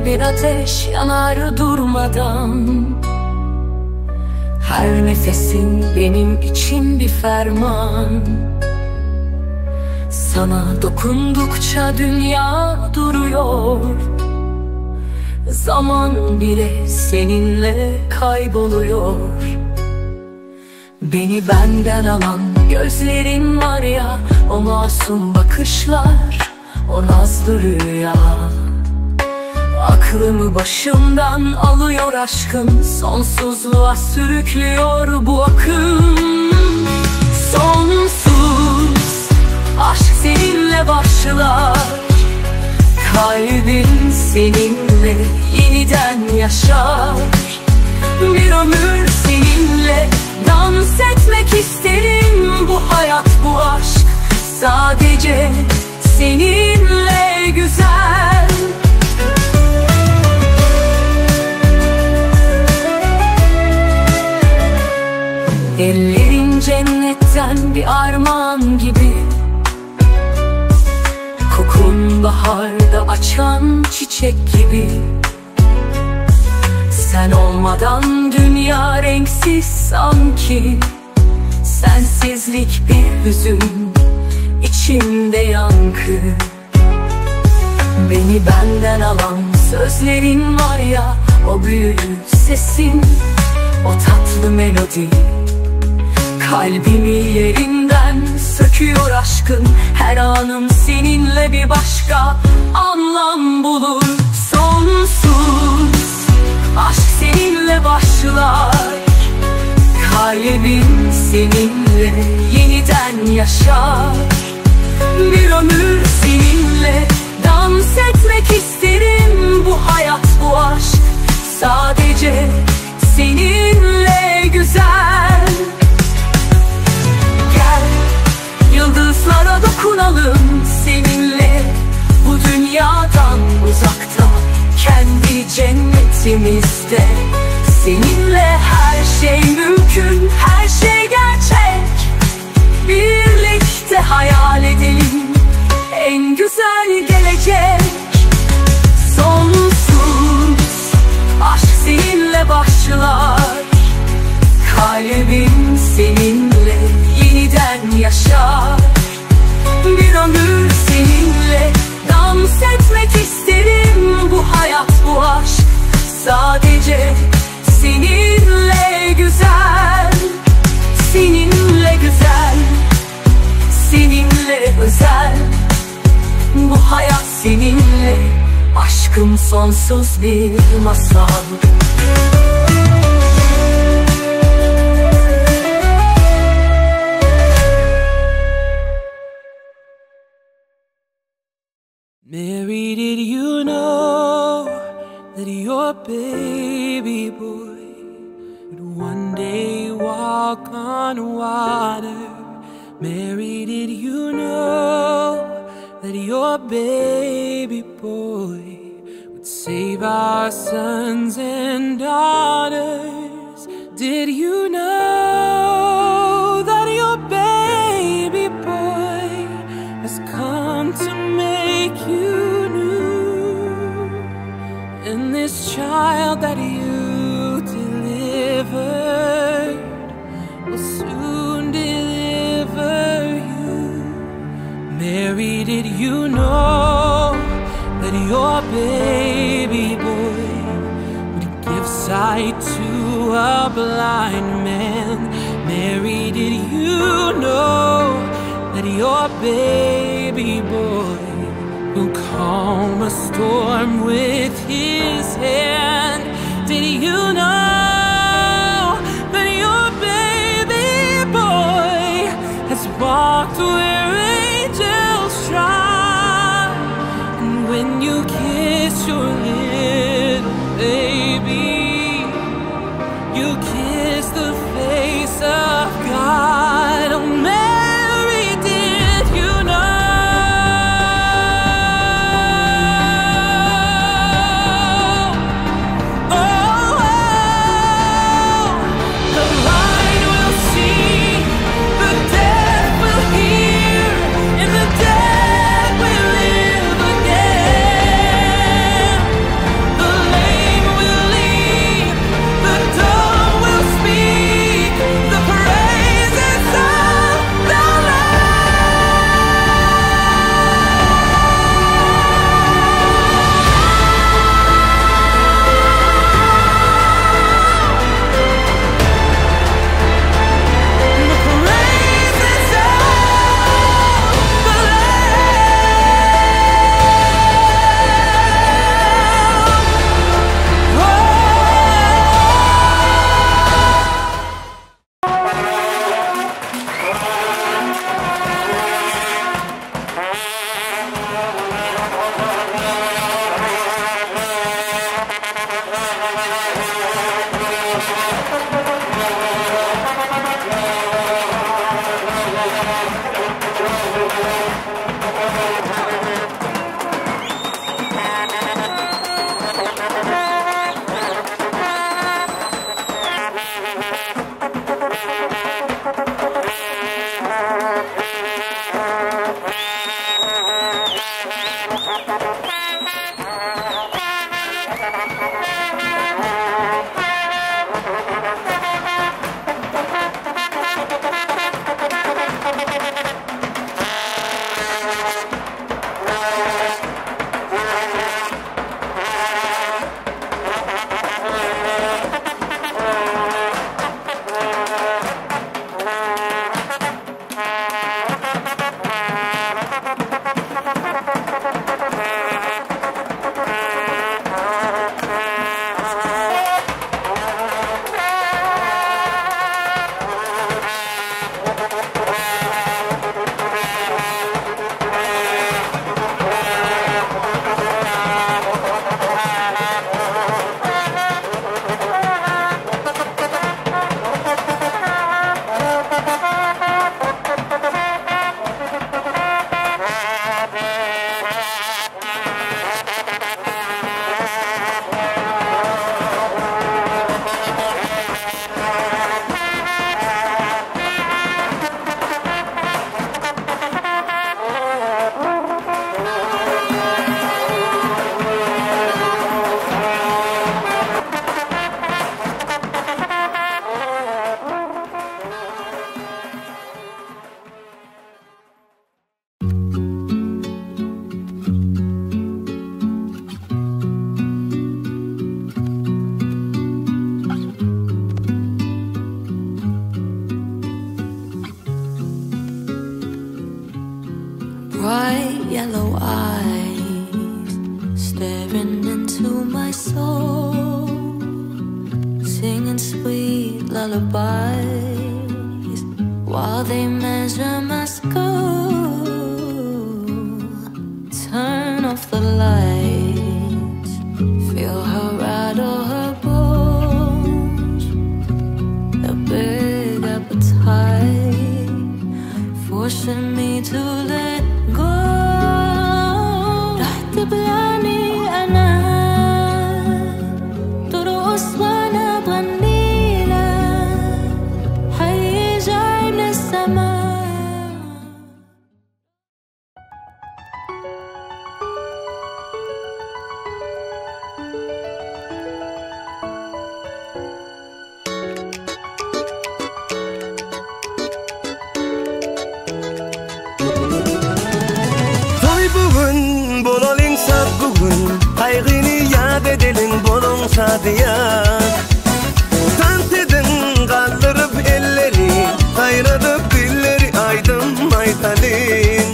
bir ateş yanar durmadan. Her nefesin benim için bir ferman. Sana dokundukça dünya duruyor. Zaman bile seninle kayboluyor. Beni benden alan gözlerin var ya, o masum bakışlar, o nazlı rüya. Aklımı başımdan alıyor aşkın, sonsuzluğa sürüklüyor bu akım. Sonsuz aşk seninle başlar, kalbim seninle yeniden yaşar. Bir ömür seninle dans etmek isterim, bu hayat bu aşk sadece seninle güzel. Ellerin cennetten bir armağan gibi, kokun baharda açan çiçek gibi. Sen olmadan dünya renksiz sanki, sensizlik bir hüzün, içimde yankı. Beni benden alan sözlerin var ya, o büyülü sesin, o tatlı melodi. Kalbimi yerinden söküyor aşkın, her anım seninle bir başka anlam bulur. Sonsuz aşk seninle başlar, kalbim seninle yeniden yaşar. Bir ömür seninle dans etmek isterim, bu hayat bu aşk sadece seninle güzel. Gel yıldızlara dokunalım seninle, bu dünyadan uzakta, kendi cennetimizde. Seninle her şey mümkün, her şey gerçek. Birlikte hayal edelim en güzel gelecek. Sonsuz aşk seninle başlar, kalbim seninle yeniden yaşar. Bir ömür seninle dans etmek isterim, bu hayat bu aşk sadece seninle güzel. Seninle güzel, seninle özel. Bu hayat seninle, aşkım sonsuz bir masal. Mary, did you know that your baby boy would one day walk on water? Mary, did you know that your baby boy would save our sons and daughters? Did you know that your baby boy has come to make you new? And this child that you delivered will soon deliver you. Mary, did you know that your baby boy would give sight to a blind man? Mary, did you know that your baby boy will calm a storm with his hand? Did you know that your baby boy has walked where angels trod? And when you kiss your little baby, you kiss the face of God. Oh, Mary, did you know? Oh, oh. Bright yellow eyes staring into my soul, singing sweet lullabies while they measure my skull. Turn off the lights, feel her rattle her bones, a big appetite forcing me to let go. رح تبلعني أنا ترقص وأنا بغنيلك حي جاي من السماء. Toý bugün, bolalyň şat bugün, Gaýgyny ýat edeliň, boluň şadyýan. Tans ediň, galdyryp elleri, Saýradyp dilleri, aýdym aýdalyň.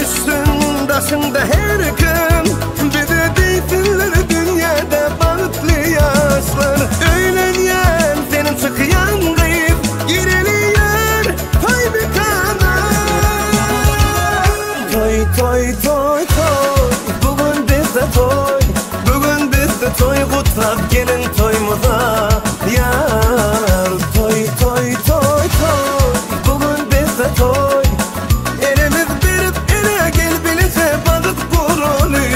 Üstün daşyňda her kim, Bize diýsinler dünýäde bagtly ýaşlar. Öýlenýän seniň çykýan gyz, Gireli ýer toý mekana. Toý, toý, toý, toý, bugün bizde toý, bugün bizde toý, gutlap geliň toýumyza. Ýar, toý, toý, toý, toý, bugün bizde toý, elimiz berip ele gel bilije bagyt guraly.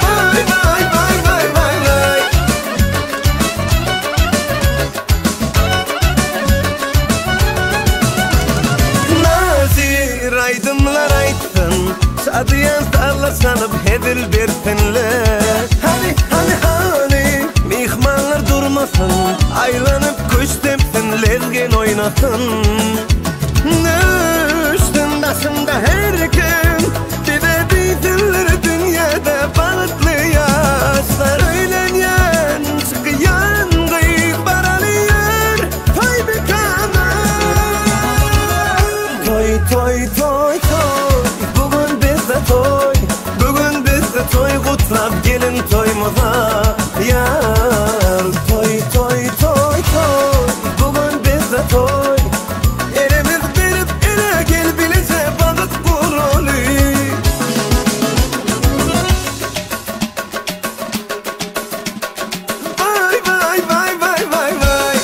Vay, vay, vay, vay, vay, vay. Nazir aýdymlar aýtsyn, Şadyýan sazlar çalyp hezil bersinler. Hany, hany, hany, myhmanlar durmasyn, Aýlanyp küş depsin, lezgin oýnasyn. Üstün daşynda her kim, Bize diýsinler dünýäde bagtly ýaşlar. Öýlenýän, çykýan gyz, baraly ýer toý mekana. Toý, toý, toý, toý, bugün bizde toý, bugün bizde toý, gutlap geliň toýumyza. Ýar, toý, toý, toý, toý, bugün bizde toý, elimiz berip ele gel bilije bagyt guraly. Vay, vay, vay, vay, vay, vay.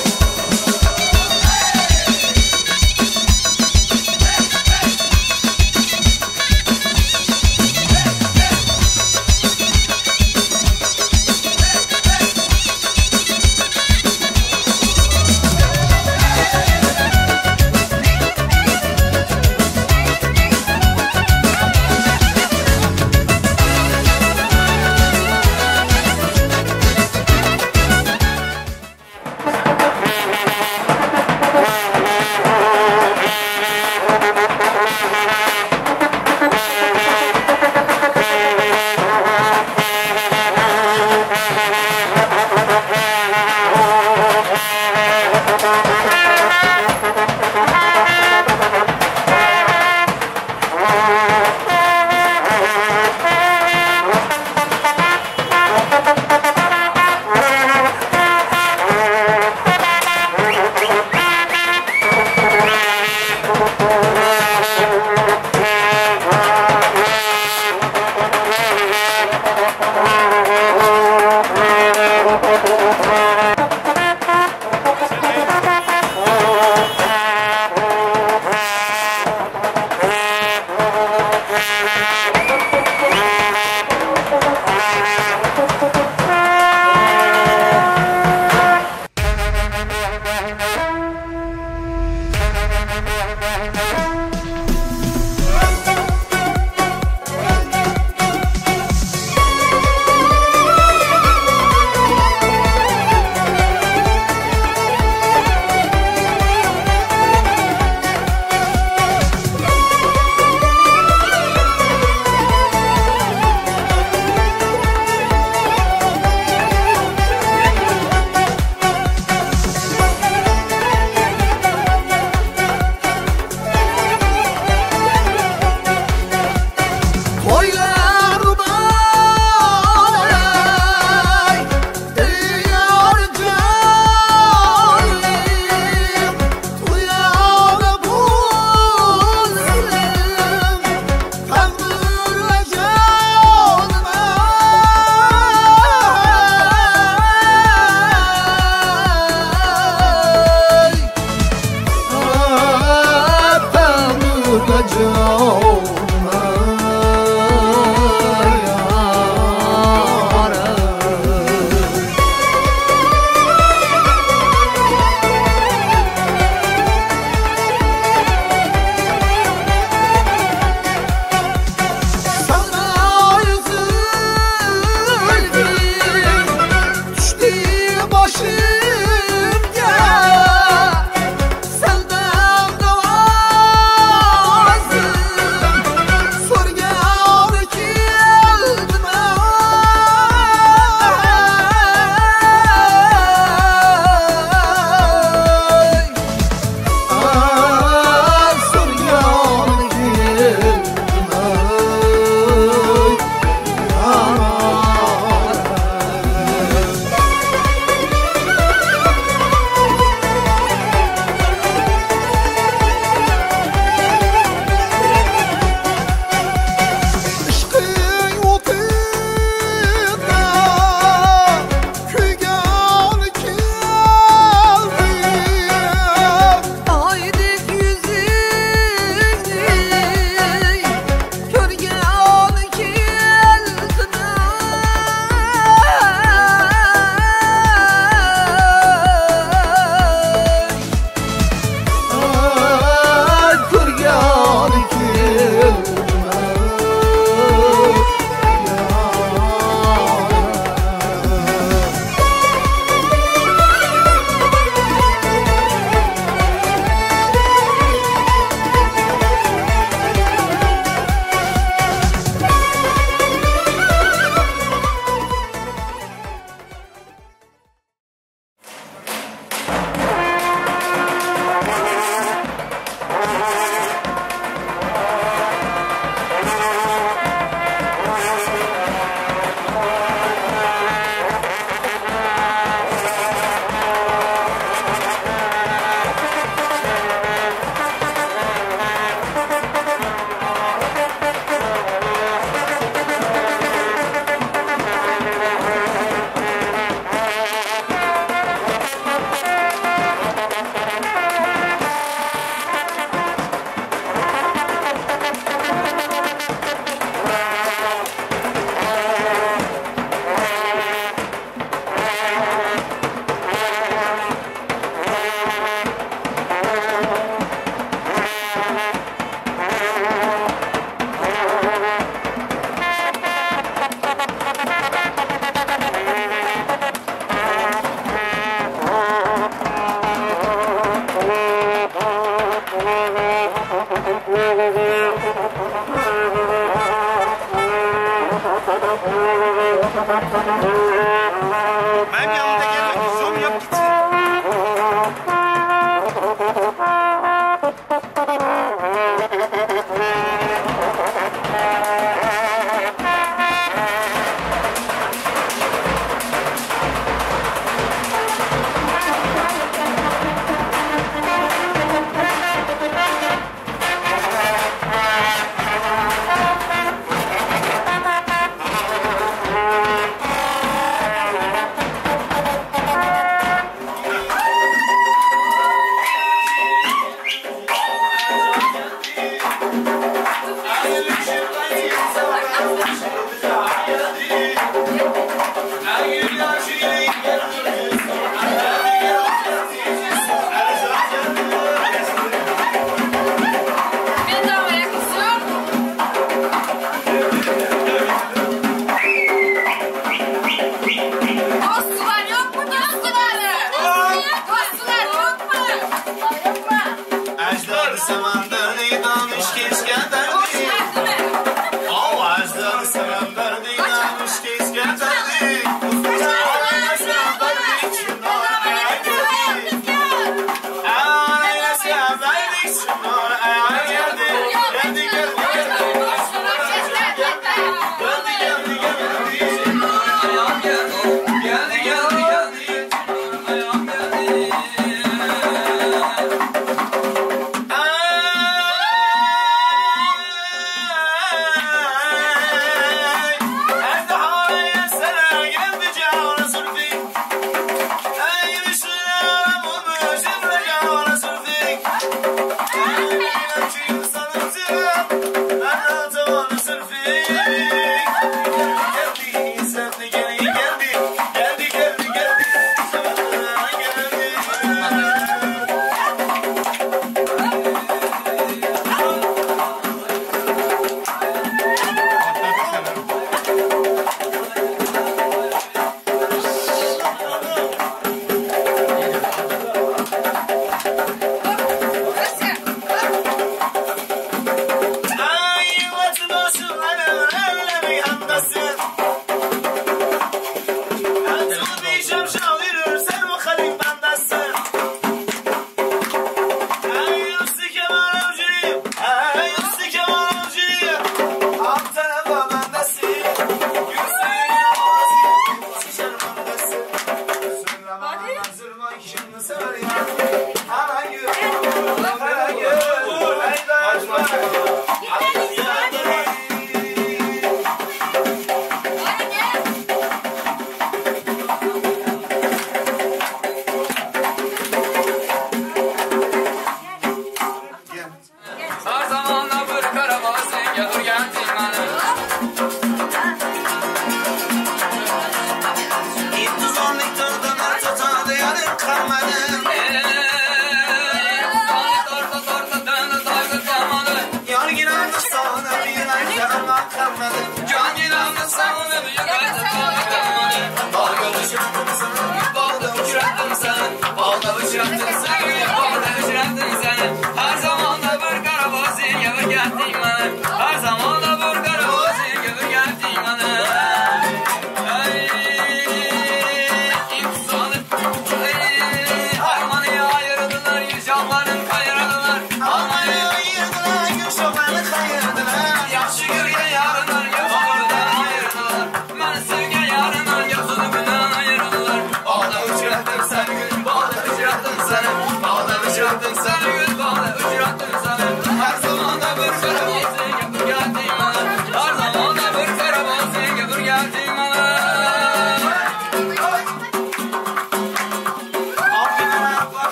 Ben yanında gelmek istiyorum yap gitsin.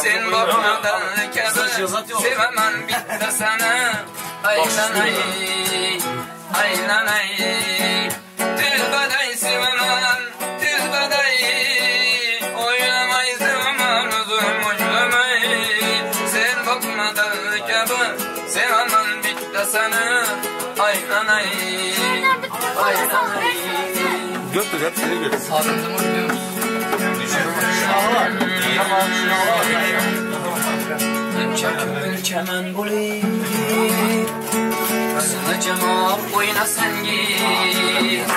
Sen bakma. bakmadan kabi sevaman bittasini aylanay aylanay telbaday sevaman telbaday o'ylamay sevaman o'zim o'ylamay sen bakmadan kabi sevaman bittasini aylanay aylanay Götür hepsini götür. Sağlığımızı biliyor musun? Ko'l chaman bo'lib O'zini jamob o'ynasangiz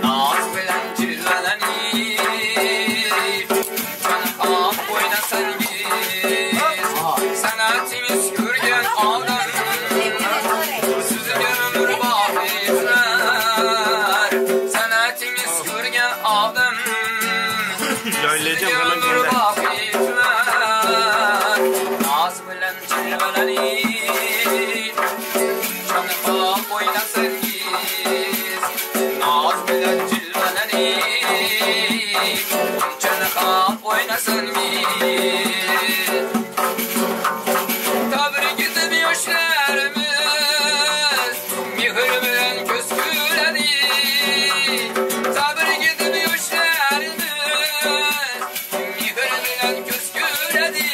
Noz bilan jilvalanib Chanqoq o'ynasangiz San'atingiz ko'rgan odam Sizga umr boqi turar San'atingiz ko'rgan odam Yaylayacağım hemen Sizga umr gönder. boqi turar Noz bilan jilvalanib Chanqoq o'ynasangiz Noz bilan jilvalanib Chanqoq o'ynasangiz Tabrik etib yoshlarimiz Mehr bilan ko'z ko'radi Tabrik etib yoshlarimiz Mehr bilan ko'z ko'radi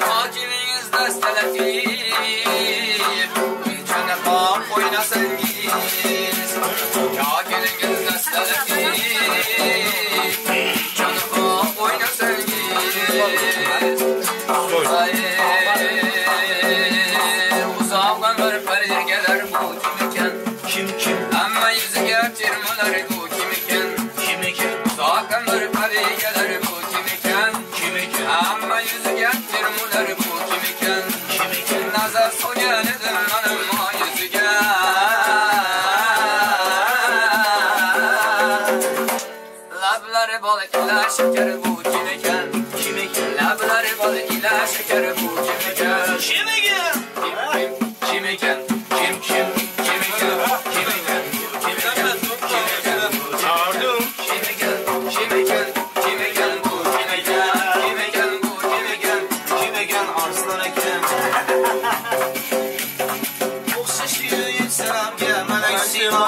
Hokimingiz dastalatib Chanoq o'ynasangiz Hokimingiz dastalatib Chanoq o'ynasangiz Koy. Uzaqdan bir pari gelir bu kim iken? Kim kim Amma yüzüge termalar bu kim iken? kim ekan Uzaqdan bir pari gelir bu kim iken? Kim ekan Amma yüzüge termalar bu kim iken? Kim ekan Nazar solgan edim manam o yüzüge. Lablari bol ila şeker bu kim iken? Kim ekan Lablari bol ila şeker bu kim iken? Kim ekan Kim kim iken? Kim kim kim iken? Kim iken? Kim iken? Kim iken? Çağırdım. Kim iken? Kim iken? Kim iken bu kim iken? Kim iken bu kim iken? Kim ekan arslan ekan O'xshashi yetsaramga malak simo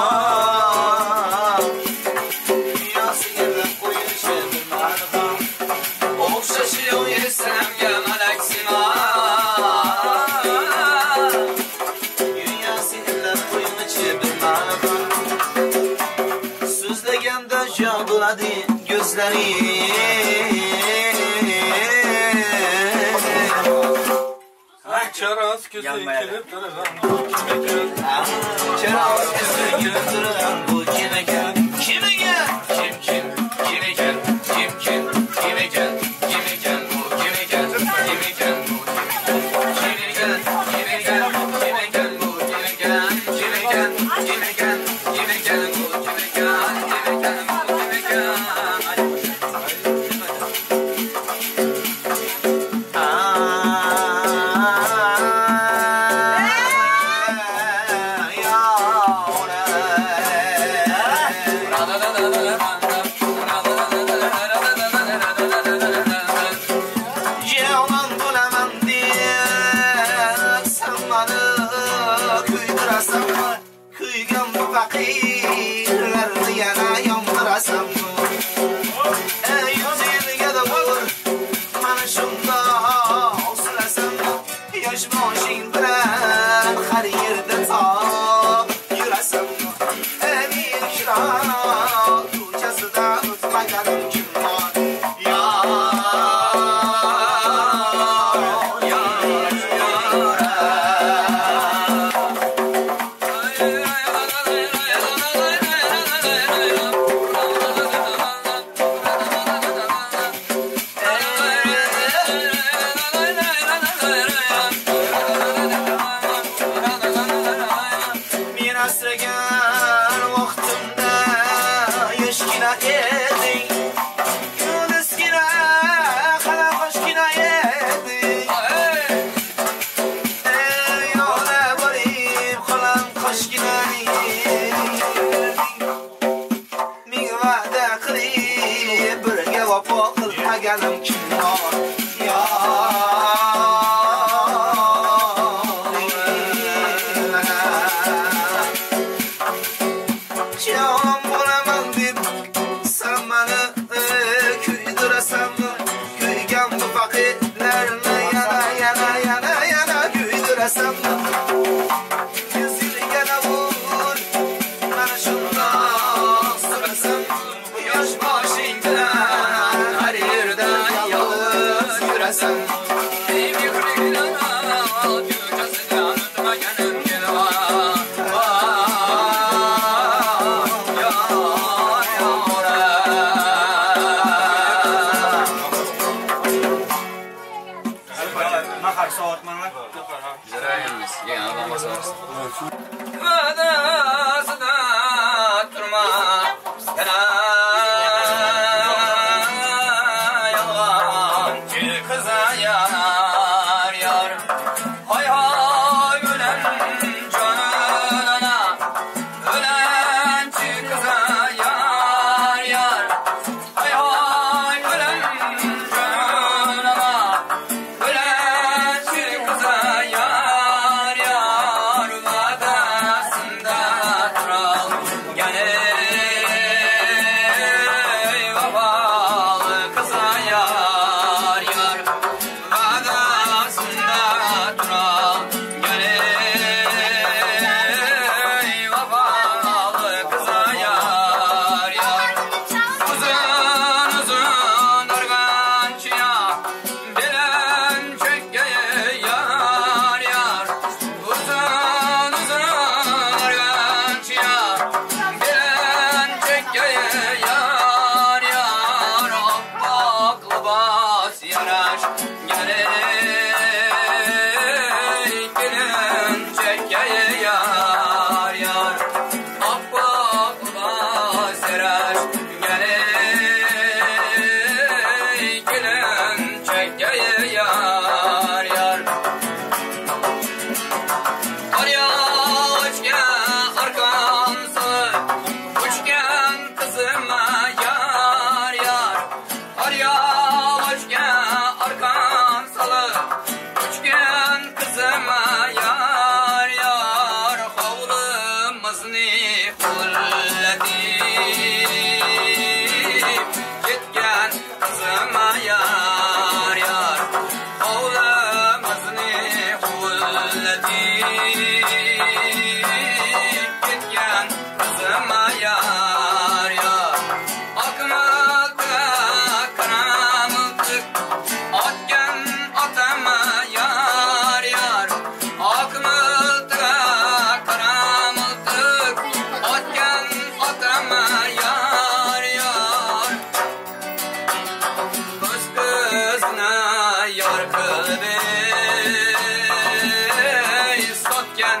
Dunyosiga qo'yishi bilmadi ham O'xshashi yo'q yetsanamga malak simo. Dunyasi illab qo'ymichi bilmadi ham So'zlaganda joduladi ko'zlari Çaraz gözü gelip duran bu kim eken? Çaraz ko'zi kulib turgan bu kim ekan Kim ekan Kim kim kim iken? Kim kim kim iken? Kim iken bu kim iken? Kim iken bu kim iken? Kim iken? Kim iken bu kim iken? Kim iken? Kim iken? Kim iken bu kim iken? Kim iken bu kim iken? Yalan bo'laman deb sen mani kuydirasanmi? Kuygan bu faqirlarni yana yondirasanmi? Ey yuzingga vur, mana shundoq surasanmi? Yosh boshing bilan har yerda toq yurasanmi? Emir Kiroq ko'chasidan o'tmaganim kim bor? Yor, yor, yor. Men asragan vaqtimda yoshgina eding. Yulduzgina, qalaqoshgina eding. Ey yo'la borib qolam qoshgina eding. Ming va'da qilib birga vafo qilmaganim kim bor? Yor. Yurasan Yüzünü gene vur Beni şundan sırasan Yaş başın bilen Her yerden yalnız yüresen Nahar soğutmalar. Vadasında durma Yalancı kıza yar yar Hay hay ölen canana Ölen kıza yar yar Hay hay ölen canana Ölen kıza yar yar Vadasında dural Gel ey vefalı kıza yar yar Vadasında dural Gel ey vefalı kıza yar yar Uzun uzun organçıya Bilen çekkeye yar yar Uzun uzun organçıya Bilen çekkeye yar yar Apak libas yaraş Gel ey gelin çekkeye yar yar Apak libas yaraş Gel ey gelin çekkeye yar yar Arya uçken arkamsı Uçken kızıma yar yar Arya uçken arkam salı Uçken kızıma yar yar Havlımızını hulletip Gitken kızıma yar yar Havlımızını hulletip Gitken kızıma yar yar Akmıltık karamıltık Atken atama yar yar Akmıltık karamıltık Atken atama yar yar Kız kızına yar kıldı Satken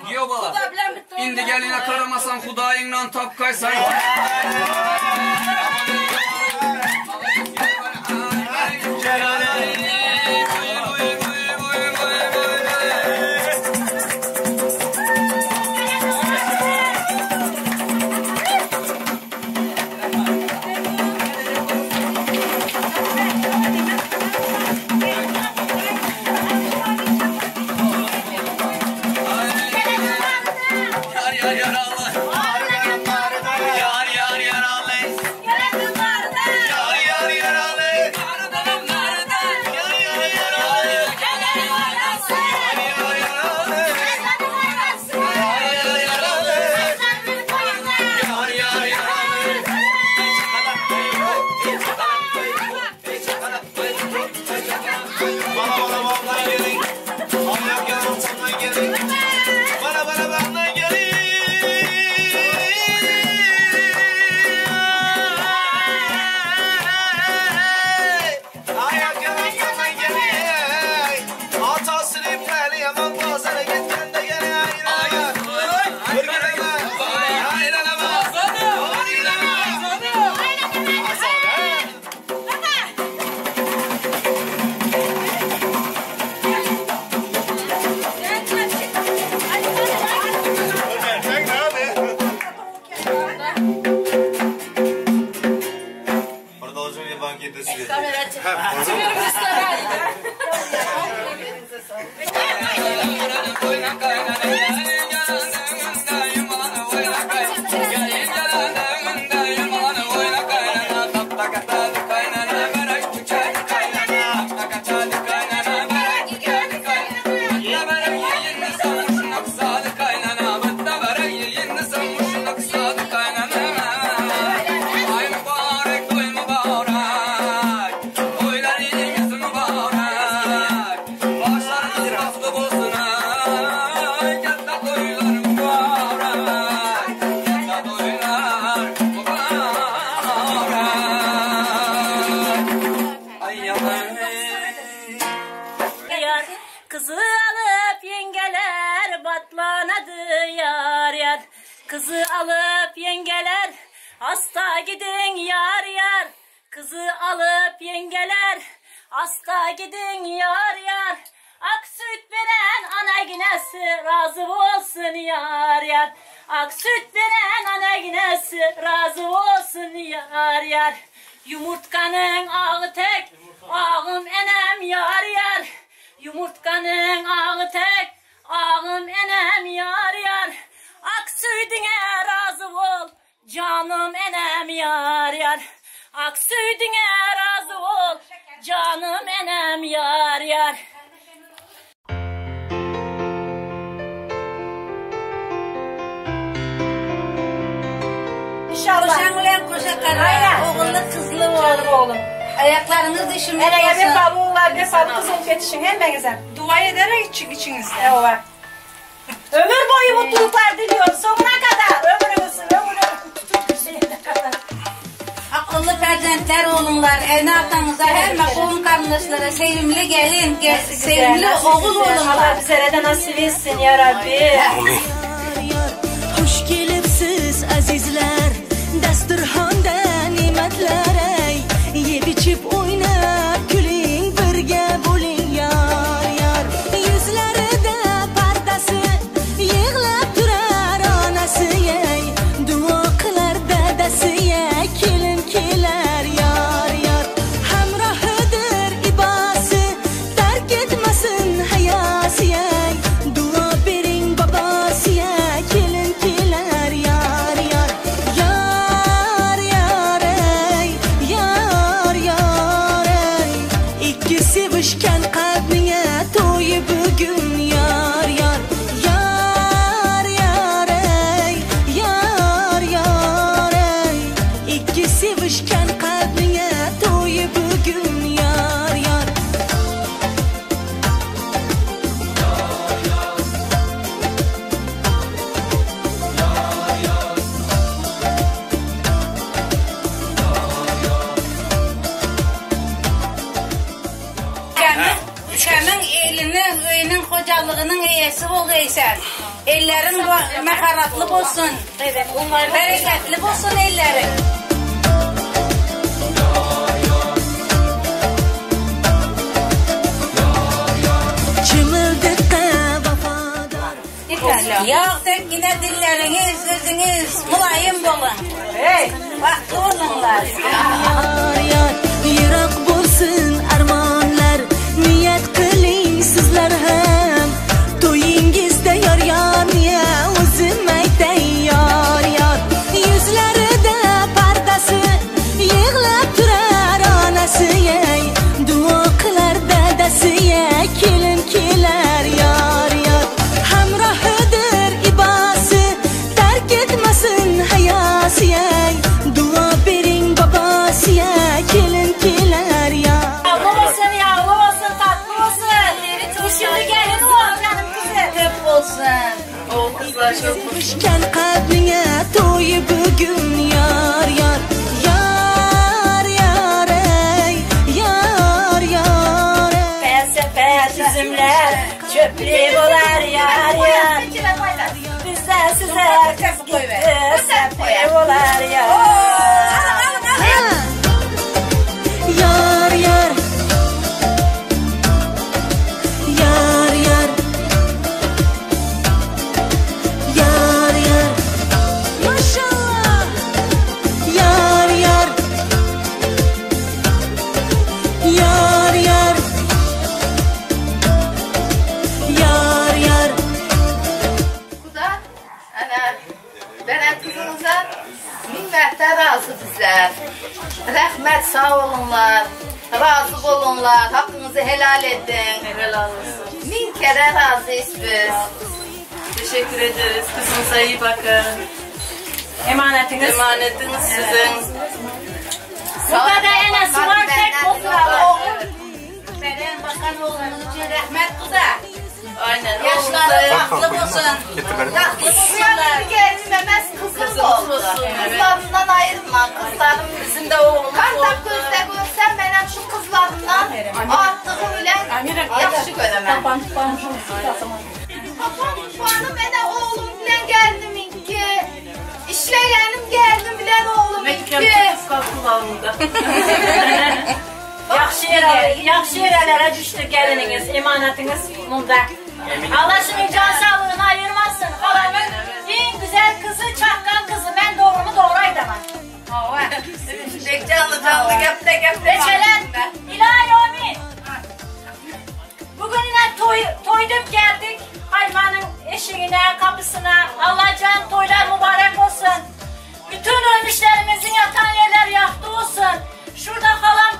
Giýew bala, indi geline garamasaň Hudaýyňdan tapgaýsaň. Kızı alıp yengeler batlanadı yar yar. Kızı alıp yengeler hasta gidin yar yar. Kızı alıp yengeler hasta gidin yar yar. Ak süt veren ana ginesi razı olsun yar yar. Ak süt veren ana ginesi razı olsun yar yar. Yumurtkanın ağı tek, ağım enem yar yar. Yumurtkanın ağı tek, ağım enem yar yar. Ak sütüne razı ol, canım enem yar yar. Ak sütüne razı ol, canım enem yar yar. Koşan bilen koşa kara, oğullu kızlı oğlum. Oğlum. Ayaklarınız dişimiz Hele olsun. vefalı oğullar, vefalı kız olup yetişin hemmenize. Dua ederek için içinizde. Eyvallah. Ömür boyu mutluluklar diliyorum sonuna kadar. Ömrümüzün ömrü kadar. Akıllı perzentler oğlumlar, ene atanıza, her qohum kardeşlere sevimli gelin, gel, sevimli Nasip oğul bize. oğlumlar. Allah bize de nasip etsin ya Rabbi. Xush kelibsiz azizlar, dasturxonda ne'matlar ay, yeb ichib o'ynab kuling, birga bo'ling yor yor. Yuzlarida pardasi, yig'lab turar onasi ay, duo qilar dadasi ay, kelin kelar yor yor. Hamrohidir ibosi, tark etmasin hayosi ay, duo bering bobosi ay, kelin kelar. Bagtynyň eýesi bolgaýsan. Elleriň maharatly bolsun. Bereketli bolsun elleriň. Ýag tekgine dilleriňiz, sözüňiz mylaýym boluň. Bagtly boluňlar. Ýar ýyrak bolsun armanlar Niýet kylyň sizler hem Toýyňyzda ýar ýar niýe özüm aýtaý ýar ýar Ýüzleride pardasy Ýyglap turar anasy eý Dua kylar dadasy eý Kelin keler ýar ýar Hemrahydyr ibasy Terk etmesin haýasy eý Dua beriň babasy eý Kelin keler ýar. Ýagly bolsun, ýagly bolsun, tatly bolsun. Düşümli gelin bol canım kızım. Köp bolsun. Oğul kızlar çok Sevişken kalbiňe toýy bugün ýar ýar Ýar ýar eý ýar ýar eý. Felsefe üzümler çöplü bolar yar yar. Bizden size kız gitti sepli bolar yar. Ýar ýar Ýar ýar Ýar ýar Maşallah Ýar ýar Ýar ýar Ýar ýar Kuda, ana, beren kızınıza minnettar razı bizler. Rahmet sağ olunlar, razı olunlar, hakkınızı helal edin. Helal olsun. Min kere razıyız biz. Teşekkür ederiz. Kızınıza iyi bakın. Emanetiniz. Emanetiniz sizin. Burada da enesi var tek oturalım. Beren bakan oğlumuz için rahmet kuda. Aynen. Yaşları Oğlumuza bagtly bolsun. Bagtly bolsunlar. Bir gelinmemez kızım Kızımız oldu. olsun, evet. Kızlarımdan ayırma, kızlarım bizim de oğlumuz Kantap oldu. gözde görsem benim şu kızlarımdan arttığı ile yaxşı göremem. Papam puanı mənə oğlum bilen geldim ki. İşləyənim geldim bilen oğlum Mekke ki. tutkal kulağımda. Yaxşı yerə, yaxşı yerlərə düşdü gelininiz, emanetiniz bunda. Allah şimdi can sağlığını ayırmasın. Halamın en güzel kızı, çakkan kızı. Ben doğrumu doğru aydaman. Pek canlı canlı gəpdə gəpdə. Reçelen, ilahi amin. Bugün yine toy, toyduk geldik. Hayvanın eşiğine, kapısına. Allah can toylar mübarek olsun. Bütün ölmüşlerimizin yatan yerler yaktı olsun. Şurada halam,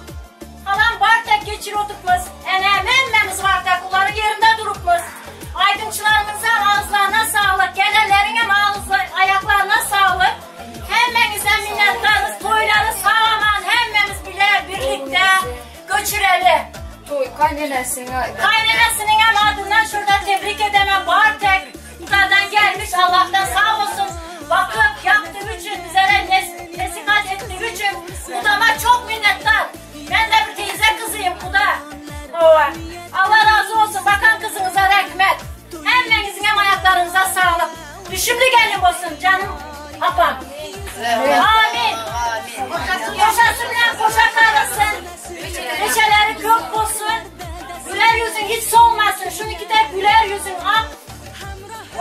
halam bartek geçir oturtmuş. Enem emmemiz bartek, onların yerinde durupmuş. Aydınçılarımıza ağızlarına sağlık, gelenlerin hem ağızla, ayaklarına sağlık. Hemmenize minnettarız, toyları sağ aman hemmemiz bile birlikte göçürelim. Toy kaynenesine Kaynenesinin hem adından şurada tebrik edemem. Bartek buradan gelmiş Allah'tan sağ olsun. Bakıp yaptığı için, bizlere nesihat ettiği için Kudama çok minnettar. Ben de bir teyze kızıyım Kuda. Ova. Allah razı olsun. Bakan kızınıza rahmet. Hemmenizin hem ayaklarınıza sağlık. Düşümlü gelin olsun canım apam. Amin. Koşası bilen koşa karısın. Reçeleri kök olsun. Güler yüzün hiç solmasın. Şunu de güler yüzün ak.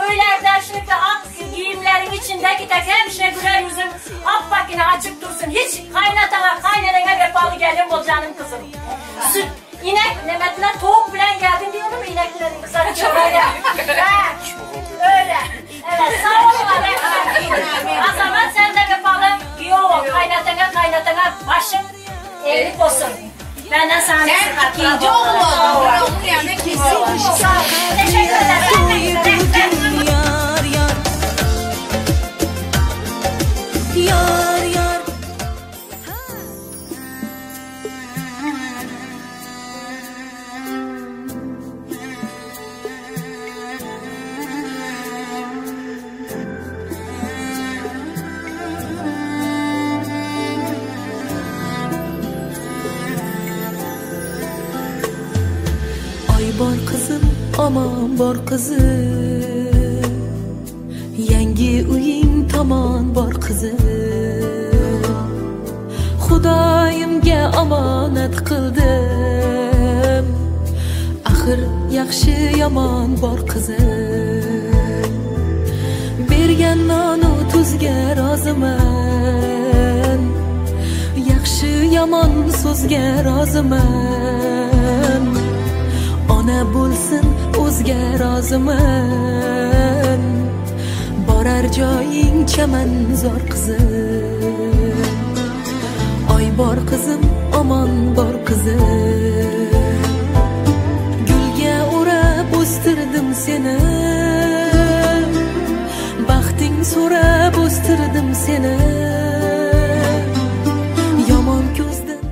Öylerde şunu da ak giyimlerin içindeki tek hemşire güler yüzün ak bakine açık dursun. Hiç kaynatana kaynanana vefalı gelin ol canım kızım. Süt, inek Mehmet'le tavuk bilen geldin diyorum ineklerin kızarı çok Ha, Öyle. Evet sağ olun. O zaman sen de vefalı giy ol. Kaynatana kaynatana başın eğrik olsun. Benden sana Sen nasihat. ikinci oğul oldun. Onun yanına ikinci oğul. Sağ ol. Teşekkür Toýy ederim. bugün ýar ýar Ýar ýar Aý bar gyzym. tomon bor qizim, yangi uying tomon bor qizim. Xudoyimga omonat qildim, axir yaxshi yomon bor qizim. Bergan nonu tuzga roziman, yaxshi yomon so'zga roziman. Ona bo'lsin o'zga roziman, borar joying chamanzor qizim. Oy bor qizim, omon bor qizim, gulga o'rab o'stirdim seni, baxting so'rab o'stirdim seni. Yomon ko'zdan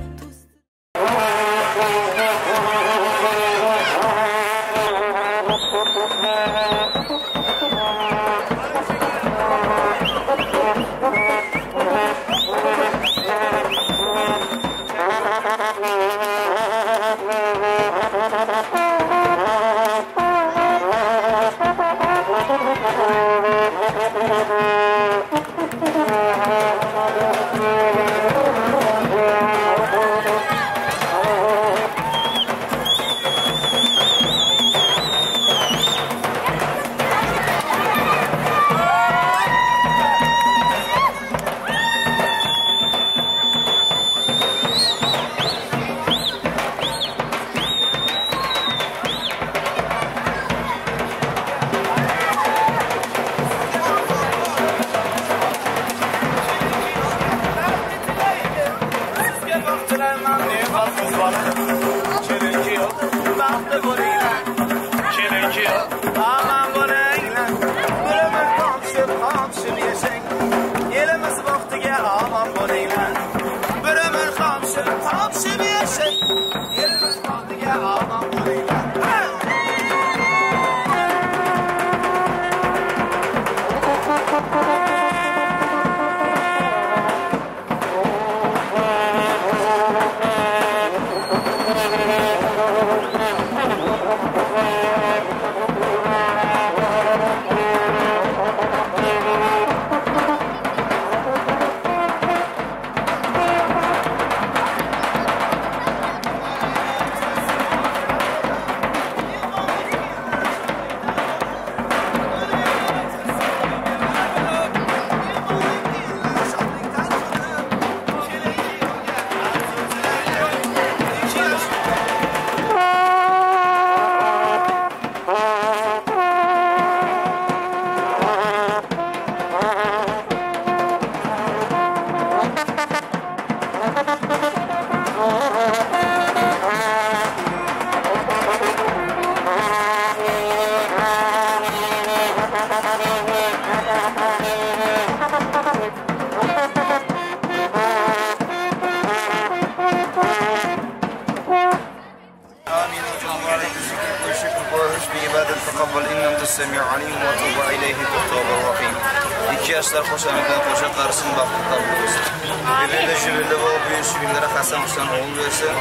İki yaşlar qoşanıdan qoşa qarışsın, baxtlı tablı olsun. Birbirine jübirli bolup, büyük günlere Hasan Hüseyin oğul versin.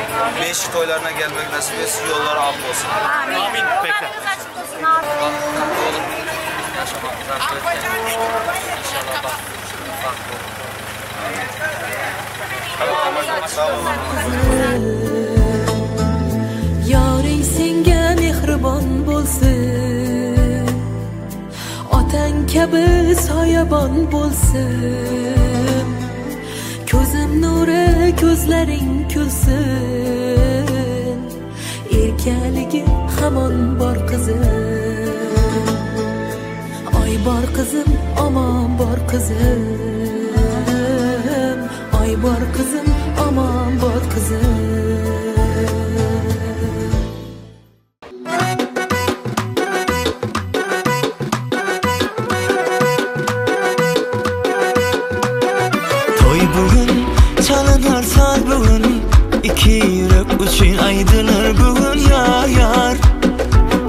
Beşik toylarına gelmek nasip etsin, yolları af olsun. Amin. Amin. Bekle. Baxtlı olun, yaşamak İnşallah baxtlı olun. Sağ olun. Yoring senga mehribon bo'lsin, otang kabi soyabon bo'lsin. Ko'zim nuri ko'zlaring kulsin, erkaligi hamon bor qizim. Oy bor qizim, omon bor qizim, oy bor qizim, omon bor qizim. Toy bugün, çalınar saz bugün, iki yürek üçün aydılır bugün yar yar.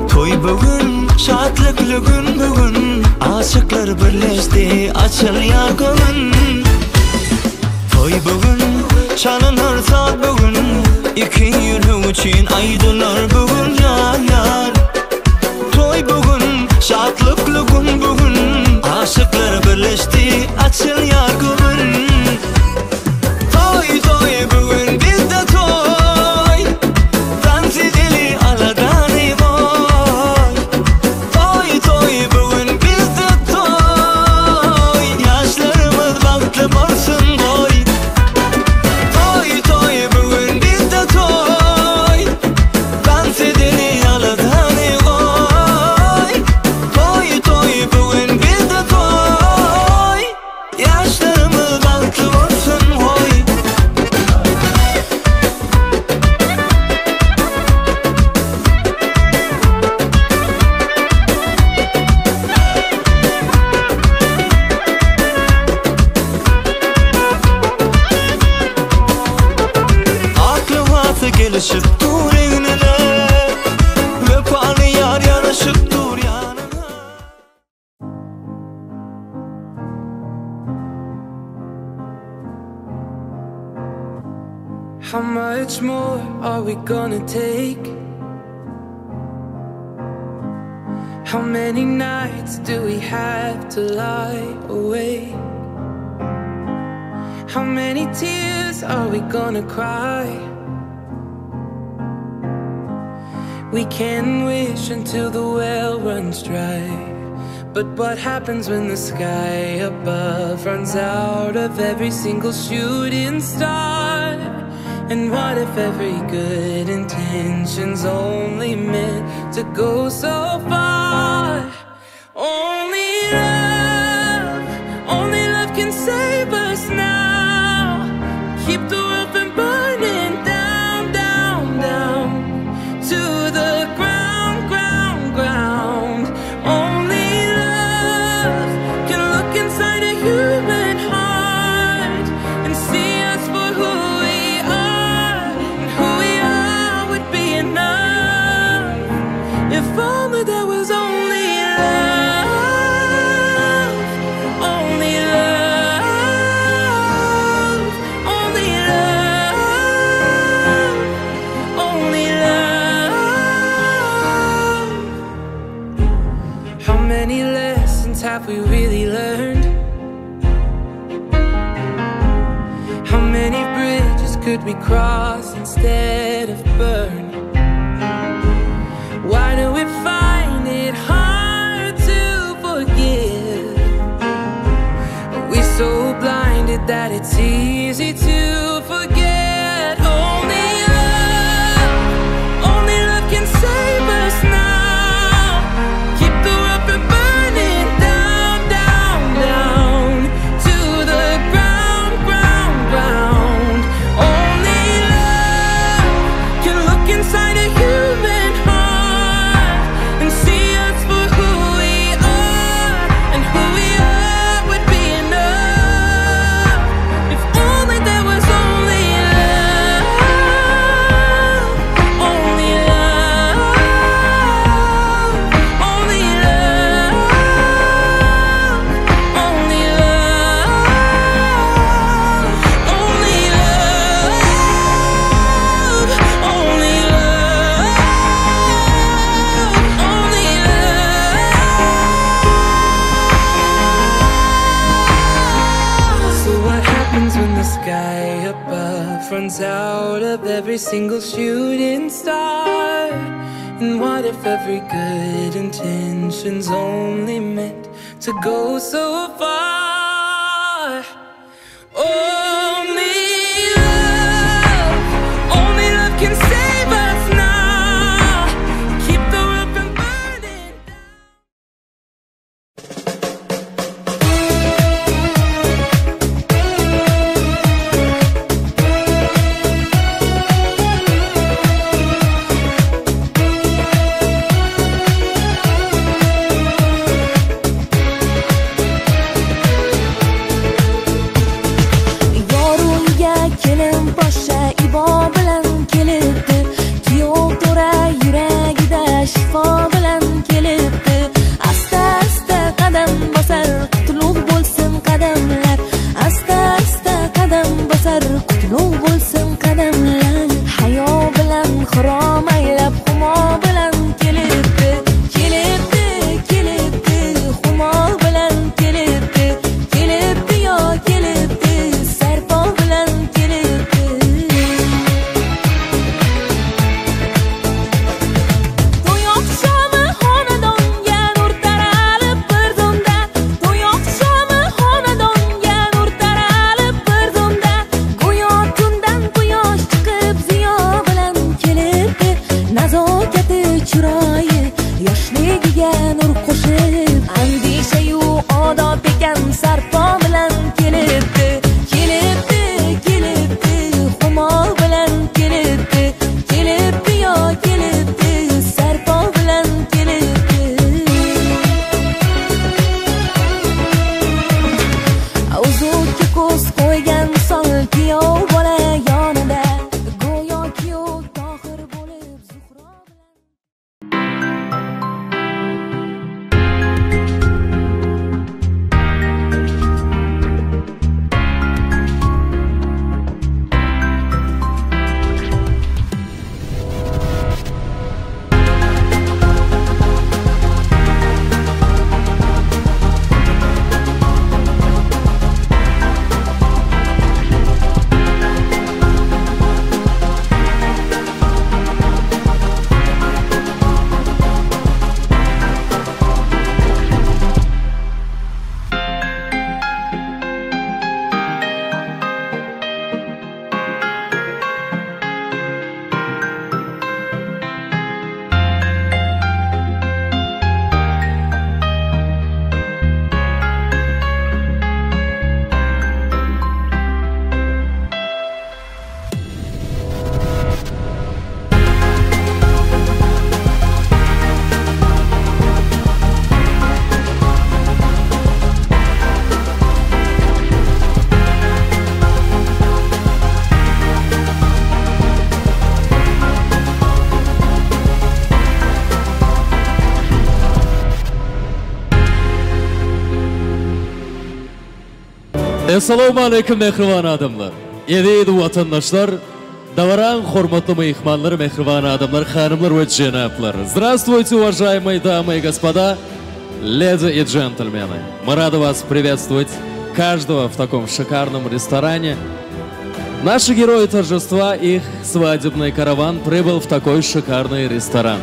Toy bugün, şatlıklı gün bugün, aşıklar birleşti, açılıyor gönül. Toy bugün, çalınır saz bugün, iki yürek üçün aydılır bugün yar yar. gün bu gün Aşyklar birleşdi açylýar göwün Toý toý bu gün bizde toý Tans edeli aladany goý Toý toý bu gün bizde toý Ýaşlarymyz bagtly bolsun goý Toý toý bu gün bizde toý Tans edeli aladany goý Toý toý bu gün bizde toý Ýaşlarymyz bagtly bolsun goý. Ak lybasy gelişip dur egnine, Wepaly ýar ýaraşyp dur ýanyňa. How much more are we gonna take? How many nights do we have to lie awake? How many tears are we gonna cry? We can wish until the well runs dry. But what happens when the sky above runs out of every single shooting star? And what if every good intention's only meant to go so far? Only love, only love can save us now. Keep the world from burning down, down, down to the ground, ground, ground. Only love can look inside a human heart and see us for who we are, and who we are would be enough. If only there was only love, only love, only love, only love. How many lessons have we really learned? How many bridges could we cross instead of burn? Why do we find it hard to forgive? Are we so blinded that it's easy to forget? Only love, only love can save us now. Keep the world from burning down, down, down to the ground, ground, ground. Only love can look inside a human heart and see us for who we are, and who we are would be enough. If only there was only love, only love, only love, only love, only love, only love, only love. So what happens when the sky above runs out of every single shooting star? And what if every good intention's only meant to go so far? Only love, only love can save us now. Keep the world from burning down. Essalawmaleýkim mähriban adamlar! Eziz watandaşlar, dabaraň hormatly myhmanlary, mähriban adamlar, hanymlar we jenaplar! Здравствуйте, уважаемые дамы и господа, леди и джентльмены! Мы рады вас приветствовать каждого в таком шикарном ресторане. Наши герои торжества, их свадебный караван прибыл в такой шикарный ресторан.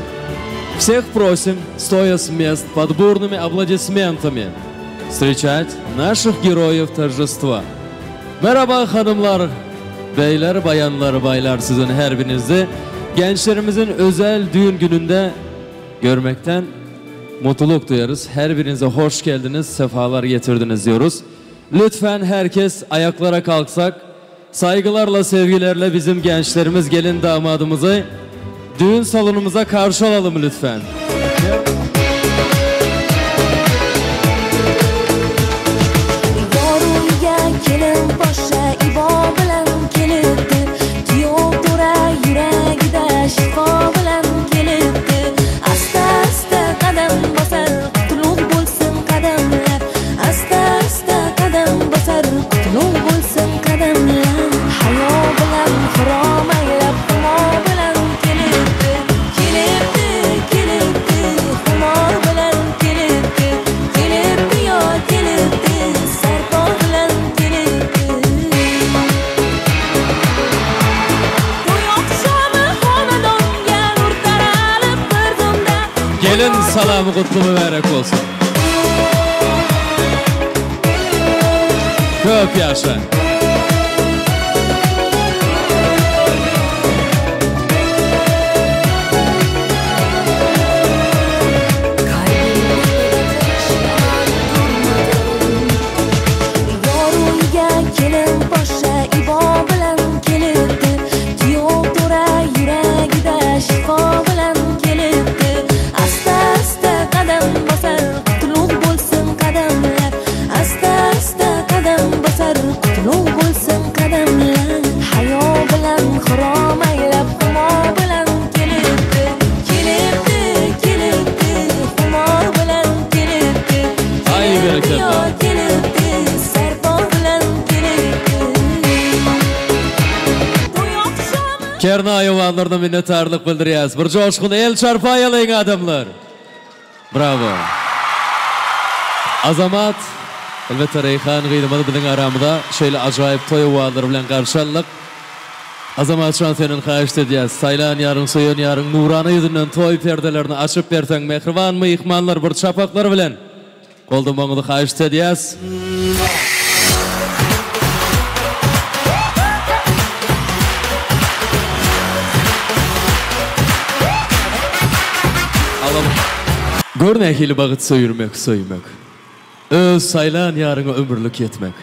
Всех просим, стоя с мест под бурными аплодисментами, встречать наших героев торжества. Merhaba hanımlar, beyler, bayanlar, baylar sizin her birinizi gençlerimizin özel düğün gününde görmekten mutluluk duyarız. Her birinize hoş geldiniz, sefalar getirdiniz diyoruz. Lütfen herkes ayaklara kalksak, saygılarla, sevgilerle bizim gençlerimiz gelin damadımızı düğün salonumuza karşı alalım lütfen. Yor uyga kelin poshsha ibo bilan kelibdi, Kuyov to'ra yuragida shifo bilan kelibdi. Asta asta qadam bosar, qutlug' bo'lsin qadamlar. Asta asta qadam bosar, qutlug' bo'lsin qadamlar. Hayo bilan xirom aylab, xumo bilan kelibdi. Kelibdi, kelibdi, xumor bilan kelibdi. Kelibdi yo kelibdi, sarpo bilan kelibdi. To'y oqshomi xonadonga nur taralib bir zumda. Gelin salamı kutlu mübarek olsun. Köp yaşa. Yor uyga kelin poshsha ibo bilan kelibdi, Kuyov to'ra yuragida shifo bilan kelibdi. Asta asta qadam bosar, qutlug' bo'lsin qadamlar. Asta asta qadam bosar, qutlug' bo'lsin qadamlar. Hayo bilan xirom aylab, xumo bilan kelibdi. Kelibdi, kelibdi, xumor bilan kelibdi. Ay Kelibdi yo bereketli. kelibdi, sarpo bilan kelibdi. To'y oqshomi Kernaý owazlaryna minnetdarlyk bildirýäs. Bir joşgun el çarpaýalyň adamlar. Bravo. Azamat, elbetde Reýhan gyzymyz biziň aramyzda şeýle ajaýyp toý owazlary bilen garşy aldyk. Azamat şan senden haýyşt edýäs. Saýlan ýaryň, söýen ýaryň nurana ýüzünden toý perdelerini açyp berseň mähriban myhmanlar bir çapaklar bilen goldamagyňyzy haýyşt edýäs. Gör nähili bagyt söýülmek, söýmek. Öz saýlan ýaryňa ömürlik ýetmek.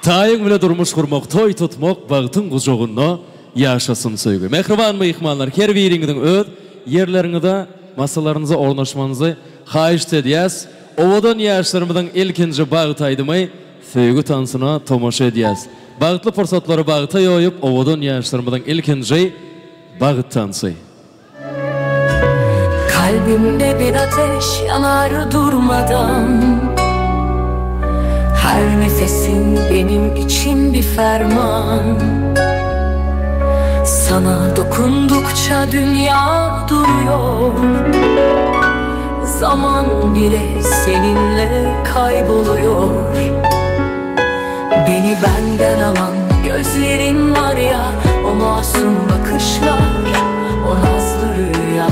Taýyň bile durmuş gurmak, toý tutmak, bagtyň gujagynda ýaşasyn söýgi. Mähriban myhmanlar, her biriňiziň öz ýerleriňize, masalaryňyza ornaşmagyňyzy haýyşt edýäs. Owadan ýaşlarymyzyň ilkinji bagt aýdymy Söýgi tansyna tomaşa edýäs. Bagtly pursatlary bagta ýoýup, owadan ýaşlarymyzyň ilkinji bagt tansy. Kalbimde bir ateş yanar durmadan. Her nefesin benim için bir ferman. Sana dokundukça dünya duruyor. Zaman bile seninle kayboluyor. Beni benden alan gözlerin var ya, o masum bakışlar, o nazlı rüya.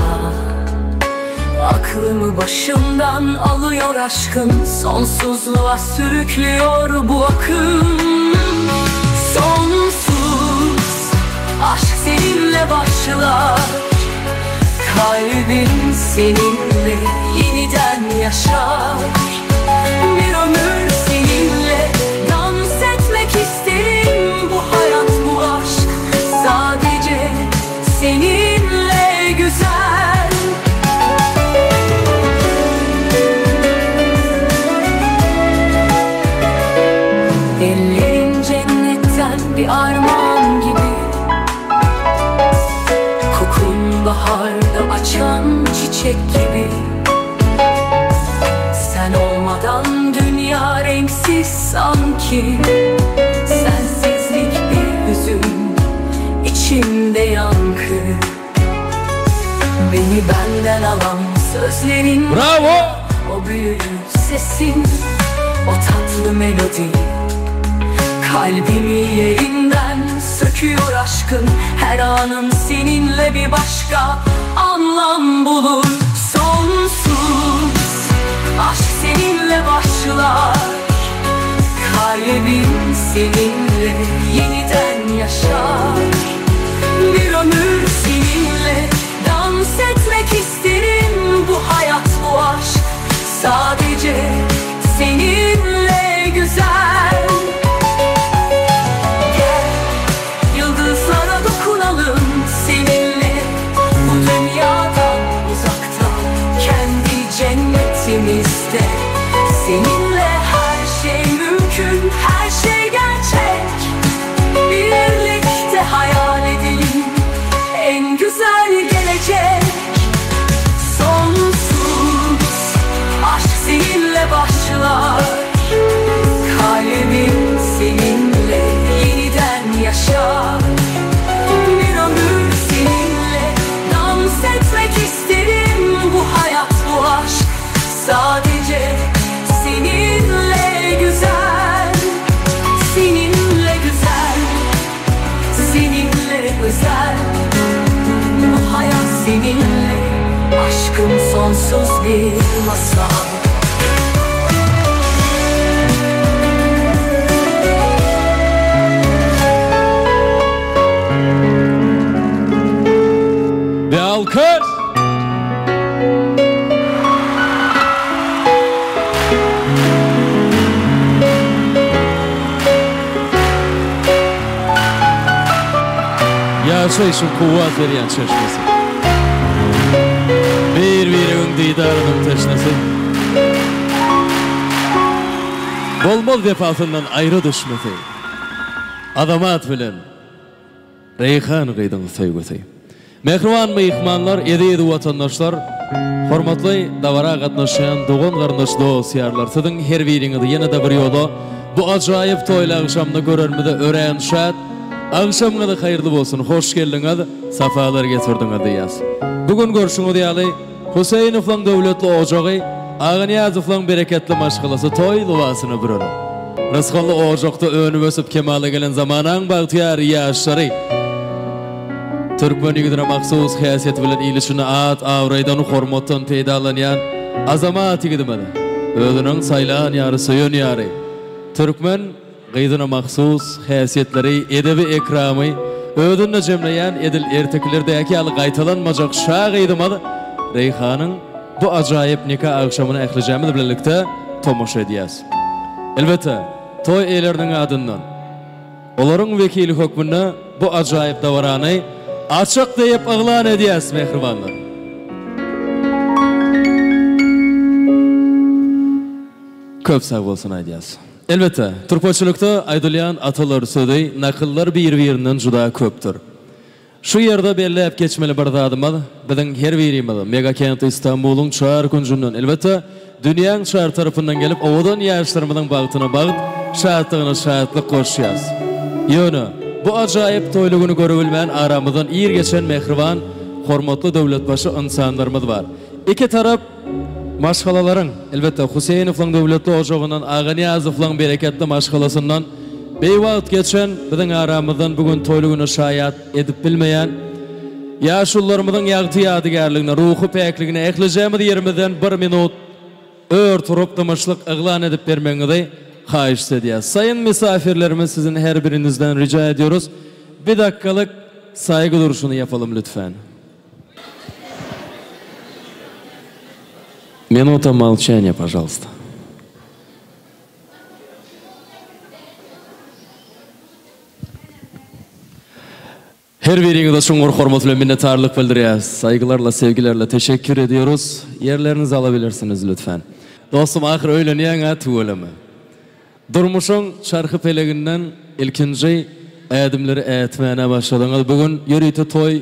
Aklımı başımdan alıyor aşkın, sonsuzluğa sürüklüyor bu akım. Sonsuz aşk seninle başlar, kalbim seninle yeniden yaşar. Bir ömür seninle dans etmek isterim, bu hayat bu aşk sadece seninle güzel. Ellerin cennetten bir armağan gibi, kokun baharda açan çiçek gibi. Sen olmadan dünya renksiz sanki. Sözlerin Bravo! O büyülü sesin O tatlı melodi Kalbimi yerinden söküyor aşkın Her anım seninle bir başka anlam bulur Sonsuz aşk seninle başlar Kalbim seninle yeniden yaşar Bir ömür seninle dans etmek isterim Bu hayat bu aşk sadece seninle güzel Gel yıldızlara dokunalım seninle Bu dünyadan uzakta kendi cennetimizde Seninle her şey mümkün, her şey gerçek Birlikte hayal edelim en güzel gelecek Sonsuz aşk seninle başlar Kalbim seninle yeniden yaşar Bir ömür seninle dans etmek isterim Bu hayat bu aşk sadece seninle güzel Seninle güzel, seninle özel Bu hayat seninle, aşkım sonsuz bir masal Ve alkış! Ýaşaýşyň kuwwat berýän çeşmesi. Bir-biregiň didarynyň teşnesi. Bolmaz wepasyndan aýra düşmesi. Azamat bilen Reýhan gyzyň söýgüsi. Mähriban myhmanlar, eziz watandaşlar, hormatly dabara gatnaşýan dogan-garyndaş, dost-ýarlar, siziň her biriňizi ýene-de bir ýola bu ajaýyp toýly agşamda görenimize örän şat. Agşamyňyz haýyrly bolsun, hoş geldiňiz, sapalar getirdiňiz diýýäs. Bu gün görşüňiz ýaly, Huseýnowlaň döwletli ojagy, Aganyýazowlaň bereketli maşgalasy toý lybasyna bürenen. Rysgally ojakda önüp-ösüp kemala gelen zamanaň bagtyýar ýaşlary türkmen ýigidine mahsus häsiýeti bilen il içinde at-abraýdan, hormatdan peýdalanýan Azamat ýigidimiz özüniň saýlan ýary, söýen ýary, türkmen gyzyna mahsus häsiýetleri, edebi-ekramy özünde jemleýän edil ertekilerdäki ýaly gaýtalanmajak şa gyzymyz Reýhanyň bu ajaýyp nika agşamyna ählijämiz bilelikde tomaşa edýäs. Elbetde, toý eýeleriniň adyndan, olaryň wekili hökmünde bu ajaýyp dabarany açyk diýip yglan edýäs, mähribanlar! Köp sag bolsun aýdýas. Elbetde, türkmençilikde aýdylýan atalar sözi, nakyllar bir-birinden juda köpdür. Şu ýerde belläp geçmeli bir zadymyz, biziň her birimiz megakent Istanbulyň çar künjünden, elbetde, dünýäň çar tarapyndan gelip owadan ýaşlarymyzyň bagtyna bagt, şatlygyna şatlyk goşýas. Ýöne, bu ajaýyp toýly güni görübilmän aramyzdan ir geçen mähriban, hormatly döwletbaşy ynsanlarymyz bar. Iki tarap maşgalalaryň, elbetde, Huseýnowlaryň döwletli ojagyndan, Aganyýazowlaryň bereketli maşgalasyndan beýwagt geçen, biziň aramyzdan bu gün toýly güne şaýat edip bilmeýän ýaşulularymyzyň ýagty ýadygärligine, ruhy päkligine ählijemiz ýerimizden bir minut ör turup dymyşlyk yglan edip bermegiňizi haýyşt edýäs. Saýyn misafirlerimiz sizin her birinizden rija edýoruz, bir dakikalyk saýgy durşuny ýapalym lütfen. Minuta molçaniya, pažalsta. Her biriňize çuňňur hormat bilen minnetdarlyk bildirýäris. Saýgylarla, sevgilerle teşekkür ediyoruz. Ýerlerinizi alabilirsiniz lütfen. Dostum ahyr öýlenýäň-ä tüweleme. Durmuşyň çarhy-peleginden ilkinji ädimleri ätmäne başladyňyz. Bu gün ýörite toý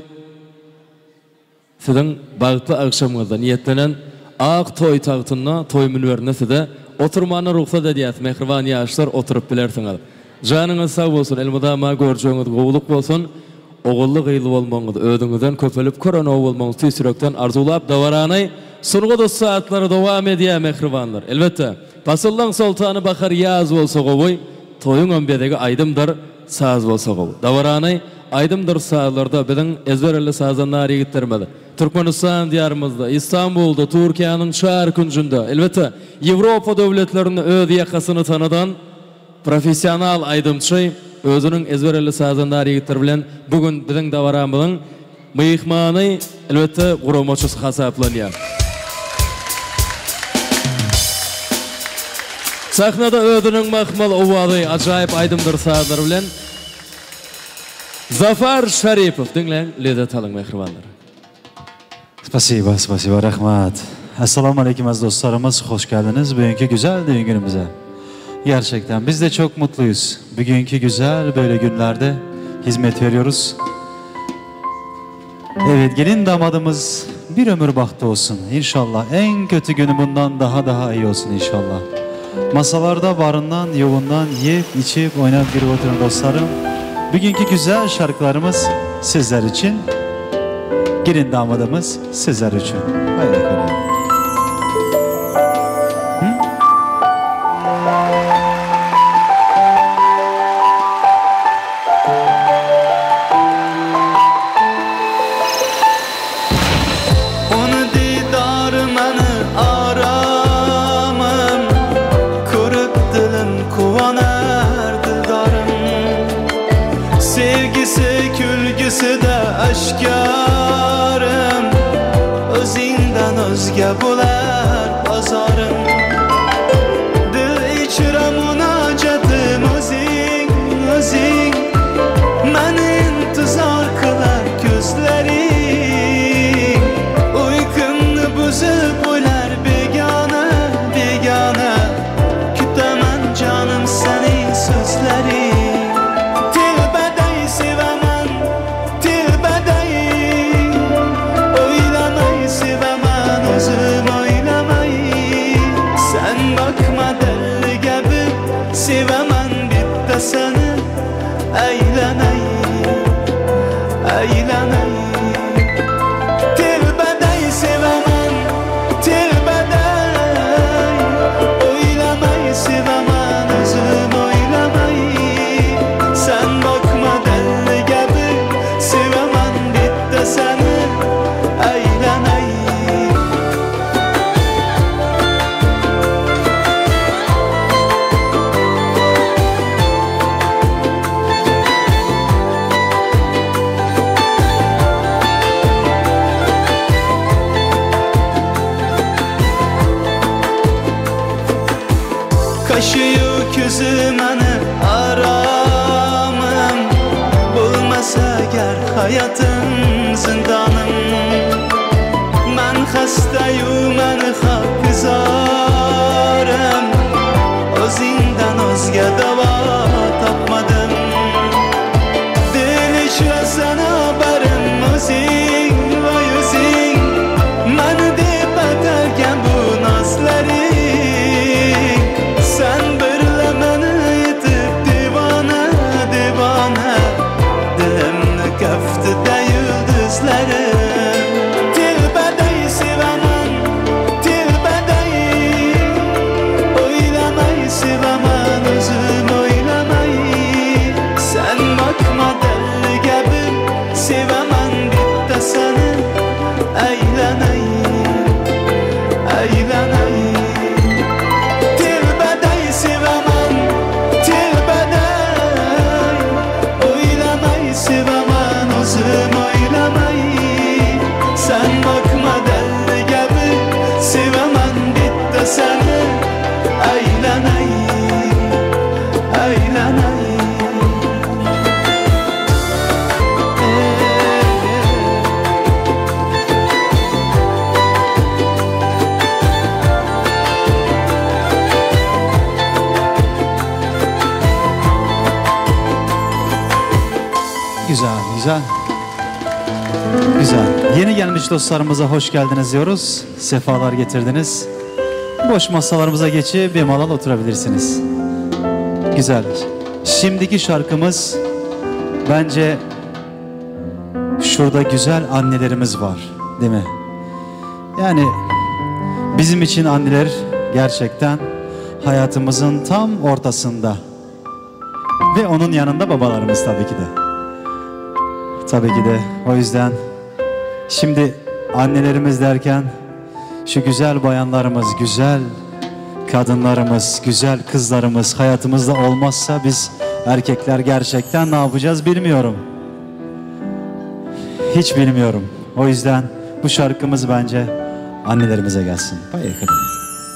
Siziň bagtly agşamyňyzda niýetlenen ak toý tagtynda, toý münberinde size oturmana rugsat edýäs, mähriban ýaşlar oturyp bilersiňiz. Janyňyz sag bolsun, elmydama görjegiňiz gowulyk bolsun, ogully-gyzly bolmagyňyz, özüňizden köpelip körenow bolmagyňyzy tüýs ýürekden arzuwlap dabarany. Sungat ussatlary dowam edýär mähribanlar. Elbetde, pasyllaň soltany bahar ýaz bolsa gowy, toýuňam bezegi aýdymdyr, saz bolsa gowy. Dabarany aýdymdyr sazlarda biziň ezber elli sazandar ýigitlerimiz Türkmenistan diýarymyzda, Istanbulda, Türkiýäniň çar künjünde, elbetde, Ýewropa döwletlerinde öz ýakasyny tanadan professional aýdymçy, özüniň ezber elli sazandar ýigitleri bilen bu gün biziň dabaramyzyň myhmany, elbetde, guramaçysy hasaplanýar. Sahnada özüniň mahmal owazy, ajaýyp aýdymdyr sazlary bilen Zafar Şaripow. Diňläň, lezzet alyň, mähribanlar. Spasiba, spasiba, rahmat. Essalamu aleyküm aziz dostlarımız, hoş geldiniz bugünkü güzel düğün günümüze. Gerçekten biz de çok mutluyuz. Bugünkü güzel böyle günlerde hizmet veriyoruz. Evet gelin damadımız bir ömür bahtı olsun inşallah. En kötü günü bundan daha daha iyi olsun inşallah. Masalarda varından yoğundan yiyip içip oynayıp girip oturun dostlarım. Bugünkü güzel şarkılarımız sizler için. Gelin damadımız sizler için. Haydi bakalım. Uni diydori mani oromim Ko'rib dilim quvonar dildorim Sevgisi kulgisida oshkorim O'zingdan o'zga bo'lar bozorim Dil ichra munojatim o'zing, o'zing Mani intizor qilar ko'zlaring Uyqumni buzib o'lar begona, begona Kutaman jonim sening so'zlaring Telbaday sevaman, telbaday O'ylamay sevaman o'zim o'ylamay Sen bakma diliga bir sevaman bitta seni Aylanay, aylanay Telbaday sevaman, telbaday O'ylamay sevaman o'zim o'ylamay Sen bakma diliga bir sevaman bitta seni Aylanay Qashi-yu ko'zi mani aromim Bo'lmasa agar hayotim zindonim Man xastayu mani xokizorim O'zingdan o'zga davo topmadim Dil ichra sanobarim o'zing voy o'zing Mani deb atalgan bu nozlaring Sen birla mani etib devona devona Dilimni kaftida yulduzlarim Telbaday sevaman telbaday O'ylamay sevaman o'zim o'ylamay Sen bakma diliga bir sevaman bitta seni Aylanay aylanay Telbaday sevaman telbaday O'ylamay sevaman o'zim o'ylamay Sen bakma diliga bir sevaman bitta seni Aylanay aylanay Güzel, güzel. Güzel. Yeni gelmiş dostlarımıza hoş geldiniz diyoruz. Sefalar getirdiniz. Boş masalarımıza geçip bir malal oturabilirsiniz. Güzel. Şimdiki şarkımız bence şurada güzel annelerimiz var, değil mi? Yani Bizim için anneler gerçekten hayatımızın tam ortasında. Ve onun yanında babalarımız tabii ki de. Tabii ki de o yüzden şimdi annelerimiz derken şu güzel bayanlarımız, güzel kadınlarımız, güzel kızlarımız hayatımızda olmazsa biz erkekler gerçekten ne yapacağız bilmiyorum. Hiç bilmiyorum. O yüzden bu şarkımız bence annelerimize gelsin. Bayakılı.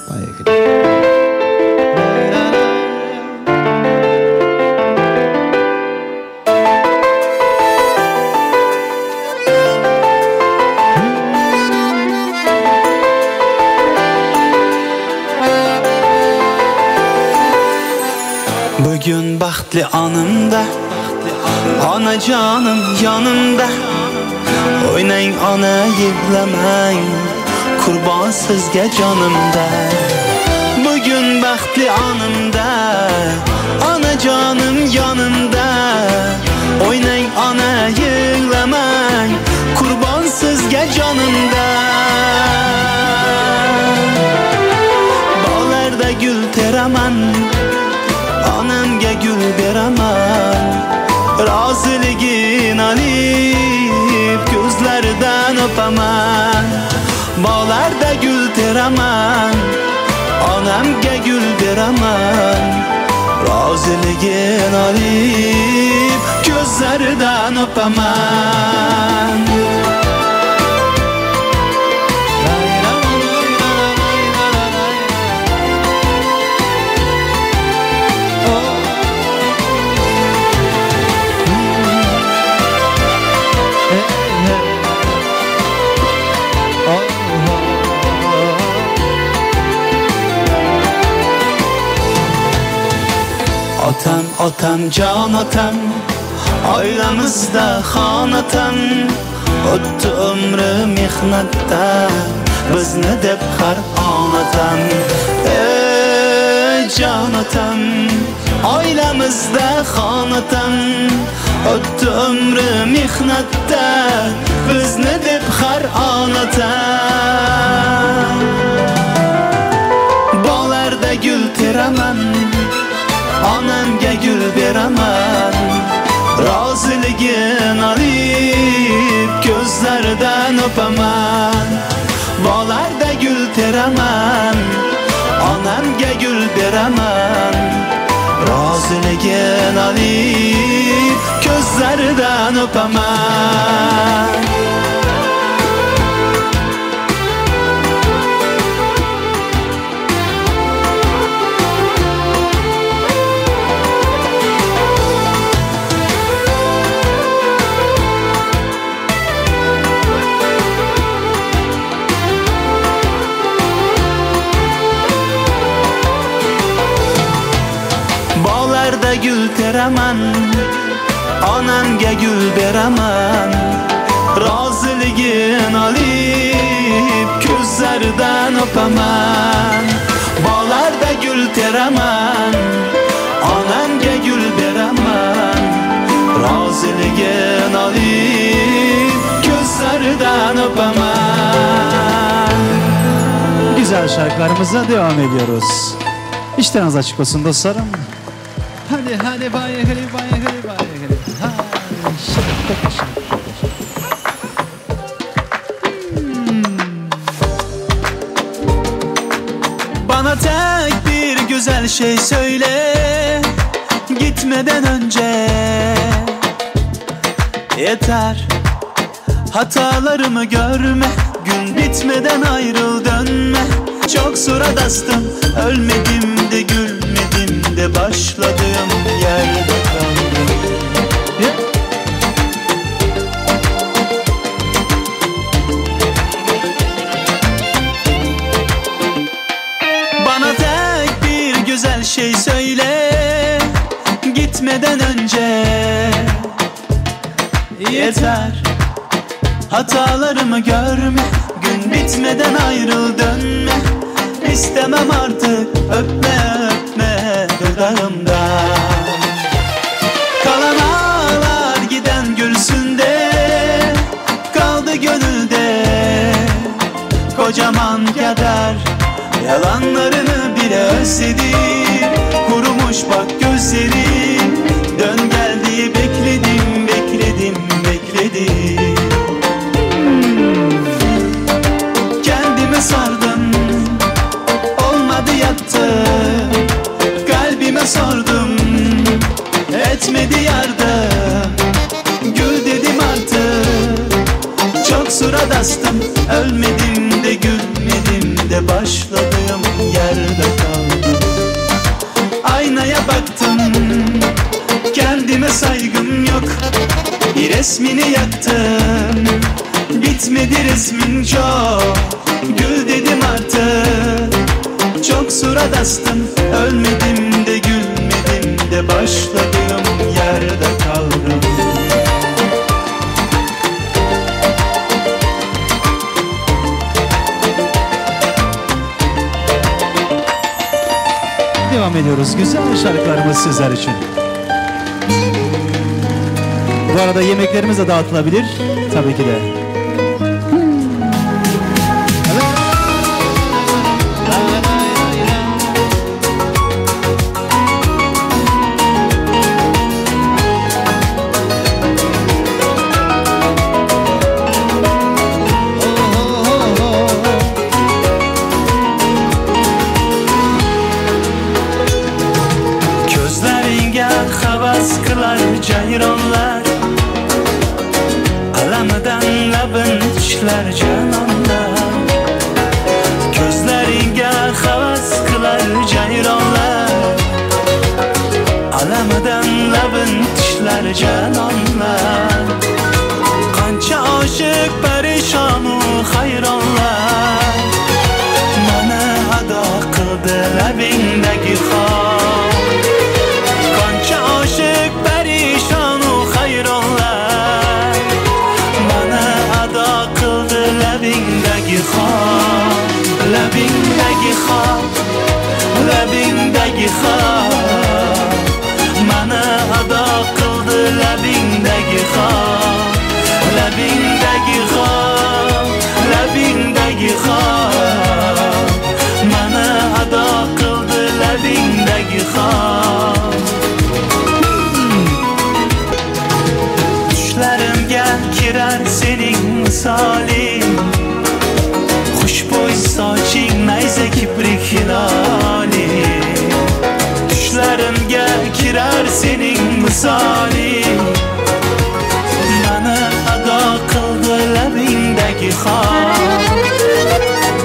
Bayakılı. Bugün baxtli onimda Onajonim yonimda O'ynang ona yig'lamang Qurbon sizga jonimda Bugun baxtli onimda Onajonim yonimda O'ynang ona yig'lamang Qurbon sizga jonimda Bog'larda gul teraman Onamga gul beraman Roziligin olib ko'zlaridan o'paman Bog'larda gul teraman Onamga gul beraman Roziligin olib ko'zlaridan o'paman Otam otam jon otam Oilamizda xon otam O'tdi umri mehnatda Bizni deb har on otam Ey jon otam Oilamizda xon otam O'tdi umri mehnatda Bizni deb har on otam Bog'larda gul teraman Onamga gul beraman Roziligin olib ko'zlaridan o'paman Bog'larda gul teraman Onamga gul beraman Roziligin olib ko'zlaridan o'paman Bog'larda gul teraman Onamga gul beraman Roziligin olib ko'zlaridan o'paman Bog'larda gul teraman Onamga gul beraman Roziligin olib ko'zlaridan o'paman Güzel şarkılarımıza devam ediyoruz. İşleriniz açık olsun dostlarım. Hadi hadi bay hadi bay hadi bay hadi. Hadi şık şık. Bana tek bir güzel şey söyle Gitmeden önce Yeter Hatalarımı görme Gün bitmeden ayrıl dönme Çok zora bastım Ölmedim de gülmedim de Başladığım yerde kaldım Yeah. Bana tek bir güzel şey söyle Gitmeden önce Yeter Hatalarımı görme Gün bitmeden ayrıl dönme İstemem artık öpme öpme dudağımda Kalan ağlar giden gülsün de Kaldı gönülde Kocaman keder Yalanlarını bile özledim Kurumuş bak gözlerim Dön gel diye bekledim Bekledim, bekledim Kendimi sardım Olmadı yattı Kalbime sordum Etmedi yardım Gül dedim artık Çok surat astım Ölmedim de gülmedim de Başladığım yerde kaldım Aynaya baktım Kendime saygım yok Bir resmini yaktım Bitmedi resmin çok Gül dedim artık Çok surat astım Ölmedim de gülmedim de Başladığım yerde kaldım Devam ediyoruz. Güzel şarkılarımız sizler için. Bu arada yemeklerimiz de dağıtılabilir. Tabii ki de. Ko'zlaringga havas qilar jayronlar Alamidan labin tishlar janonlar Ko'zlaringga havas qilar jayronlar Alamidan labin tishlar janonlar Qancha oshiq parishonu hayronlar Mani ado qildi labingdagi xol Qancha oshiq parishonu hayronlar Mani ado qildi labingdagi xol Labingdagi xol Labingdagi xol Mani ado qildi labingdagi xol Labingdagi xol Labingdagi xol Mani ado qildi labingdagi xol Tushlarimga kirar sening misoling Xushbo'y soching nayza kibrik hiloling Tushlarimga kirar sening misoling Mani ado qildi labingdagi xol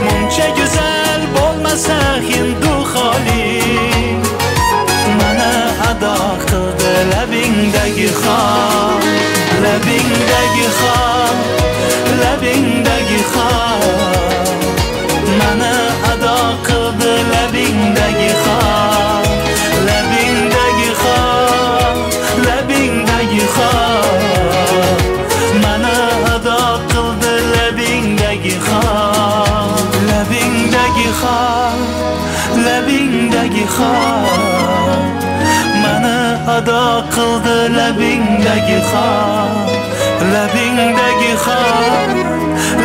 Muncha go'zal bo'lmasa hindu xoling Mani ado qildi labingdagi xol Labingdagi xol Labingdagi xol Mani ado qildi labingdagi xol Labingdagi xol Labingdagi xol Mani ado qildi labingdagi xol Labingdagi xol Labingdagi xol Mani ado qildi labingdagi xol Labingdagi xol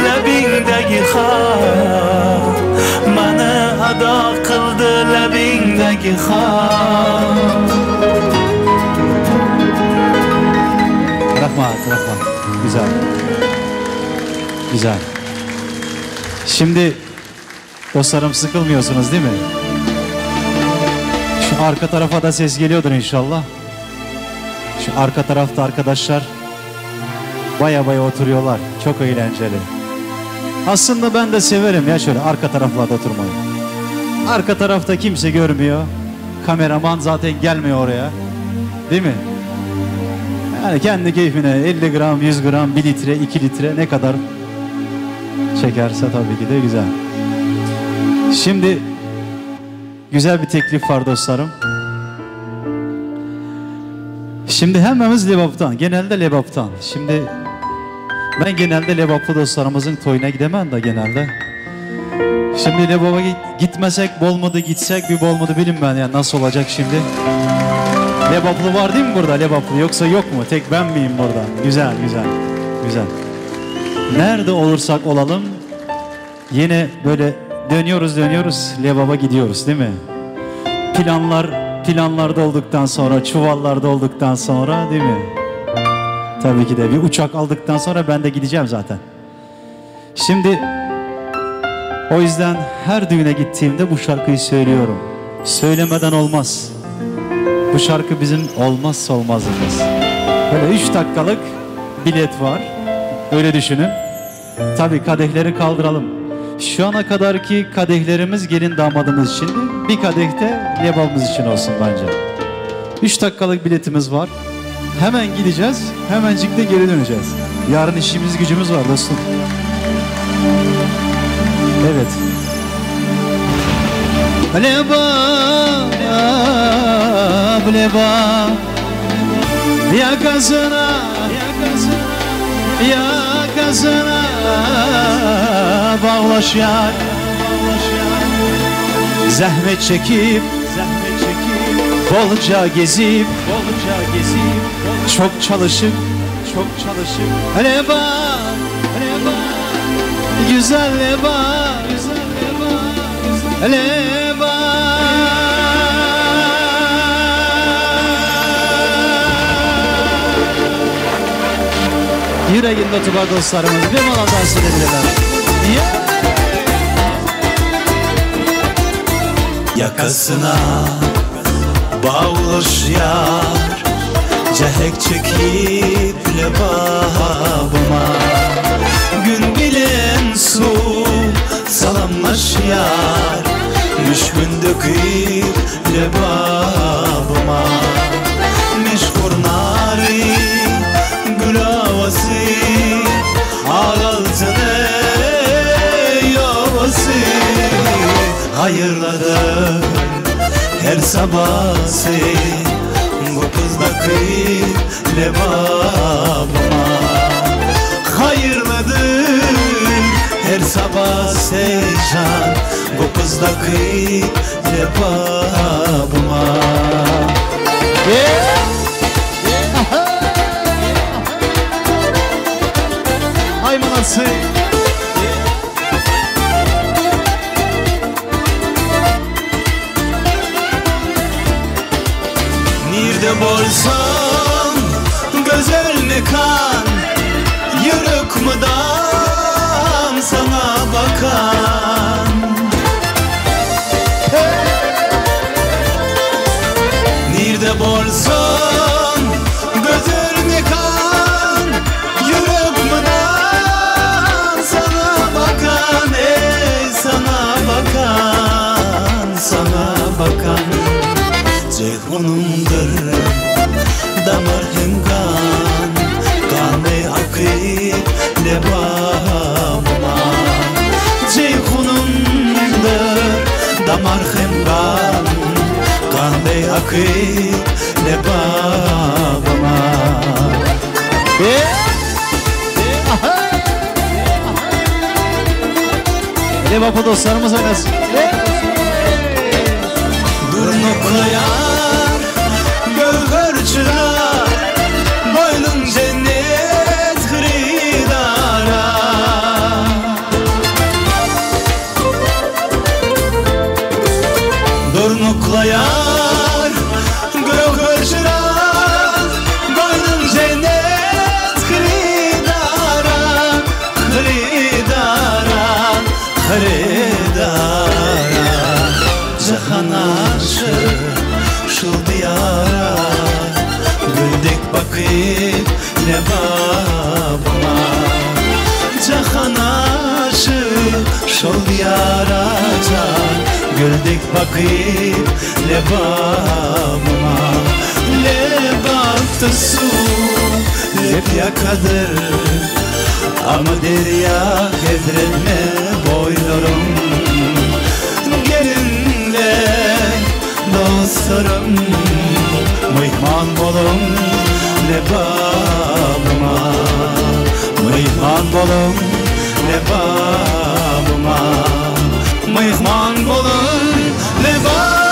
Labingdagi xol Mani ado qildi labingdagi xol Rahmat, rahmat. Güzel. Güzel. Şimdi dostlarım sıkılmıyorsunuz değil mi? Şu arka tarafa da ses geliyordur inşallah. Şu arka tarafta arkadaşlar baya baya oturuyorlar. Çok eğlenceli. Aslında ben de severim ya şöyle arka taraflarda oturmayı. Arka tarafta kimse görmüyor. Kameraman zaten gelmiyor oraya. Değil mi? Yani kendi keyfine 50 gram, 100 gram, 1 litre, 2 litre ne kadar çekerse tabii ki de güzel. Şimdi güzel bir teklif var dostlarım. Şimdi hemmemiz Lebap'tan, genelde Lebap'tan. Şimdi ben genelde Lebaplı dostlarımızın toyuna gidemem de genelde. Şimdi Lebap'a gitmesek bolmadı gitsek bir bolmadı bilim ben yani nasıl olacak şimdi. Lebaplı var değil mi burada Lebaplı yoksa yok mu? Tek ben miyim burada? Güzel güzel güzel. Nerede olursak olalım. Yine böyle dönüyoruz dönüyoruz Lebaba gidiyoruz değil mi? Planlar planlarda olduktan sonra çuvallarda olduktan sonra değil mi? Tabii ki de bir uçak aldıktan sonra ben de gideceğim zaten. Şimdi o yüzden her düğüne gittiğimde bu şarkıyı söylüyorum. Söylemeden olmaz. Bu şarkı bizim olmazsa olmazımız. Böyle 3 dakikalık bilet var. Öyle düşünün. Tabii kadehleri kaldıralım. Şu ana kadarki kadehlerimiz gelin damadımız için. Bir kadeh de lebabımız için olsun bence. 3 dakikalık biletimiz var. Hemen gideceğiz, hemencik de geri döneceğiz. Yarın işimiz gücümüz var dostum. Evet. Lebab, lebab Yakasına, yakasına bağlaş yar Zahmet çekip, zahmet çekip Bolca gezip, bolca gezip Çok çalışıp, çok çalışıp Lebab, lebab Güzel lebab, güzel lebab, lebab. Yüreğinde tuba dostlarımız bir mola dans edebilirler. Yeah. Yakasına bağlaş yar Cehek çekip lebabıma Gün bilen su salamlaş yar Müşkün döküp lebabıma Meşhur nari gül havası Ağaltını yovası Hayırladır her sabahsı Bu kızdaki lebabıma Hayırladır her sabah seycan Bu kızdaki lebabıma Yeah. Ay manası. Nerede bolsan güzel mekan Yürük mudam sana bakan Nerede bolsan güzel mekan Yürük mudam sana bakan Ey sana bakan, sana bakan Ceyhunumdur damar hem kan Kanı akıp lebabıma Ceyhunumdur damar hem kan Kanı akıp lebabıma Lebapı dostlarımız oynasın. Durnuklayan gövher çınar Boynun cennet hridara Durnuklayan gövher çınar Boynun cennet hridara Hridara, hridara Cihan aşık şu diyara Güldük bakıp lebabıma Cihan aşık şu diyara can Güldük bakıp lebabıma Lebapta su lep yakadır Ama derya evrenme boylarım Gelinle dostlarım Mihman bolun lebabıma Mihman bolun lebabıma Mihman bolun lebabıma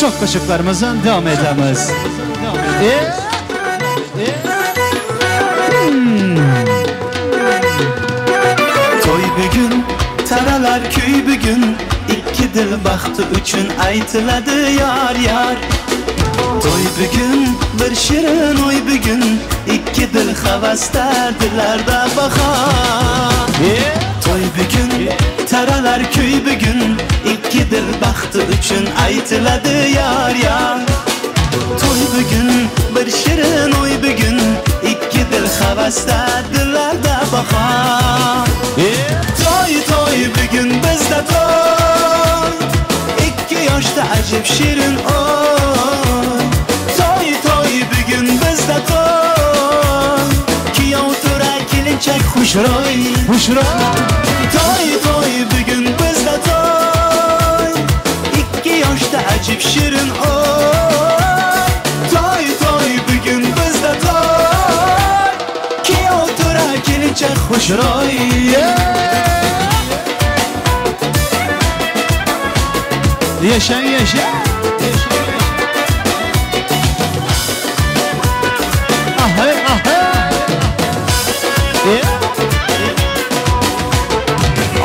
Çakkaşıklarımızdan devam edemiz. E? Hmm. Toy bugun, taralar kuy bugun, ikki dil baxti uchun aytiladi yor yor. Toy bugun, bir shirin oy bugun, ikki dil havasda dillarda bahor. Toy bugun, taralar kuy bugun, ikki dil baxti uchun aytiladi yor yor. Toy bugun, bir shirin oy bugun, ikki dil havasda dillarda bahor. Toy toy bugun bizda toy, ikki yoshda ajib shirin oy. Toy toy bugun bizda toy, kuyov to'ra kelinchak xushro'y. Xushro'y. Toy toy bugun bizda toy, ikki yoshda ajib shirin oy. Toy toy bugun bizda toy, kuyov to'ra kelinchak xushro'y. Yaşa yaşa. Aha aha.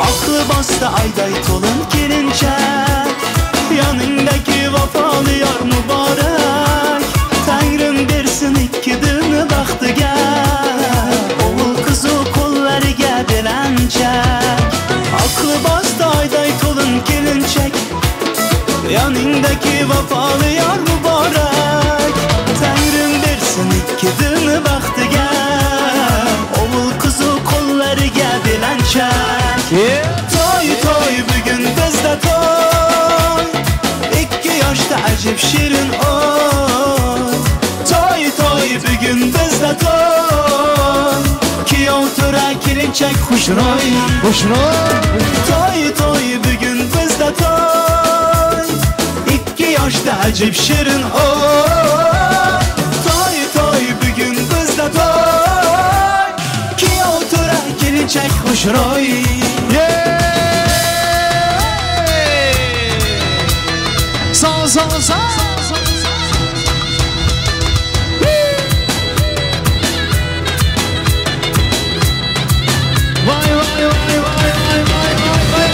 Oq libosda ayday to'lin kelinchak, yoningdagi vafoli yor muborak. Tangrim bersin ikki dilni baxtiga, o'g'il qizu qo'llariga belanchak. Oq libosda oyday to'lin kelinchak, yoningdagi vafoli yor muborak. Tangrim bersin ikki dilni baxtiga, o'g'il qizu qo'llariga belanchak. Toy toy bugun bizda toy, ikki yoshda ajib shirin oy. Toy toy bugun bizda toy, kuyov to'ra kelinchak xushro'y. Xushro'y. Toy toy bugun bizda toy, ikki yoshda ajib shirin oy. Toy toy bugun bizda toy, kuyov to'ra kelinchak xushro'y. Sağ sağ sağ. Vay vay vay vay vay vay vay vay.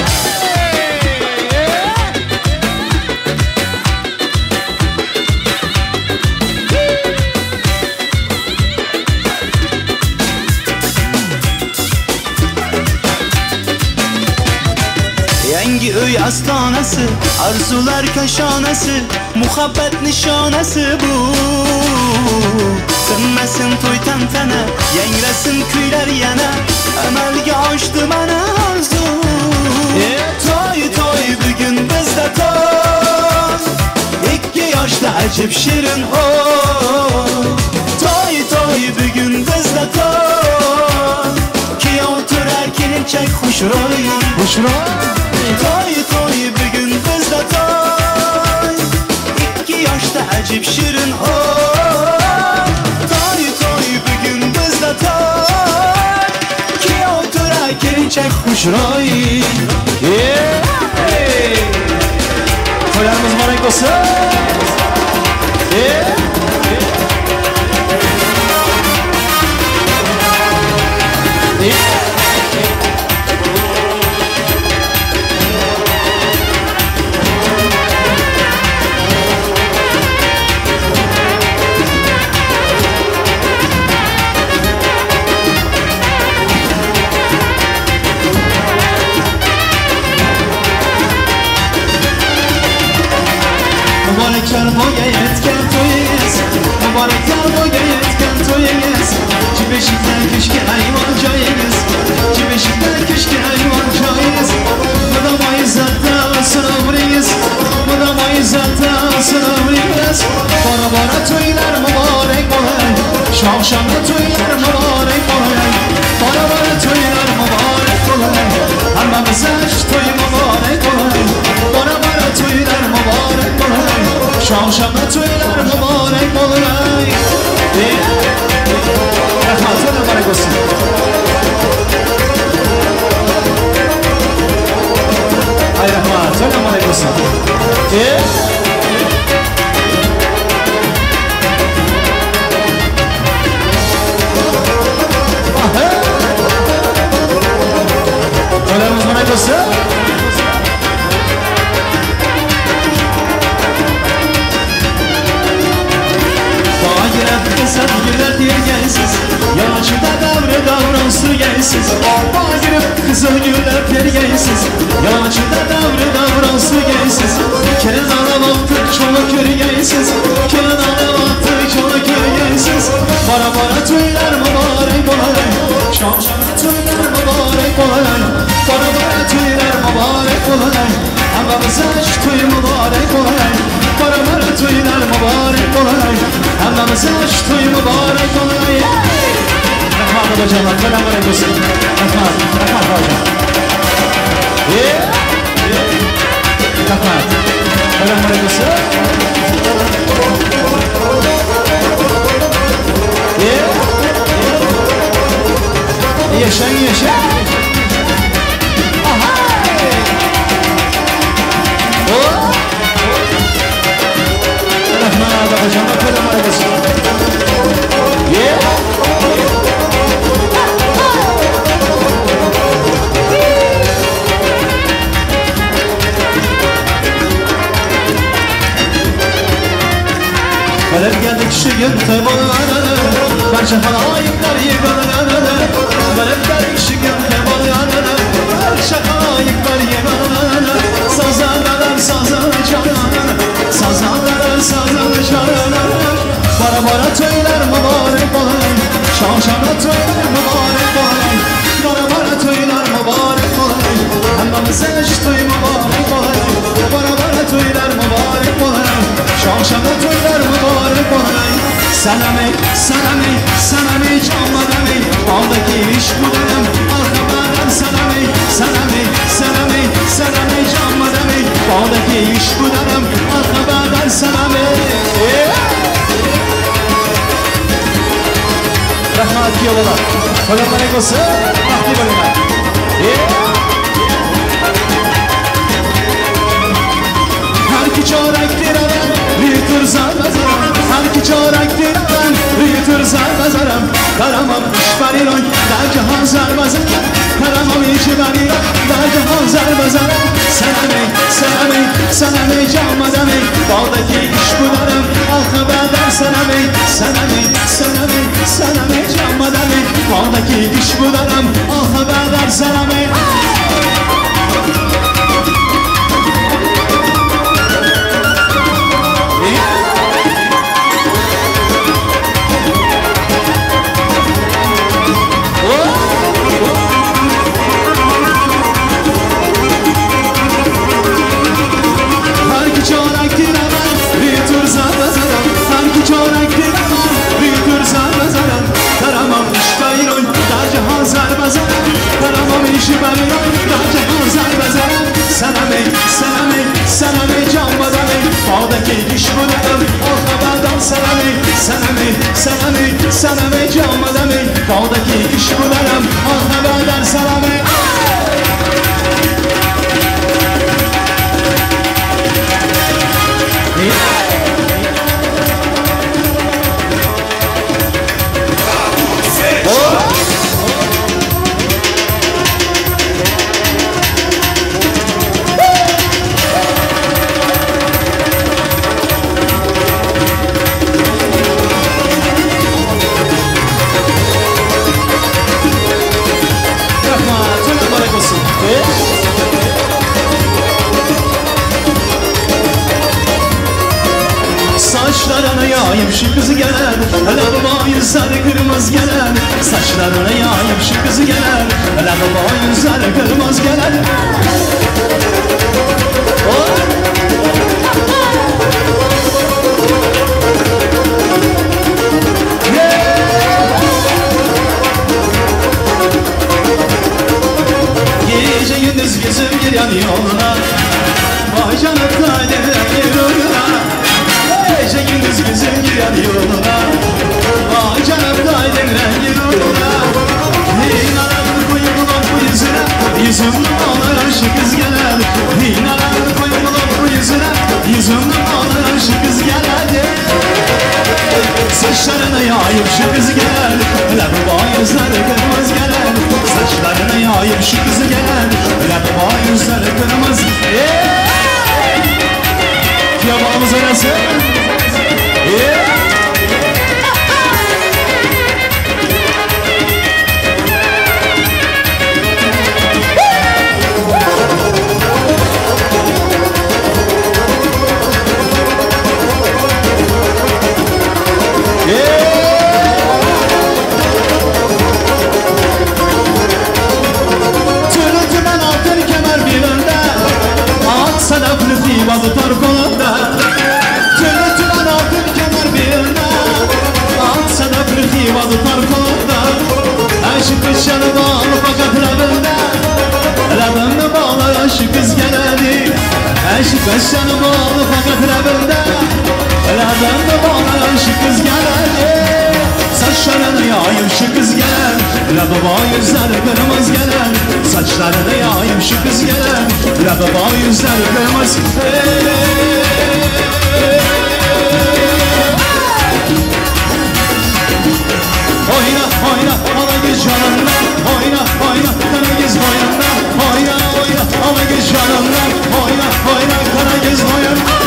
Yangi uy ostonasi, arzular koshonasi, muhabbat nishonasi bu. Tinmasin to'y tantana, yangrasin kuylar yana, amalga oshdi mana orzu. To'y to'y bugun bizda to'y, ikki yoshda ajib shirin oy. To'y to'y bugun bizda to'y, kuyov to'ra kelinchak xushro'y. Xushro'y. Toy toy bugun bizda toy, ikki yoshda ajib shirin oy. Toy toy bugun bizda toy, kuyov to'ra kelinchak xushro'y. To'ylarimiz muborak bo'lsin. Mübarekler boya yetken toyuz, mübarekler boya yetken toyuz. Cibeşikler keşke hayvan cayız, cibeşikler keşke hayvan cayız. Mıdamayız hatta sınavriyiz, mıdamayız hatta sınavriyiz. Bara bara toylar mübarek olay, şavşanlı toylar mübarek olay. Bara bara toylar mübarek olay, hammamize toy mübarek olay. Bara bara toylar mübarek olay, şavşanlı toylar mübarek olay. Rahmat, mübarek olsun. Ay rahmat, mübarek olsun. mübarek olsun. Bagirep kızat güller tergensiz Yaşında davre davran gelsiz Bagirep kızıl güller tergensiz Yaşında davre davran gelsiz Kenan ana baktı çoluk körgensiz Kenan ana baktı çoluk körgensiz Bara bara tüyler mübarek olay Şam şam tüyler mübarek olay Bara bara tüyler mübarek olay Hammamiz to'y mübarek olay Bara bara to'ylar mübarek olay Hammamiz to'y mübarek olay Rahmat babacanlar, selamünaleyküm olsun. Rahmat, rahmat babacan. Rahmat. Selamünaleyküm olsun. Yaşa, yaşa. Aha! Oh! Rahmat babacan, selamünaleyküm olsun. Yeah! Gelip geldik şu gün tebalarına Barça halayıklar yığınlarına Gelip geldik şu gün tebalarına Barça halayıklar yığınlarına Sazanlar sazan çalan Sazanlar sazan çalan Bara bara töyler mübarek olay Şaşana töyler mübarek olay Bara bara töyler mübarek olay Hammamize toy mübarek olay Bara bara töyler mübarek olay Şaşana töyler mübarek olay Sanam ey, sanam ey, sanam ey canmadan ey Bağdaki iş bu dönem, arkadan sanam ey Sanam ey, sanam ey, sanam ey canmadan ey Bağdaki iş bu dönem, arkadan sanam ey Rahmat yoluna, selamünaleyküm olsun, bahtli bo'linglar. Har ki chorak teraman, ritur zarbazaram Har ki chorak teraman, ritur zarbazaram Karamam ishbariroy, dar jahon zarbazaram Karamam ishbariroy, dar jahon zarbazaram Sanam ey, sanam ey, sanam ey jonmadam ey Bog'dagi ish budaram, oqibatdan sanam ey Sanam ey, sanam ey, sanam ey jonmadam ey Bog'dagi ish budaram, oqibatdan sanam ey Har ki chorak teraman, ritur zarbazaram Har ki chorak teraman, ritur zarbazaram Karamam ishbariroy, dar jahon zarbazaram Karamam ishbariroy, dar jahon zarbazaram Sanam ey, sanam ey, sanam ey jonmadam ey Bog'dagi ish budaram, oqibatdan sanam ey Sanam ey, sanam ey, sanam ey jonmadam ey Bog'dagi ish budaram, oqibatdan sanam ey Rahmat, mübarek olsun. Saçlarına yayıp şu kızı gelen, Ləbə yüzleri kırmızı gelen. Saçlarına yayıp şu kızı gelen, Ləbə yüzleri kırmızı gelen. Oh! Gece gündüz gözüm bir yan yoluna, Vay canım yoluna. Gece gündüz gözüm bir yan yoluna, Vay canım yoluna. İnanan koyulan bu yüzüne, Yüzümden ağlar şu kız gelen. İnanan koyulan bu yüzüne, Yüzümden ağlar şu kız gelen. Saçlarına yayıp şu kız gelen, Ləbə yüzleri kırmızı gelen. Saçlarına yayıp şu kız gelen, Ləbə bolsun. Yeah. Tülü tümen altın kemer belinde, Ak sadefli ziba tutar kolunda. Tülü tümen altın kemer belinde, Ak sadefli ziba tutar kolunda. Aşık kışanı bağlı fakat labında, Labımda bağlı aşık kız geleni. Aşık kışanı bağlı fakat labında, Labımda bağlı aşık kız geleni. Saçlarını yayıp şu kız gelen, Lababa yüzler kırmızı gelen. Saçlarını yayıp şu kız gelen, Lababa yüzler kırmızı. Oyna oyna ala geç yanımda, oyna oyna kara göz boyunda, oyna oyna ala geç yanımda, oyna oyna kara göz boyunda.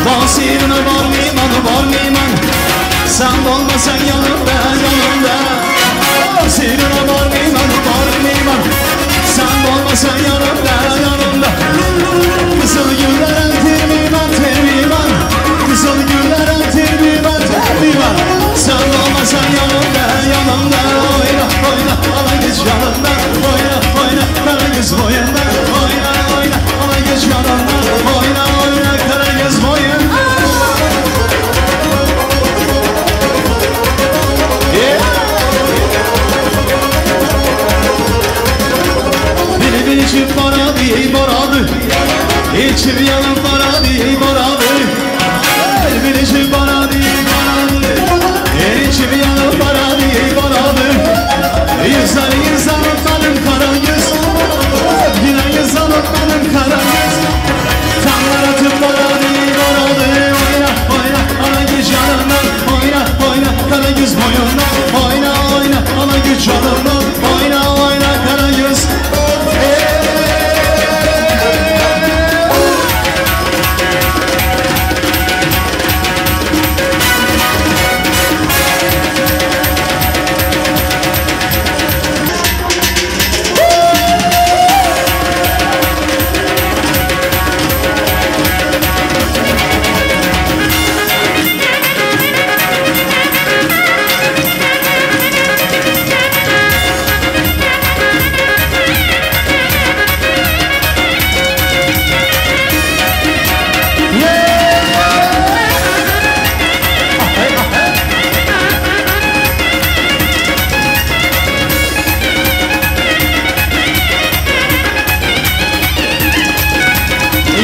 Basirine var limanı var liman, sen olmasan yanımda yanımda. Basirine var limanı var liman, sen olmasan yanımda yanımda. Kızıl güller termiman termiman, kızıl güller termiman termiman. Sen olmasan yanımda yanımda. Oyna oyna ala geç yanımda, oyna oyna kara göz boyunda, oyna oyna ala geç yanımda, oyna oyna kara göz boyunda. Bili bili çift bana diye baradı, İçim yanım bana diye baradı. Bili çift bana diye baradı, İçim yanım bana diye baradı. Yüzler yüzler benim kara göz, Yine yüzler benim kara göz. Tanlar atıp bana diye baradı. Oyna oyna ana güç yanımdan, oyna oyna kara göz boyundan, oyna oyna ana güç yanımdan, oyna oyna kara göz.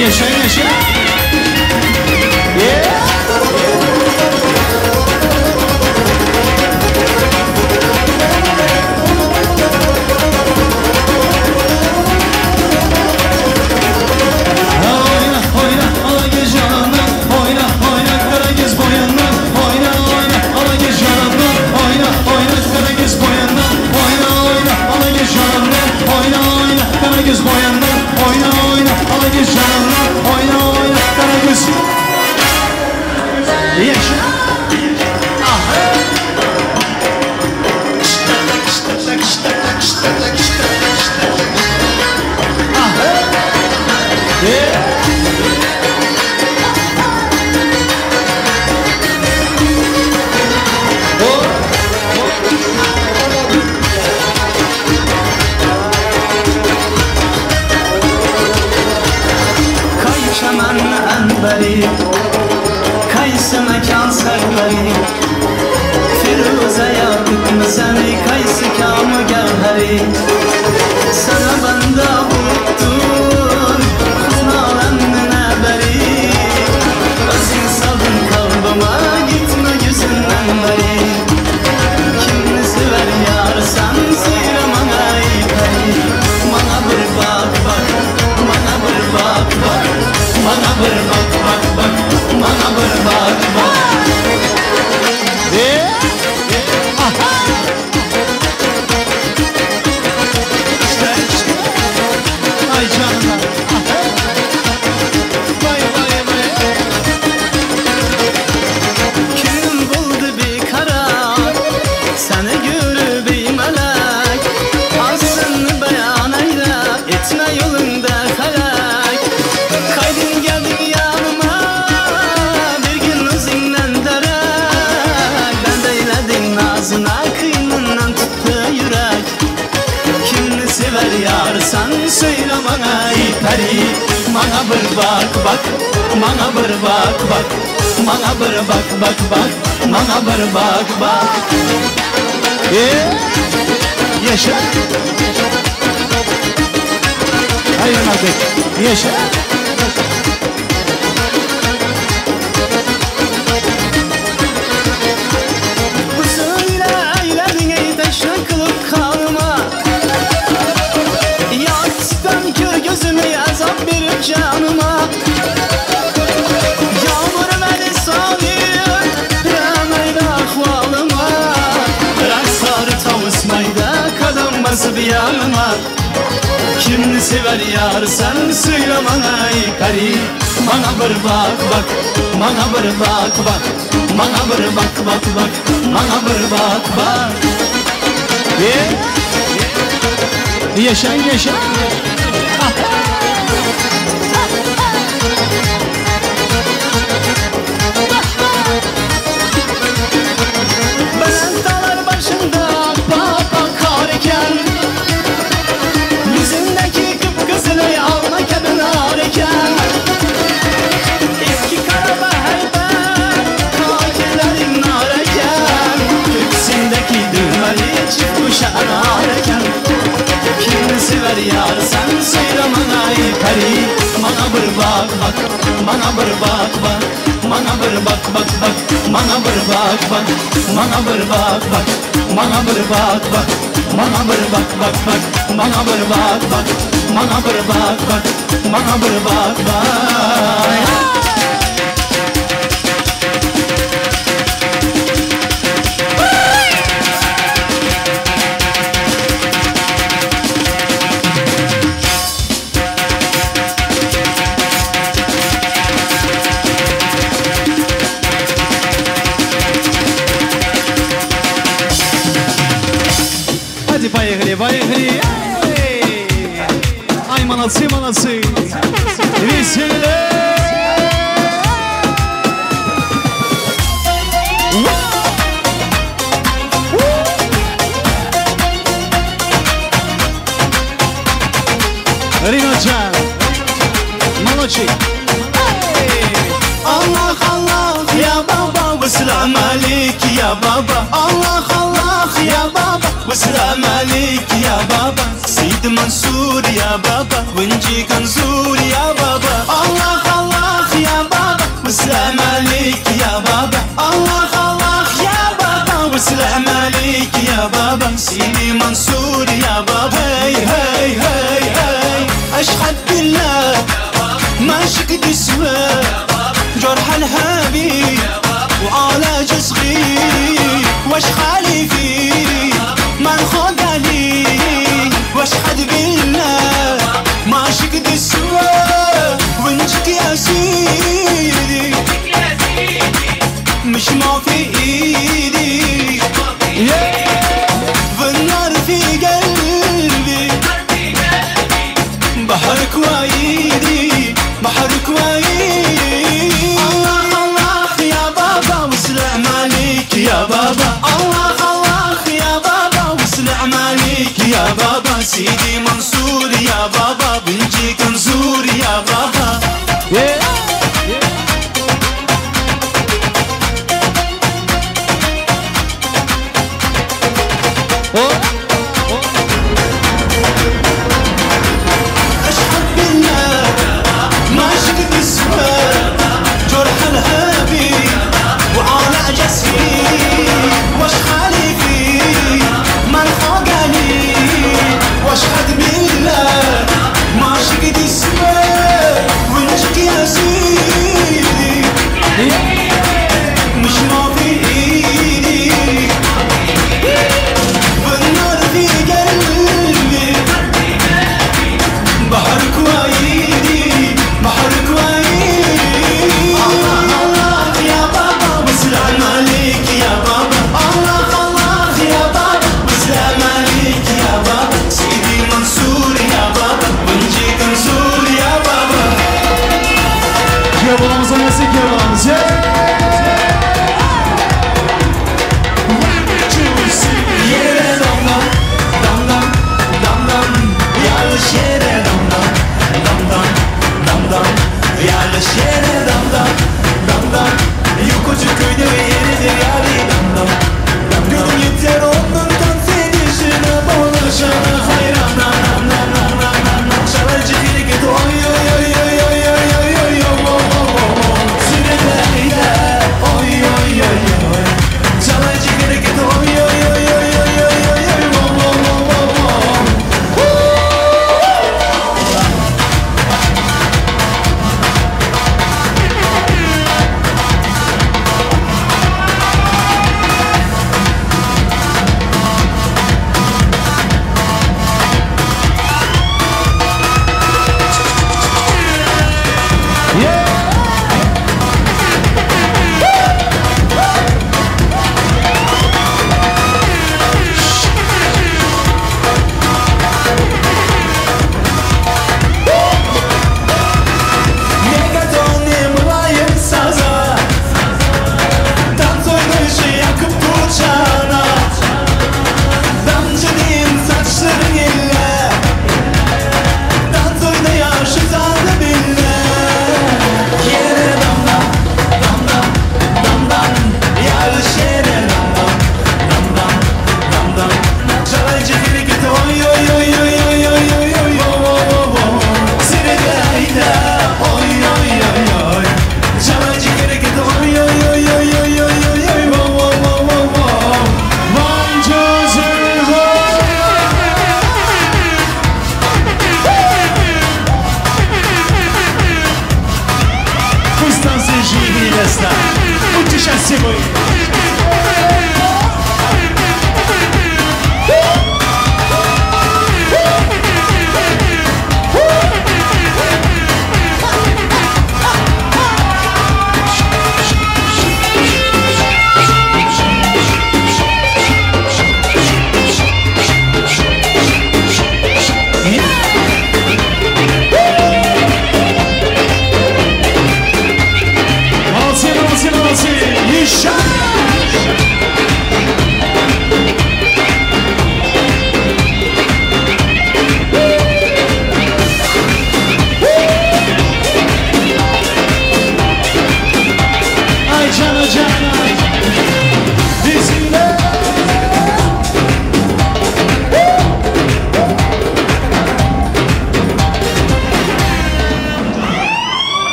Yaşa yaşa. Yeah. Oyna oyna ala göz yanından, oyna oyna kara göz boyundan, oyna oyna ala göz yanından, oyna oyna kara göz boyundan, oyna oyna ala göz yanından, oyna oyna kara göz boyundan, oyna oyna ala göz yanından, oyna oyna kara göz. Yaşa. Yeah. Kay çemen enberi, kaysı mekan serveri, Firuze yakıp seni, kaysı kamı gevheri. Sana bende buldun, husn alemine beri. Özün saldın kalbıma, gitme yüzünden beri. Kimni sever yar sen, zira bana ey peri. Bana bir bak bak, bana bir bak bak, bana bir bak bak bak, bana bir bak bak. bir bak bak Maňa bir bak bak Maňa bir bak bak bak Maňa bir bak bak Ee, yaşa. Hayır artık. Yaşa. Bu söyle eyledin taşa kılıp kalma Yaksın kör gözümü azap verip canıma Yağmur beni salıyor Rəməydə ahvalıma Bırak sarı tavus mayda Kadam basıp yanıma Kimni sever yar sen söyle bana ey peri Bana bir bak bak Bana bir bak bak Bana bir bak bak bak Bana bir bak bak Ee, yaşa yaşa. Belent dağlar başında papak kar iken Yüzündeki kıpkızıl alma kabi nar iken İki karaba heybet kakelerin nar eken Göksündeki düğmeli çift kuşa anar eken Kimi sever yar sen söyle bana ey peri Bana bir bak bak bana bir bak bak Bana bir bak bak bak bana bir bak bak Bana bir bak bak bana bir bak bak Bana bir bak bak bak bana bir bak bak Bana bir bak bak bana bir bak bak Hadi поехали, поехали. Эй! Ай, молодцы, молодцы. Веселее. Rinocan. Молодчик. Allah Allah ya baba ve selam aleyk ya baba Allah Allah ya baba ve selam aleyk ya baba Seyyid Mansur ya baba ونجيك نزور ya baba Allah Allah ya baba ve selam aleyk ya baba Allah Allah ya baba ve selam aleyk ya baba Sidi Mansur ya baba hey hey hey hey أشهد بالله ما شكد اسمه جرح الهابي وعلاج صغير واش خالي فيه ما نخد عليه واش حد بالله ما شكد اسمه ونجك يا سيدي مش ما في ايدي والنار في قلبي بحرك وايدي بحرك وايدي الله الله يا بابا وسلام عليك يا بابا الله الله يا بابا وسلام عليك يا بابا سيدي منصور يا بابا بنجيك نزور يا بابا أشهد بالله ما شفت اسمه جرح الهابي وعلى جسمي واش خالي فيه ما نخوق عليه واشهد بالله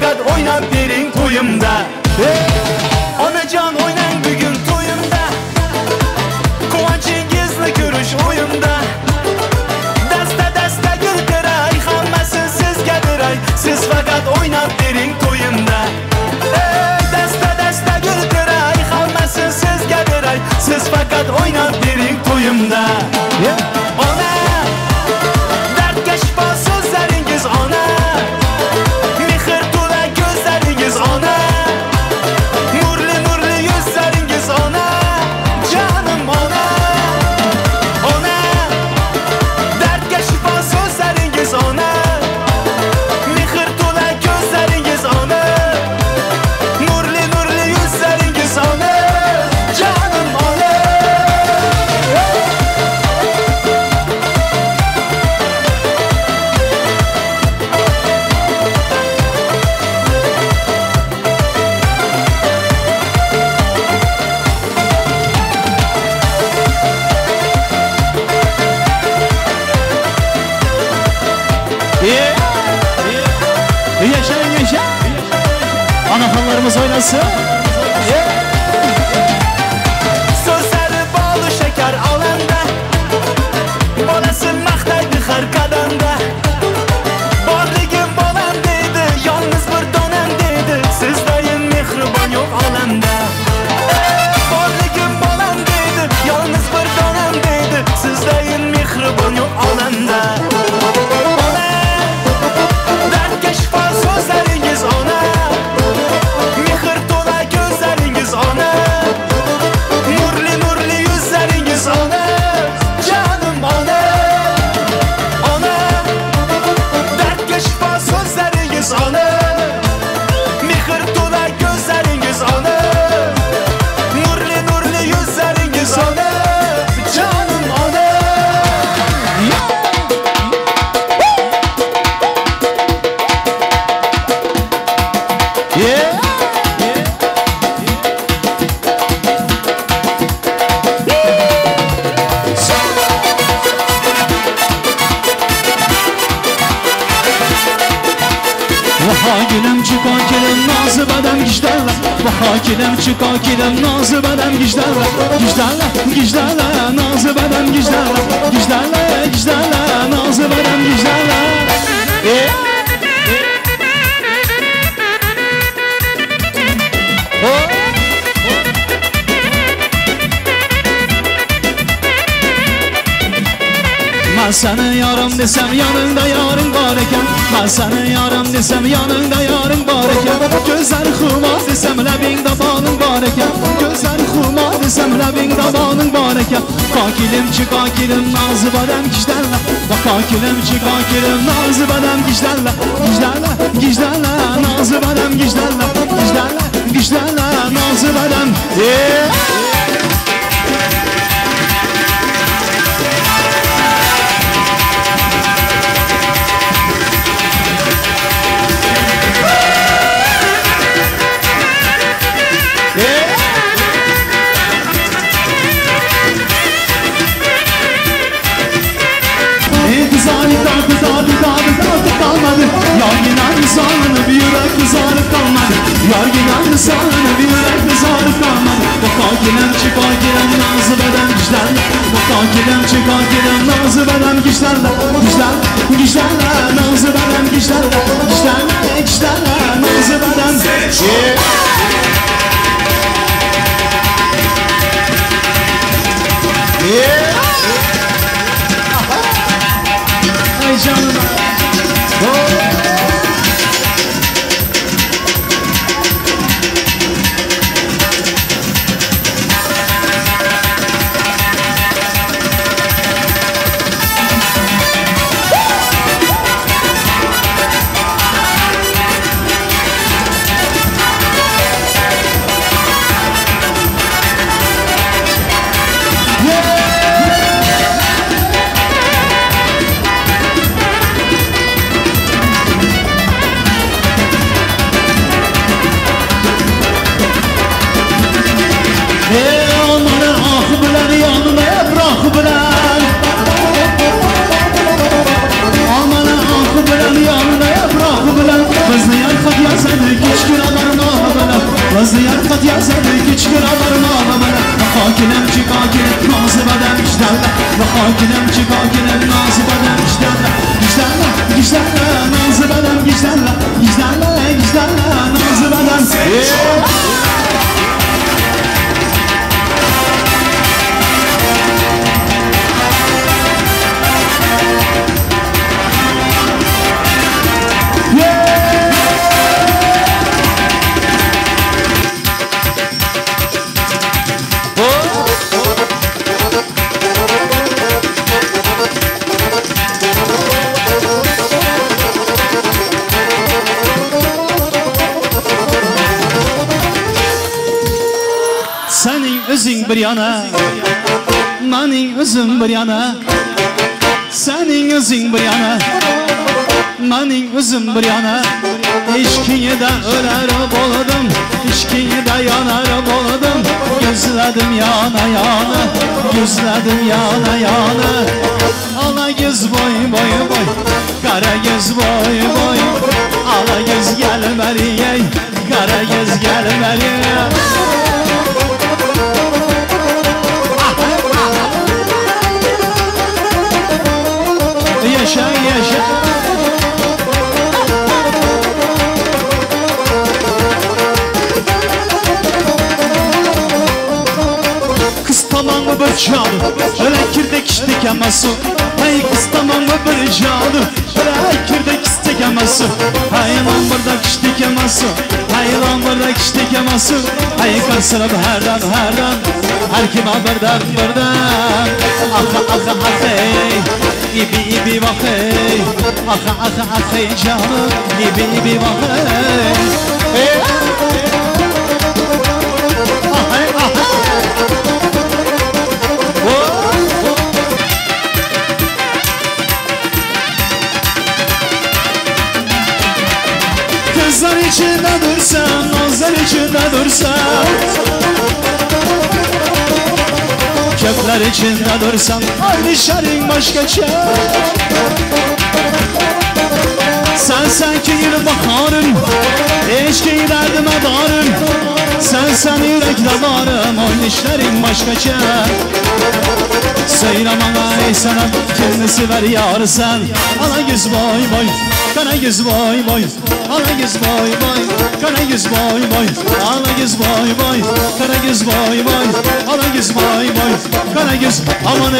faqat o'ynab bering to'yimda. Onajon o'ynang bugun to'yimda, quvonchingizni ko'rish o'yimda. Dasta dasta gul teray, hammasi sizga beray, siz faqat o'ynab bering to'yimda. Dasta dasta gul teray, hammasi sizga beray, siz faqat o'ynab bering to'yimda. Ona, dardga shifo so'zlaringiz ona, mehr to'la ko'zlaringiz ona, nurli nurli yuzlaringiz ona, jonim ona. Ona, dardga shifo so'zlaringiz ona, mehr to'la ko'zlaringiz ona, nurli nurli yuzlaringiz ona, jonim ona. Yaşayın yaşa. Anahanlarımız oynasın. So'zlari bol shakar olamda, bolasin maqtaydi har qadamda. Borligim bolam deydi, yolg'iz bir donam deydi, sizdayin mehribon yo'q olamda. Borligim bolam deydi, yolg'iz bir donam deydi, sizdayin mehribon yo'q olamda. Ona, dardga shifo so'zlaringiz ona, mehr to'la ko'zlaringiz ona, nurli nurli yuzlaringiz ona, jonim ona. Ona, dardga shifo so'zlaringiz ona, mehr to'la ko'zlaringiz ona, nurli nurli yuzlaringiz ona, jonim ona. Vahakilim çıkakilim nazı badem gijderle, Vahakilim çıkakilim nazı badem gijderle, Gijderle, gijderle nazı badem gijderle, Gijderle, gijderle nazı badem gijderle. Ben seni yarım desem yanında yarın var eken, Ben seni yarım desem yanında yarın var eken, Gözler xuma desem lebinde balın var eken, Gözler xuma desem lebinde balın var eken. Kakilim çıkakilim nazı badem gijderle, Kakilim çıkakilim nazı badem gijderle, Gijderle, gijderle nazı badem gijderle, Gijderle, gijderle nazı badem. Kalmadı. Yargınan zanını bir yürek kızarıp kalmadı. Yargınan zanını bir yürek kızarıp kalmadı. Bakakilim çıkakilim nazı beden gijderle, Bakakilim çıkakilim nazı beden gijderle, Gijderle, gijderle nazı beden gijderle, Gijderle, gijderle nazı beden. Ay canım. özüň bir yana Manin özüm bir yana Senin özün bir yana Manin özüm bir yana İşkine de öler oldum İşkine de yanar oldum Gözledim yana yana Gözledim yana yana Ala göz boy boy boy Kara göz boy boy Ala göz gelmeliye Kara göz gelmeliye Yaşa yaşa Kız tamamı bir canı Öyle kirdek iştik aması Hey kız tamamı bir canı Öyle kirdek istek aması Hey lan burada kiştik aması Hey lan burada kiştik aması Hey karsırım herden herden Her kime birden birden Ah ah ah hey İbi ibi vah hey Ah ah ah hey canım İbi ibi vah hey Hey Ah hey ah Kızlar içinde dursam, nazlar içinde dursam Kökler içinde dursam, aynı şerin başka çek Sen sen ki yürü baharım, eşki derdime darım Sen sen yürekte varım, oyun işlerin başka çek Söyle bana ey sana, kimi sever yar sen Ala yüz boy boy, kara yüz boy boy Ala yüz boy boy, kara yüz boy boy Ala yüz boy boy, kara yüz boy boy Ala yüz boy boy, kara yüz aman ey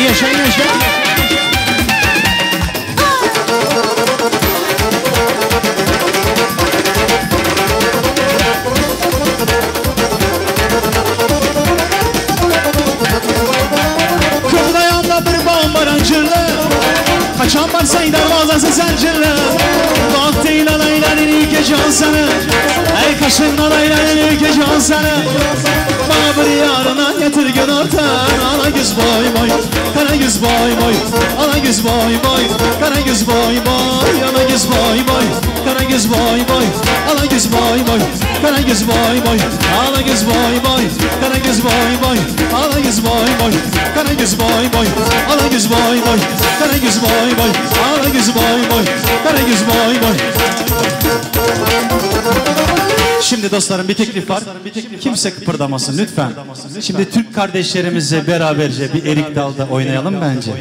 Yaşa yaşa. Kıpırdayanda bir bomba rancırlı Kaçan varsa darvazası zincirli Vaktiyle leylenin ilk can seni Ey kaşınla leylenin ilk can seni Bana bir yarına getir gün ortan Ana yüz boy boy, kara yüz boy boy Ana yüz boy boy, kara yüz boy boy Ana yüz boy boy, kara yüz boy boy Ana yüz boy boy, kara yüz boy boy Ana yüz boy boy, kara yüz boy boy Ana yüz boy boy, kara yüz boy boy Ana yüz boy boy, kara yüz boy boy Ana yüz boy boy, kara yüz boy boy Şimdi dostlarım bir teklif var. Kimse kıpırdamasın lütfen. Şimdi Türk kardeşlerimizle beraberce bir erik dalda oynayalım bence.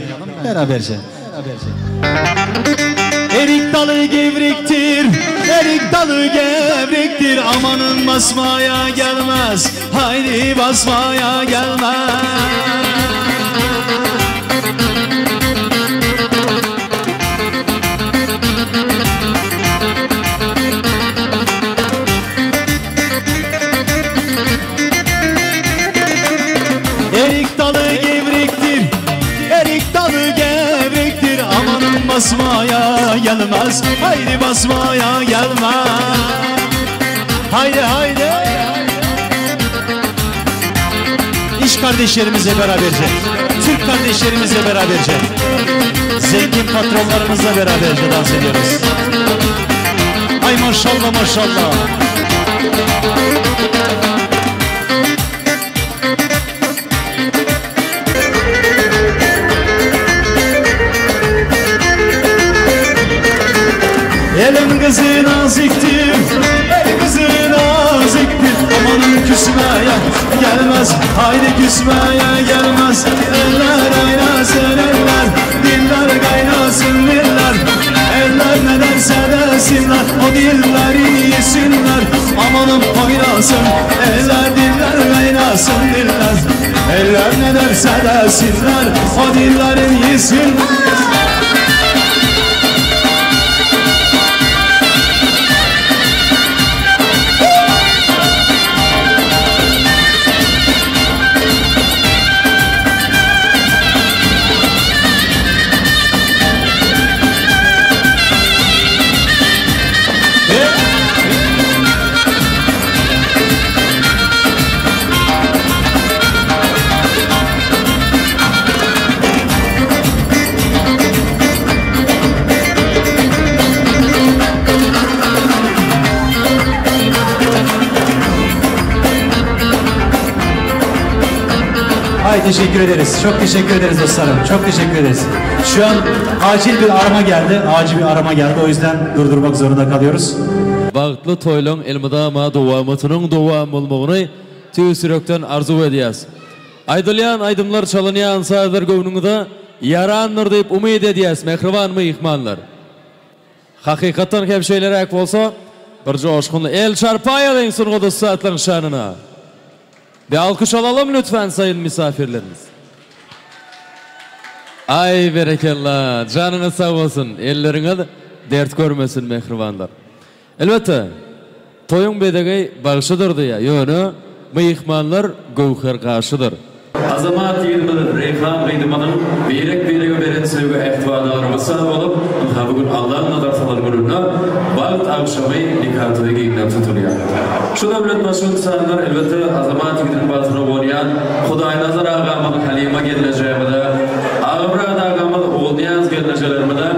Beraberce. Erik. Erik dalı gevrektir, erik dalı gevrektir Amanın basmaya gelmez, haydi basmaya gelmez Erik dalı gevrektir, erik dalı gevrektir Amanın basmaya gelmez, haydi basmaya gelmez Haydi haydi İş kardeşlerimizle beraberce, Türk kardeşlerimizle beraberce, zengin patronlarımızla beraberce dans ediyoruz. Ay maşallah maşallah. Elin kızı naziktir, el kızı naziktir Amanın küsmeye gelmez, haydi küsmeye gelmez Eller oynasın eller, diller kaynasın diller Eller ne derse desinler, o dilleri yesinler Amanın oynasın, eller diller kaynasın diller Eller ne derse desinler, o dillerin yesinler Ay teşekkür ederiz. Çok teşekkür ederiz dostlarım. Çok teşekkür ederiz. Şu an acil bir arama geldi. Acil bir arama geldi. O yüzden durdurmak zorunda kalıyoruz. Bagtly toýlaň elmydama dowamatynyň dowam bolmagyny tüýs ýürekden arzuw edýäs. Aýdylýan aýdymlar, çalynýan sazlar göwnüňize ýarandyr diýip umyt edýäs, mähriban myhmanlar. Hakykatdan hem şeýleräk bolsa, bir joşgunly el çarpaýalyň sungat ussatlaryň şanyna. Bir alkyş alalım lütfen sayın misafirlerimiz. Ay berekella, janyňyz sag bolsun, elleriňiz dert görmesin mähribanlar. Elbetde, toýuň bezegi bagşydyr diýýär, ýöne myhmanlar göwher gaşydyr. Azamat ýigidimiz Reýhan gyzymyzyň birek-birege beren söýgi ähti-wadalary wysal bolup, ynha bu gün Allaň nazar salan gününde bagt agşamy nika toýy giňden tutulýar. Şu döwlet başy ynsanlar elbetde Azamat ýigidiniň bagtyna guwanýan Hudaýnazar agamyz Halyma gelnejemize, Agamyrat agamyz Ogulnyýaz gelnejelerimize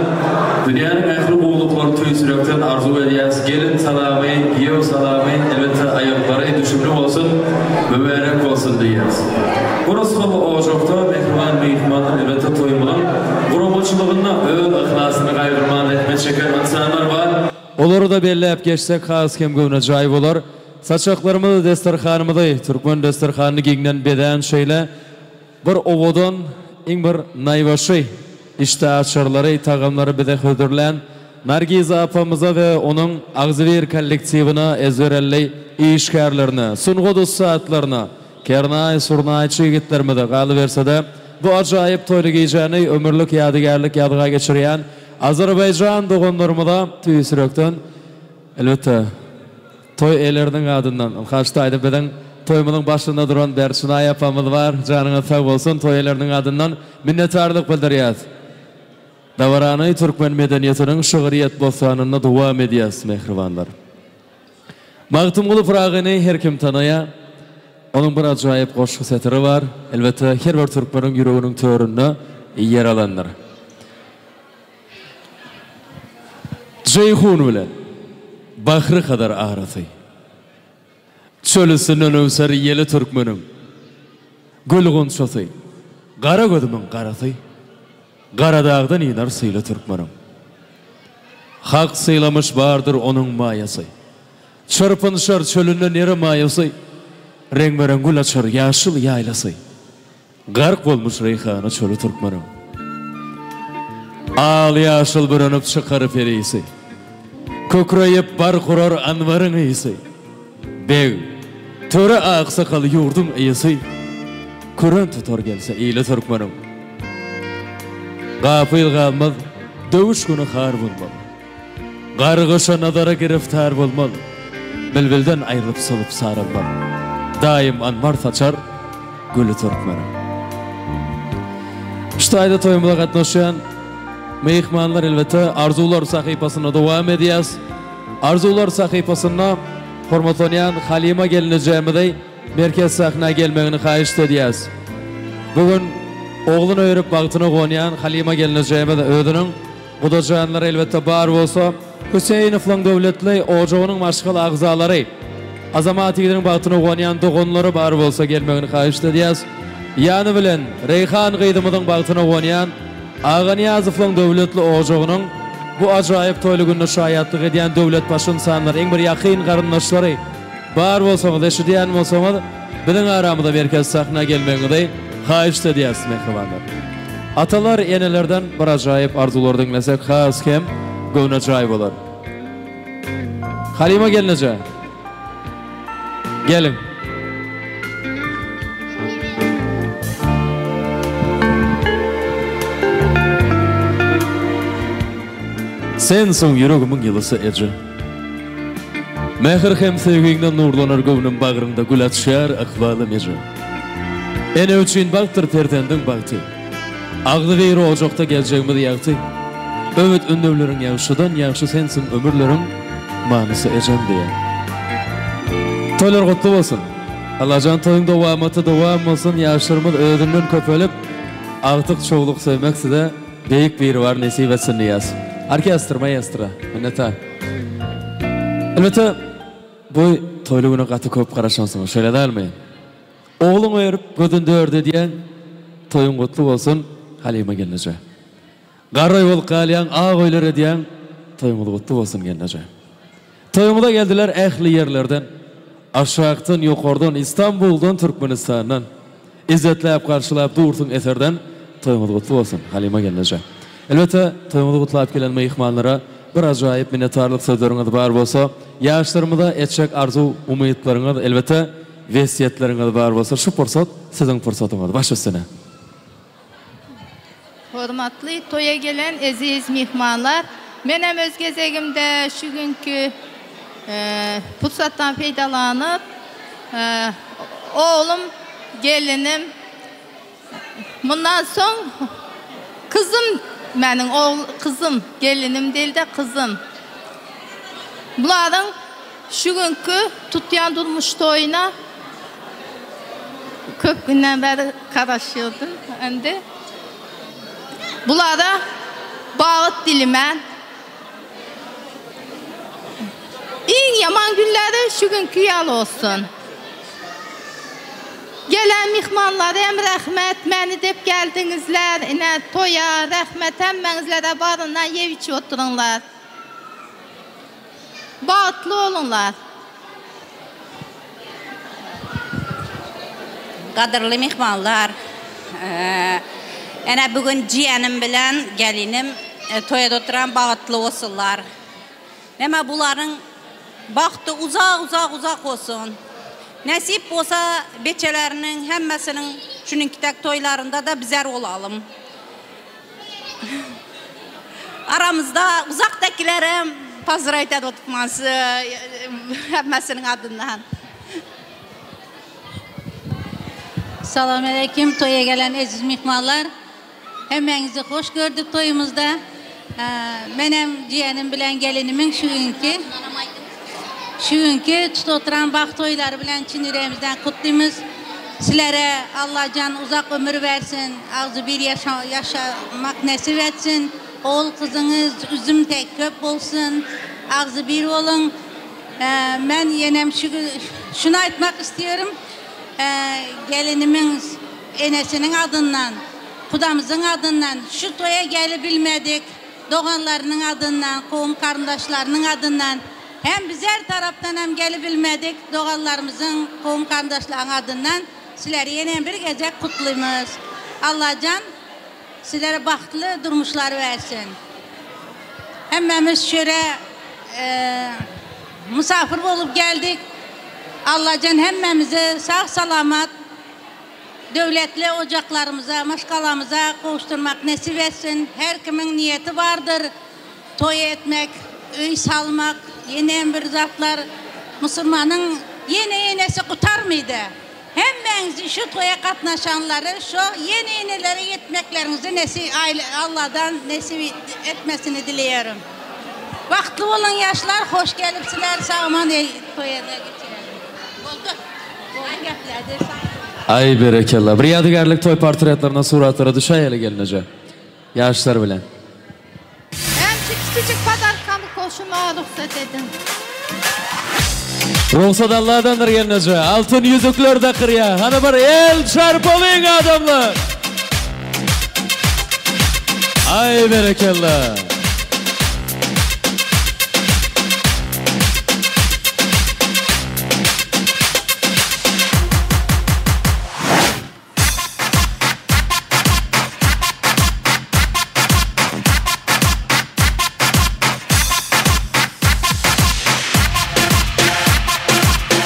dünýäniň ähli gowulyklaryny tüýs ýürekden arzuw edýäs. Gelin salamy, giýew salamy elbetde aýaklary düşümli bolsun, mübärek bolsun diýýäs. Bu rysgaly ojakda mähriban myhmanlar elbetde toýumyzyň guramaçylygynda öz yhlasyny gaýgyrman zähmet çeken ynsanlar bar. Olary-da belläp geçsek has hem göwnejaý bolar. Saçaklarymyzy, desterhanymyzy, türkmen desterhanyny giňden bezän şeýle bir owadan, iň bir naýbaşy işdäaçarlary, tagamlary bize hödürlän Nargiza apamyza we onuň agzybir kollektiwine, ezberelli işgärlerine, sungat ussatlaryna, kernaý-surnaýçy ýigitlerimize, galyberse-de, bu ajaýyp toýly gijäni ömürlik ýadygärlik ýazga geçirýän azerbaýjan doganlarymyza tüýs ýürekden, elbetde, toý eýeleriniň adyndan, ynha şu taýda biziň toýumyzyň başynda duran Berçinaý apamyz bar, janyňyz sag bolsun, toý eýeleriniň adyndan minnetdarlyk bildirýäs. Dabarany türkmen medeniýetiniň şygryýet bossanynda dowam edýäs, mähribanlar. Magtymguly Pyragyny her kim tanaýar. Onuň bir ajaýyp goşgy setiri bar, elbetde, her bir türkmeniň ýüreginiň töründe ýer alandyr. Jeýhun bilen Bahry-Hazar arasy. Çöl üstünden öwser ýeli türkmeniň. Gül gunçasy, gara gözümiň garasy. Garadagdan iner syly türkmeniň. Hak sylamyş bardyr onuň maýasy. Çyrpynşar çölünde nere maýasy. Reňbe-reň gül açar ýaşyl ýaýlasy. Gark bolmuş reýhana çöli türkmeniň. Al-ýaşyl bürenip çykar perisi. Kükreýip bark urar anbaryň ysy. Beg, töre aksakal ýurduň eýesi, Küren tutar gelse ili türkmeniň. Gapyl galmaz, döwüş güni har bolmaz. Gargyşa nazara giriftar bolmaz. Bilbilden aýrylyp solup saralmaz. Daýym anbar saçar güli türkmeniň. Şu taýda toýumyza gatnaşýan myhmanlar elbetde arzuwlar sahypasynda dowam edýäs. Arzuwlar sahypasynda hormatlanýan Halyma gelnejemizi merkez sahna gelmegini haýyşt edýäs. Bu gün ogluny öýerip bagtyna guwanýan Halyma gelnejemiz özüniň gudajanlary elbetde bar bolsa Hüseýinowlaň döwletli ojagynyň maşgala agzalary, Azamat ýigidiniň bagtyna guwanýan doganlary bar bolsa gelmegini haýyşt edýäs. Ýany bilen Reýhan gyzymyzyň bagtyna guwanýan Aganyýazowlaň döwletli ojagynyň bu ajaýyp toýly gününe şaýatlyk edýän döwletbaşy ynsanlar, iň bir ýakyn garyndaşlary bar bolsaňyz, eşidýän bolsaňyz, biziň aramyza merkezi sahna gelmegiňizi haýyşt edýäris, mähribanlar. Atalar, enelerden bir ajaýyp arzuwlary diňlesek has hem göwnejaý bolar. Halyma gelneje. Geliň. Sensiň ýüregimiň ýylysy eje. Mähir hem söýgiňden nurlanar göwnüm bagryňda gül açýar ykbalym eje. Ene üçin bagtdyr perzendiň bagty. Agzybir ojakda geljegimiz ýagty. Öwüt ündewleriň ýagşydan ýagşy sensiň ömürleriň manysy ejem diýen. Toýlar gutly bolsun. Allajan toýuň dowamaty dowam bolsun ýaşlarymyz özünden köpelip agtyk çowluk söýmek size beýik biribar nesip etsin diýýäs. Orkestr maestro minnetdar. Elbetde bu toýly güne gaty köp garaşansyňyz şeýle dälmi? Ogluň öýerip gözün dörde edýäň toýuň gutly bolsun Halyma gelneje. Garry bolup galýaň ak öýler edýäň toýuňyz gutly bolsun gelneje. Toýuňyza geldiler ähli ýerlerden aşakdan ýokardan Istanbuldan Türkmenistandan izzetläp garşylap dursuň eserden toýuňyz gutly bolsun Halyma gelneje. Elbetde toýuňyzy gutlap gelen myhmanlara bir ajaýyp minnetdarlyk sözleriňiz bar bolsa ýaşlarymyza etjek arzuw umytlaryňyz elbetde Wesýetleriňiz bar bolsa şu pursat siziň pursatyňyz. Baş üstüne. Hormatly toýa gelen eziz myhmanlar, menem öz gezegimde şu günki pursatdan peýdalanyp, oglum, gelinim, mundan soň kyzym, meniň kyzym, gelinim däl-de kyzym, bularyň Şu günki tutýan durmuş toýuna köp günden bäri garaşýardym. Indi bulara bagt dilemän. Iň ýaman günleri şu günki ýaly bolsun. Gelen myhmanlara hem rahmet, meni dep geldiňizler, ine toýa rahmet hemmäňizlere baryndan ýep-içip oturyňlar. Bagtly boluňlar. Gadyrly myhmanlar! Ene bu gün jiýenim bilen gelinim toýada oturan bagtly bolsunlar. Neme bularyň bagty uzak uzak uzak bolsun. Nesip bolsa beçeleriniň hemmesiniň şunuňkitek toýlarynda-da bizler bolalym. Aramyzda uzakdakilerem pozdravit edip oturman hemmesiniň adyndan. Salam aleýkim toýa gelen eziz myhmanlar. Hemmäňizi hoş gördük toýumyzda. Menem jiýenim bilen gelinimiň şu günki şu günki tutup oturan bagt toýlary bilen çyn ýüregimizden gutlymyz. Sizlere Allajan uzak ömür bersin, agzybir ýaşamak nesip etsin. Ogul kyzyňyz üzüm tek köp bolsun. Agzybir boluň. Men ýenem şu şuny aýtmak istiyorum. Gelinimiň enesiniň adyndan, gudamyzyň adyndan şu toýa gelibilmedik doganlarynyň adyndan, kowum garyndaşlarynyň adyndan hem bizler tarapdan hem gelibilmedik doganlarymyzyň, kowum garyndaşlaryň adyndan sizleri ýene bir gezek gutlymyz. Allajan. Sizlere bagtly durmuşlar bersin. Hemmämiz şöre musafir bolup geldik. Allajan hemmämizi sag salamat döwletli ojaklarymyza, maşgalamyza gowuşdurmak nesip etsin. Her kimiň niýeti bardyr toý etmek, öý salmak, ýenem bir zatlar. Musulmanyň ýene-ýenesi gutarmydy. Hemmäňizi şu toýa gatnaşanlary şo ýene-ýenelere ýetmekleriňizi nesi Alladan nesip etmesini dileýärin. Bagtly boluň ýaşlar hoş gelipsiler sag-aman toýada geçirelim. Boldy. Boldy geplädi sag boluň. Aý berekella. Bir ýadygärlik toý portretlerine suratlara düşäýeli gelneje. Ýaşlar bilen. Hem şu kiçijik podarkamy goşumaga rugsat ediň. Rugsat Alladandyr gelneje. Altyn ýüzükler dakyrýa. Hany bir el çarpalyň adamlar. Aý berekella.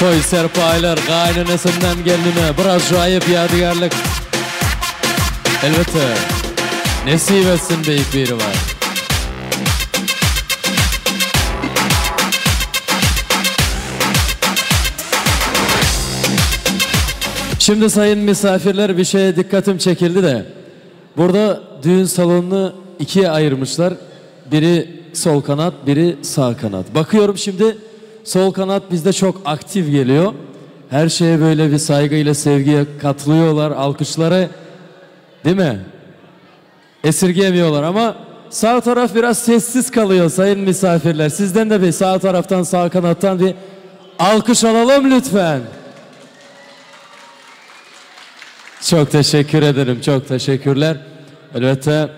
Toý serpaýlar gaýynenesinden gelnine bir ajaýyp ýadygärlik. Elbetde, nesip etsin beýik Biribar. Şimdi sayın misafirler bir şeye dikkatim çekildi de. Burada düğün salonunu ikiye ayırmışlar. Biri sol kanat, biri sağ kanat. Bakıyorum şimdi sol kanat bizde çok aktif geliyor. Her şeye böyle bir saygıyla, sevgiye katılıyorlar, alkışları. Değil mi? Esirgemiyorlar ama sağ taraf biraz sessiz kalıyor sayın misafirler. Sizden de bir sağ taraftan, sağ kanattan bir alkış alalım lütfen. Çok teşekkür ederim, çok teşekkürler. Elbetde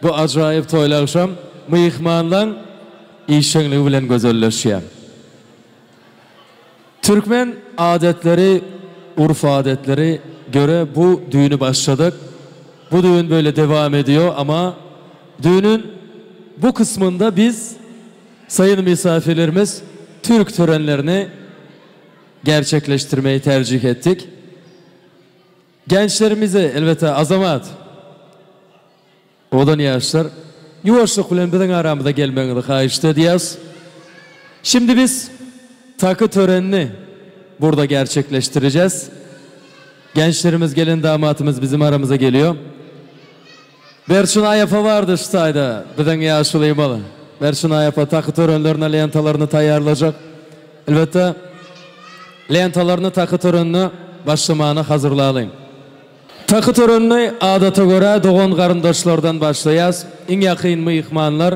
bu ajaýyp toýly agşam myhmanlaň işjeňligi bilen gözelleşýär. Türkmen adetleri, urf-adetleri göre bu düğünü başladık. Bu düğün böyle devam ediyor ama düğünün bu kısmında biz sayın misafirlerimiz Türk törenlerini gerçekleştirmeyi tercih ettik. Gençlerimizi elbetde Azamat Owadan ýaşlar, ýuwaşlyk bilen biziň aramyza gelmegiňizi haýyşt edýäs. Şimdi biz takı törenini burada gerçekleştireceğiz. Gençlerimiz, gelin damatymyz bizim aramyza geliyor. Berçin Aýapa bardy şu taýda, biziň ýaşulymyz. Berçin Aýapa takı törenlerine lentalaryny taýýarlajak. Elbetde, lentalaryny takı törenine başlamana hazyrlalyň. Taky törenini adata görä dogan-garyndaşlardan başlaýas. Iň ýakyn myhmanlar,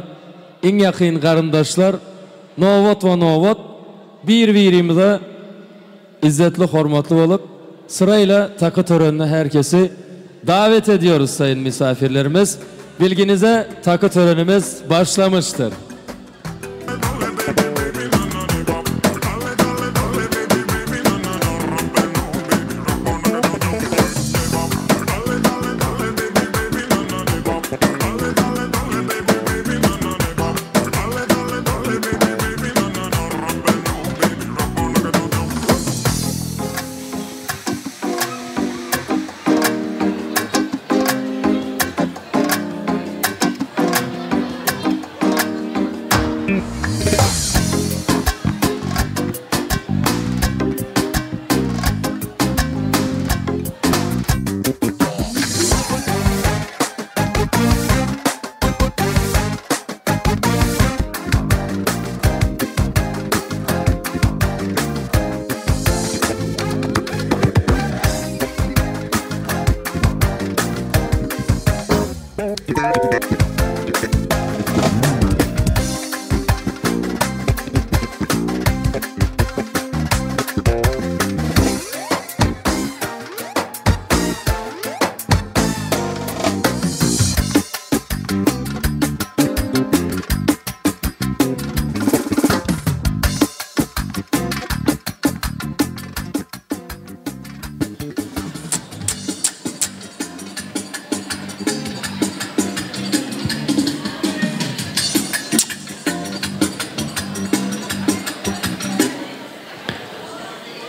iň ýakyn garyndaşlar nobat-wa-nobat bir-birimize izzetli-hormatly bolup, syraýla taky törenine her kesi dawet ediyoruz sayyn misafirlerimiz. Bilginize taky törenimiz başlamışdyr.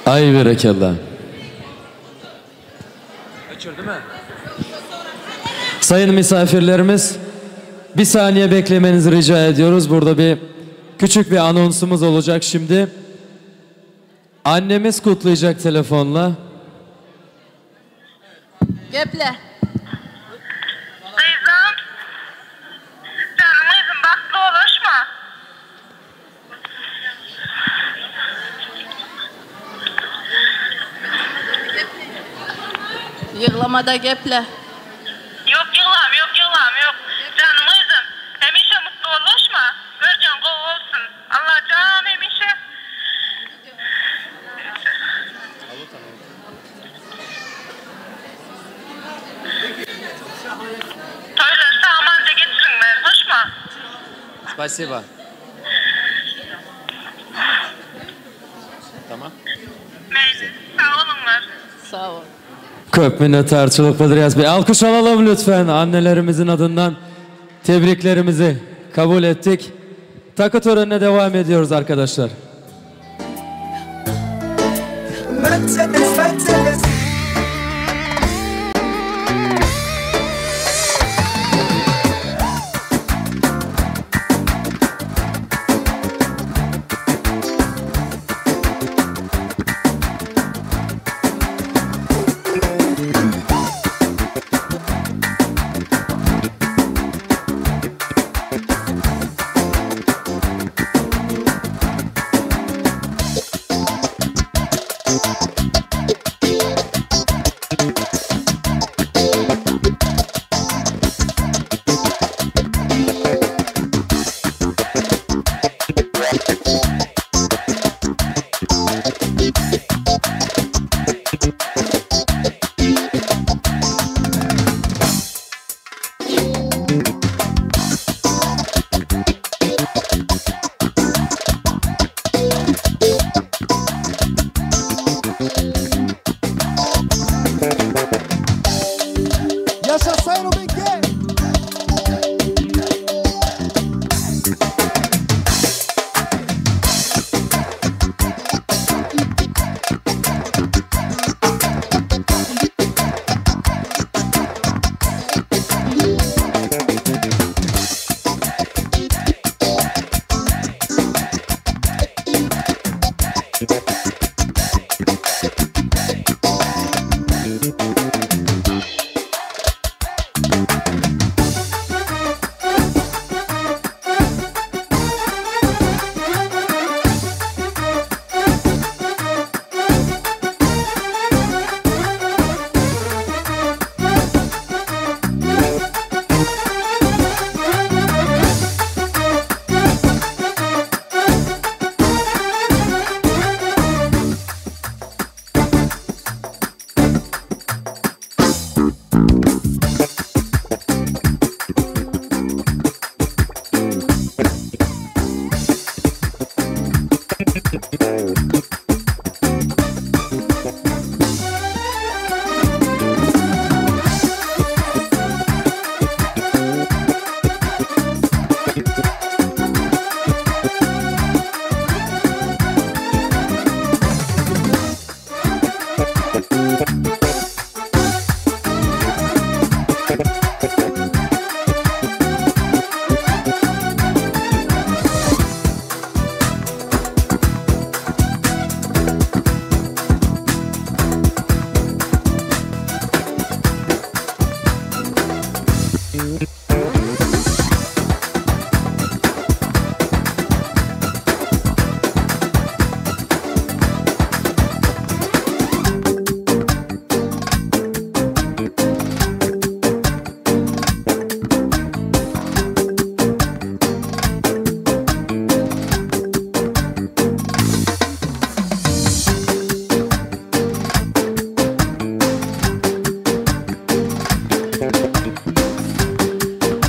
Ay berekella. Sayın misafirlerimiz bir saniye beklemenizi rica ediyoruz. Burada bir küçük bir anonsumuz olacak şimdi. Annemiz kutlayacak telefonla. Geple. Gyzym, janym gyzym bagtly bolaşma. Ýyglamada geple. Ýok ýyglam ýok ýyglam ýok. Janym gyzym, hemişe mutly bolaşma. Görjeň gowy bolsun. Allajan hemişe. Toýlary sag-amanca geçiriňler, hoşma? Spasiba. Tamam. Meýli, sag boluňlar. Sag bol. Köp minnetdarçylyk bildirýäs. Bir alkyş alalym lütfen annelerimizin adyndan tebriklerimizi kabul etdik. Takı törenine devam ediyoruz arkadaşlar. Mercedes, Mercedes.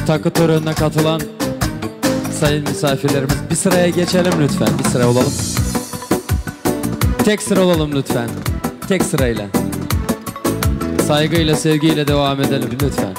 Takı törenine katılan sayın misafirlerimiz bir sıraya geçelim lütfen. Bir sıra olalım. Tek sıra olalım lütfen. Tek sırayla. Saygıyla, sevgiyle devam edelim lütfen.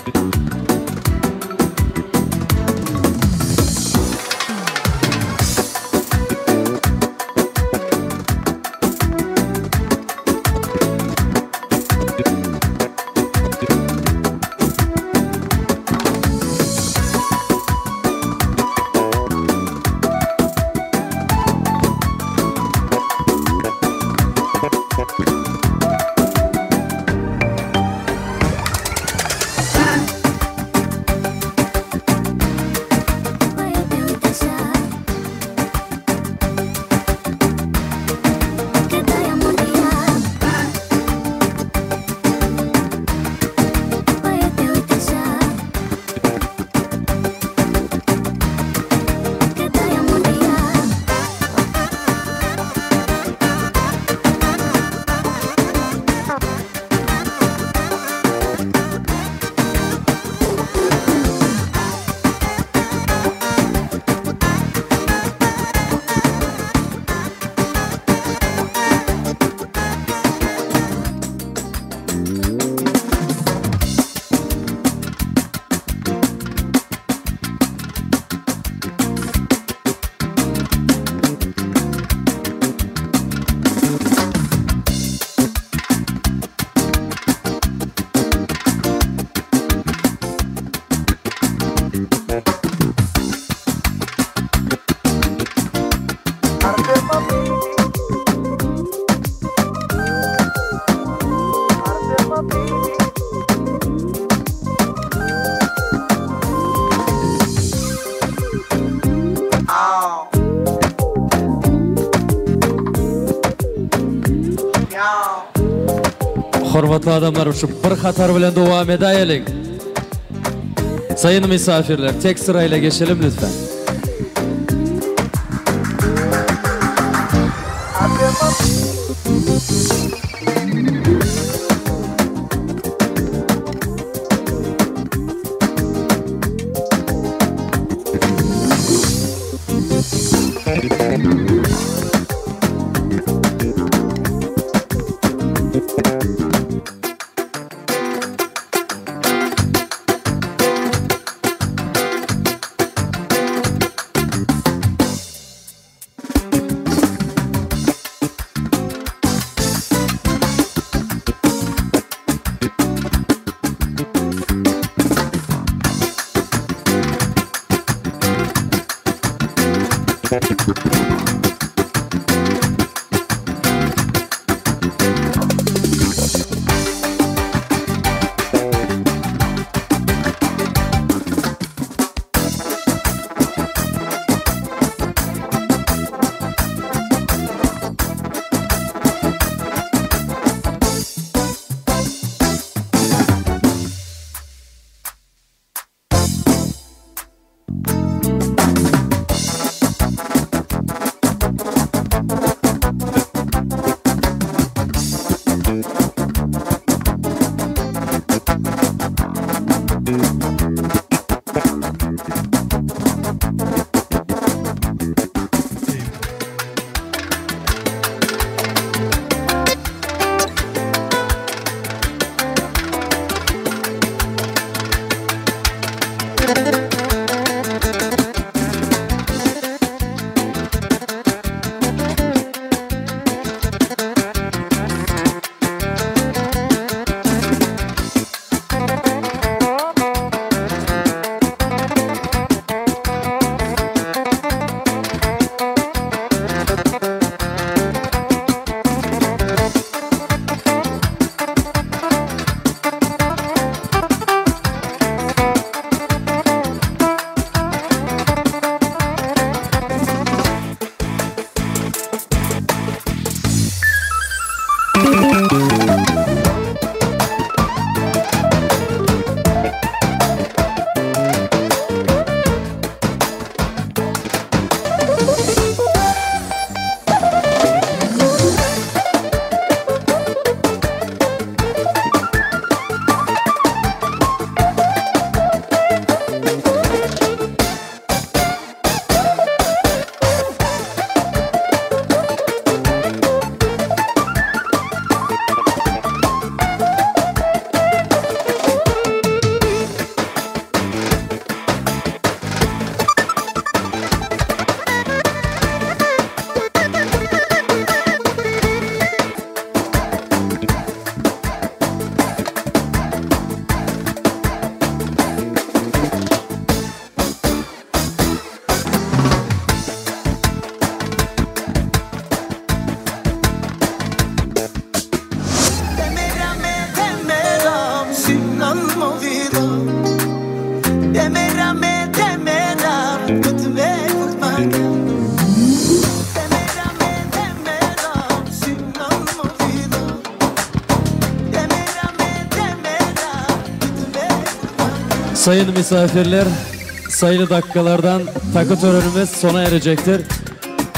Hormatly adamlar şu bir hatar bilen dowam edäýeliň. Sayın misafirler tek sırayla geçelim lütfen. Sayın misafirler, sayılı dakikalardan takı törenimiz sona erecektir.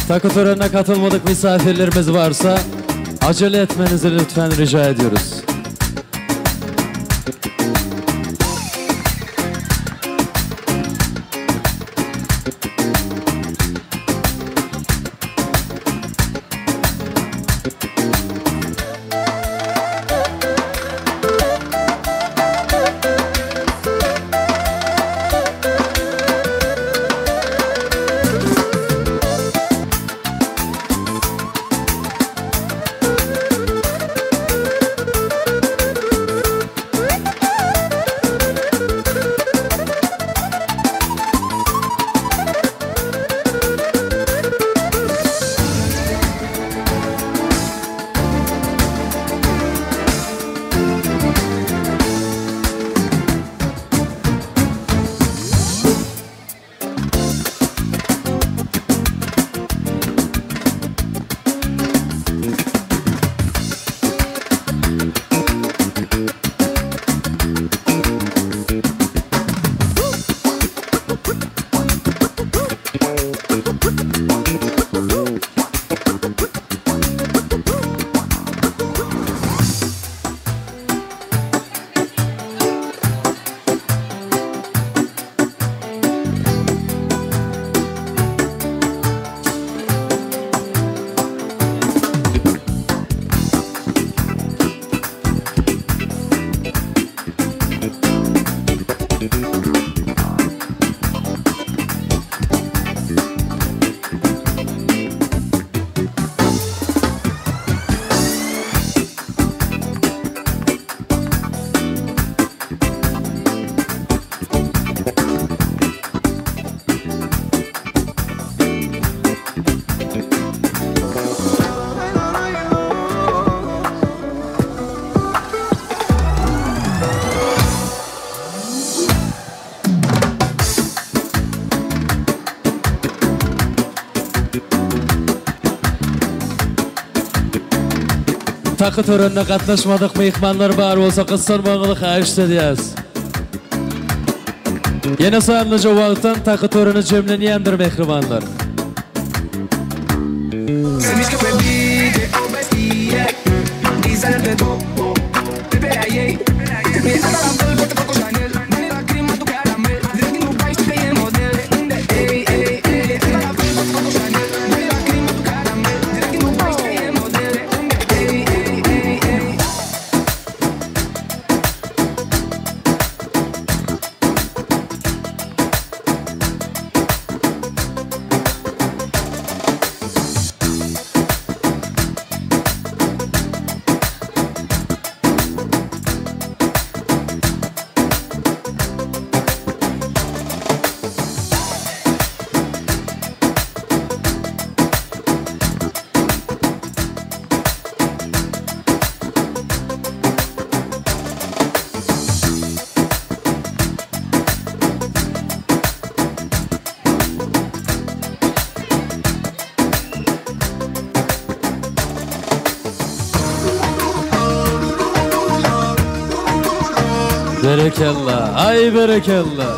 Takı törenine katılmadık misafirlerimiz varsa acele etmenizi lütfen rica ediyoruz. Takı törenine gatnaşmadyk myhmanlar bar bolsa gyssanmagyňyzy haýyşt edýäs. Ýene sanlyja wagtdan takı töreni jemlenýändir mähribanlar. Berekella, ay berekella.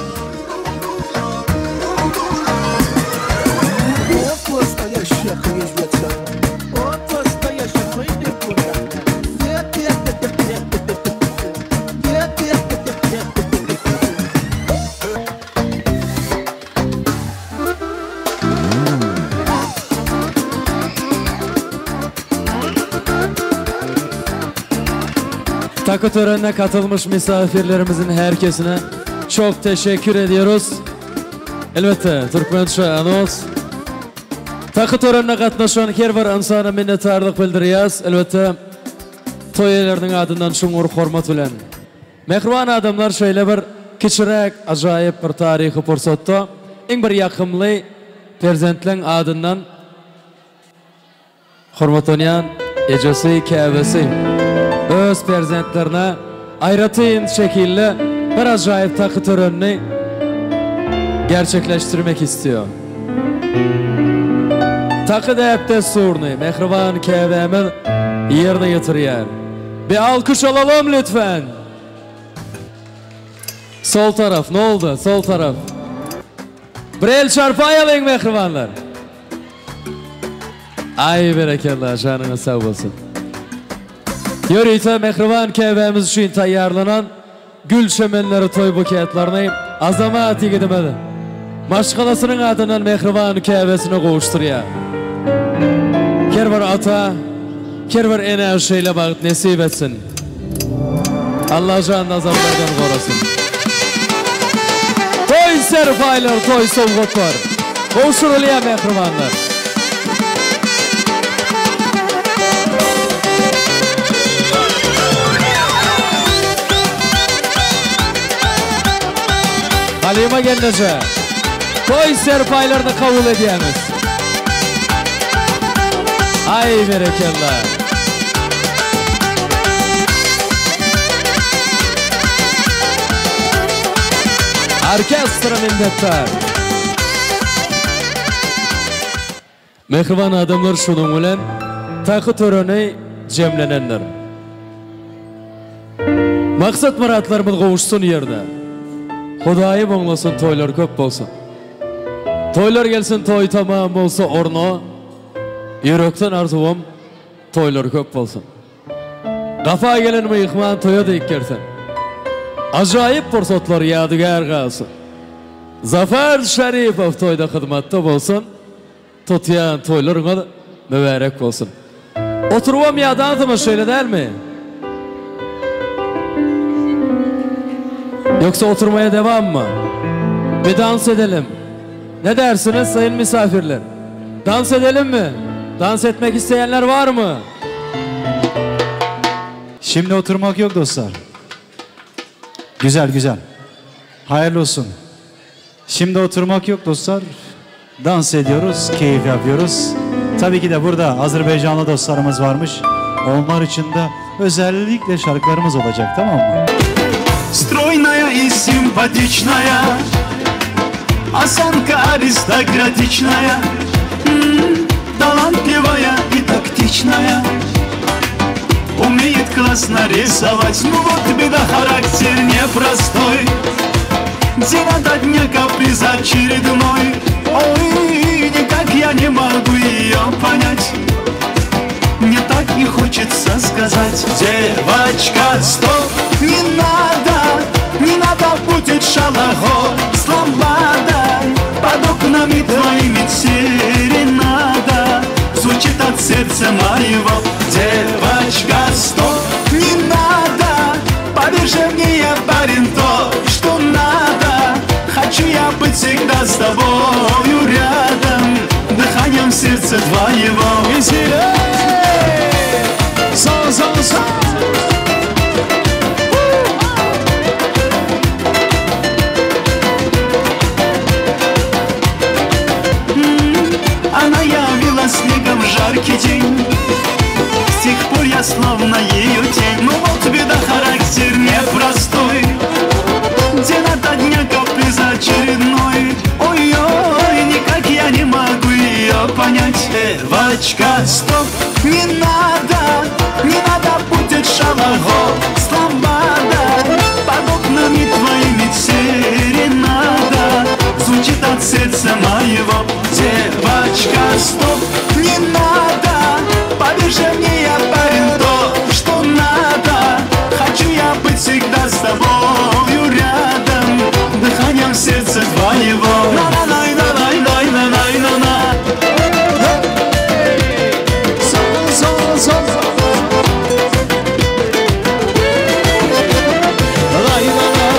Takı törenine katılmış misafirlerimizin herkesine çok teşekkür ediyoruz. Elbetde, Türkmençe anons. Takı törenine gatnaşan her bir ynsana minnetdarlyk bildirýäs. Elbetde, toý eýeleriniň adyndan çuňňur hormat bilen. Mähriban adamlar şeýle bir kiçiräk ajaýyp bir taryhy pursatda iň bir ýakymly perzentleň adyndan hormatlanýan ejesi, käbesi öz perzentlerine aýratyn şekilde bir ajaýyp taky törenini gerçekleşdirmek istiýor. Taky däp-dessuryny mähriban käbämiz ýerine ýetirýär. Bir alkyş alalym lütfen. Sol taraf ne oldu? Sol taraf. Bir el çarpaýalyň mähribanlar. Aý berekella janyňyz sag bolsun. Ýörite mähriban käbämiz üçin taýýarlanan gül çemenleri toý buketlerini Azamat ýigidimiz maşgalasynyň adyndan mähriban käbesine gowuşdyrýar. Her bir ata, her bir enä şeýle bagt nesip etsin. Allajan nazarlardan gorasyn. Toý serpaýlar, toý sowgatlar gowşurylýar mähribanlar. Halyma gelneje, toý serpaýlaryny kabul edýämiz. Aý berekella. Orkestra minnetdar. Mähriban adamlar şunuň bilen taky töreni jemlenendir. Maksat myratlarymyz gowuşsyn ýerine. Hudaýym oňlasyn toýlar köp bolsun. Toýlar gelsin toý tamam bolsa orna. Ýürekden arzuwym toýlar köp bolsun. Gapa gelen myhman toýa dek gelsin. Ajaýyp pursatlar ýadygär galsyn. Zafar Şaripow toýda hyzmatda bolsun. Tutýan toýlaryňyz mübärek bolsun. Oturybam ýadansyňyz şeýle dälmi? Ýoksa oturmaya dewammy? Bir dans edelim. Ne dersiniz sayın misafirler? Dans edelim mi? Dans etmek isteyenler var mı? Şimdi oturmak yok dostlar. Güzel güzel. Hayırlı olsun. Şimdi oturmak yok dostlar. Dans ediyoruz, keyif yapıyoruz. Tabii ki de burada Azerbaycanlı dostlarımız varmış. Onlar için de özellikle şarkılarımız olacak tamam mı? Стройная и симпатичная, Осанка аристократичная, М, Талантливая и тактичная, Умеет классно рисовать, ну вот беда, характер непростой. День ото дня каприз очередной, Ой, никак я не могу ее понять. Мне так не хочется сказать Девочка, стоп, не надо, не надо будет шалахо с ламбадой Под окнами твоими серенада Звучит от сердца моего Девочка, стоп, не надо, поверь же мне, я парень то, что надо Хочу я быть всегда с тобою рядом Дыханием сердца твоего Веселей! Sol sol sol. Она явила снегом жаркий день С тех пор я словно ее тень Ну вот беда, характер непростой День ото дня каприз очередной Ой-ой, никак я не могу ее понять Девочка, стоп, не надо, не надо будет шалахо с ламбадой Под окнами твоими серенада Звучит от сердца моего Девочка, стоп, не надо, поверь же мне, я парень то, что надо Хочу я быть всегда с тобою рядом Дыханием сердца твоего На-на-най-на-най-най-на-най-на-на Sol sol sol. Lay la la.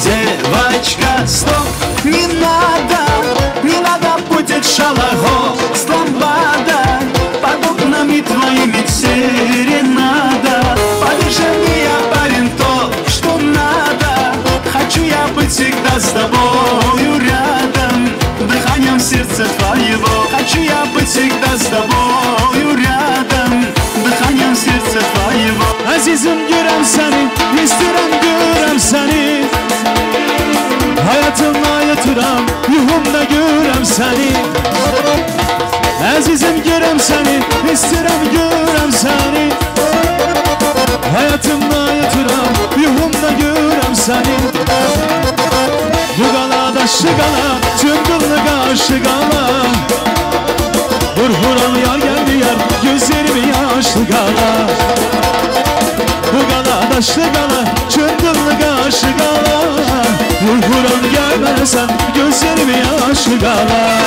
Девочка, стоп, не надо, не надо будет шалахо с ламбадой Под окнами твоими серенада Поверь же мне, я парень то, что надо Хочу я быть всегда с тобою рядом Дыханием сердца твоего Хочу я быть всегда с тобою рядом Дыханием сердца твоего Azizim görem seni, isterim görem seni. Hayatımla yatıram, yuhumda görem seni. Azizim görem seni, isterim görem seni. Hayatımla yatıram, yuhumda görem seni. Bu galada şıgala, çıngıllı kaşı gala. Vur yar geldi yar, gözlerimi yaşlı gala. Bu gala daşlı gala, çıngıllı kaşı gala. Vur vuran gelmezsen gözlerimi yaşlı gala.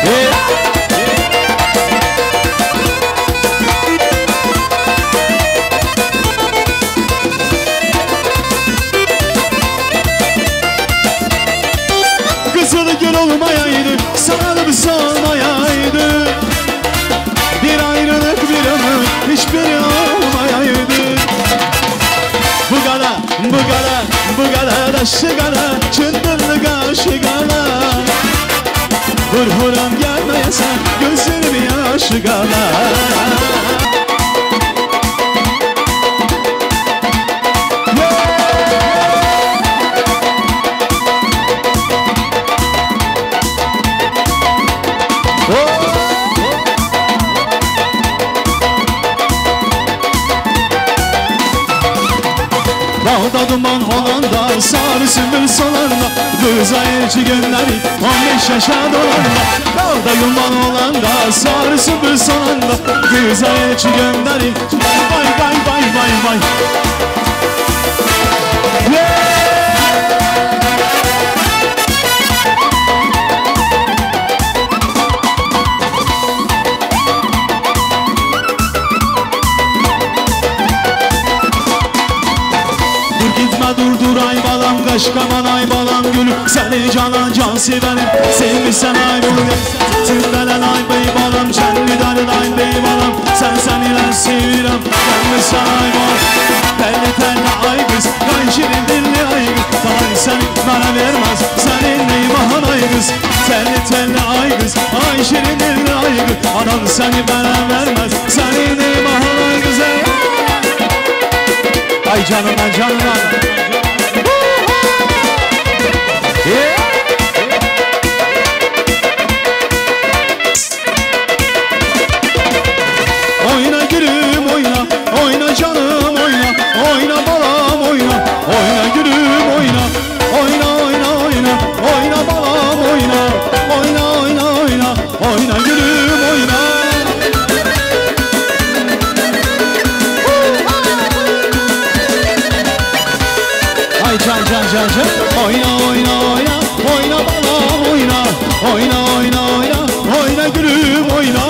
Hey. Kızıl gül olmayaydı, sarılıp solmayaydı. Bir ayrılık bir ömür, hiçbiri olmayaydı. Bu gala, bu gala, bu gala daşı gala, çındırlı kaşı gala. Vur vuram gelmeyesen, gözlerimi yaşı gala. Dağda duman olanda, sarı sümbül solanda, kıza elçi gönderin 15 yaşa dolanda. Dağda duman olanda, sarı sümbül solanda, kıza elçi gönderin. Vay vay vay vay vay. Yeah! Dur gitme dur dur ay balam, kaşkaman ay balam gülüm. Seni canan can severim, sevmişsen ay bunu. Tümbelen ay bey balam, şenli dalın ay bey balam. Sen sen ile sevirem, gelmişsen ay balam. Telli telli ay kız, ay şirin dilli ay kız. Tay seni bana vermez, senin neymahan ay kız. Telli telli ay kız, ay şirin dilli ay kız. Anam seni bana vermez, senin neymahan ay kız. Ay canımdan canımdan. Yeah. Oyna gülüm oyna, oyna canım oyna, oyna balam oyna, oyna gülüm oyna, oyna oyna oyna, oyna balam oyna, oyna oyna oyna, oyna gülüm oyna. Ay can can can can, oyna oyna oyna, oyna balam oyna, oyna oyna oyna, oyna gülüm oyna.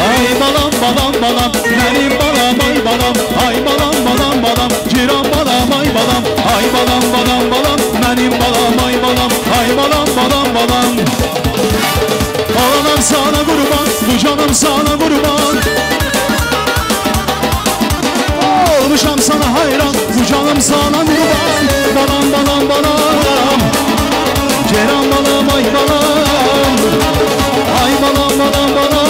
Ay balam balam balam, benim balam ay balam, ay balam balam balam, ciran balam ay balam, ay balam balam balam, benim balam ay balam, ay balam balam balam. Olanam sana kurban, bu canım sana kurban. Olmuşam sana hayran, bu canım sana kurban. Balam balam balam, ciran balam ay balam, ay balam balam balam.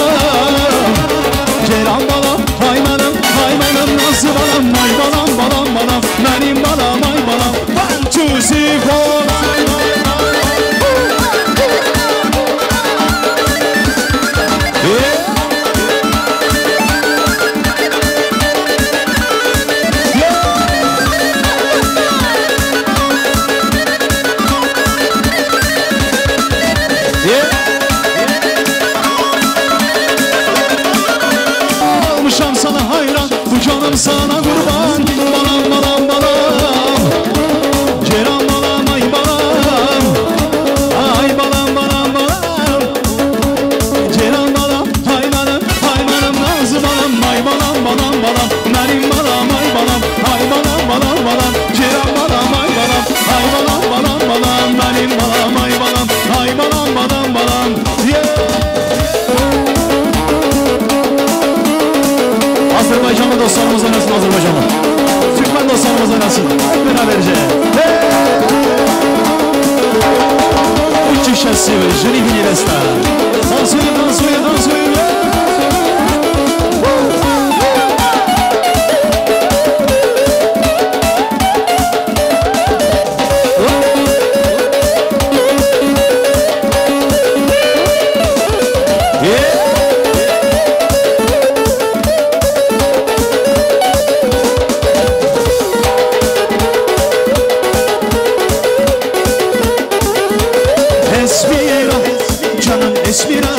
Ceylan balam, ay benim, ay benim, nasıl balam, ay balam, balam, balam, benim balam, ay balam. 1, 2, 3, 4. Olmuşam sana hayran, bu canım sana kurban. Balam balam balam, ceylan balam ay balam, ay balam balam balam, ceylan balam ay benim, ay benim nazlı balam, ay balam balam balam, benim balam ay balam, ay balam balam balam, ceylan balam ay balam, ay balam balam balam, benim balam ay balam, ay balam balam balam. Yeah! Azerbaycanlı dostlarımız oynasın, Azerbaycanlı. Türkmen dostlarımız oynasın. Hep beraberce. Uçi şassivi, жених и невеста. Танцуем, танцуем, танцуем. Esmira, canım Esmira,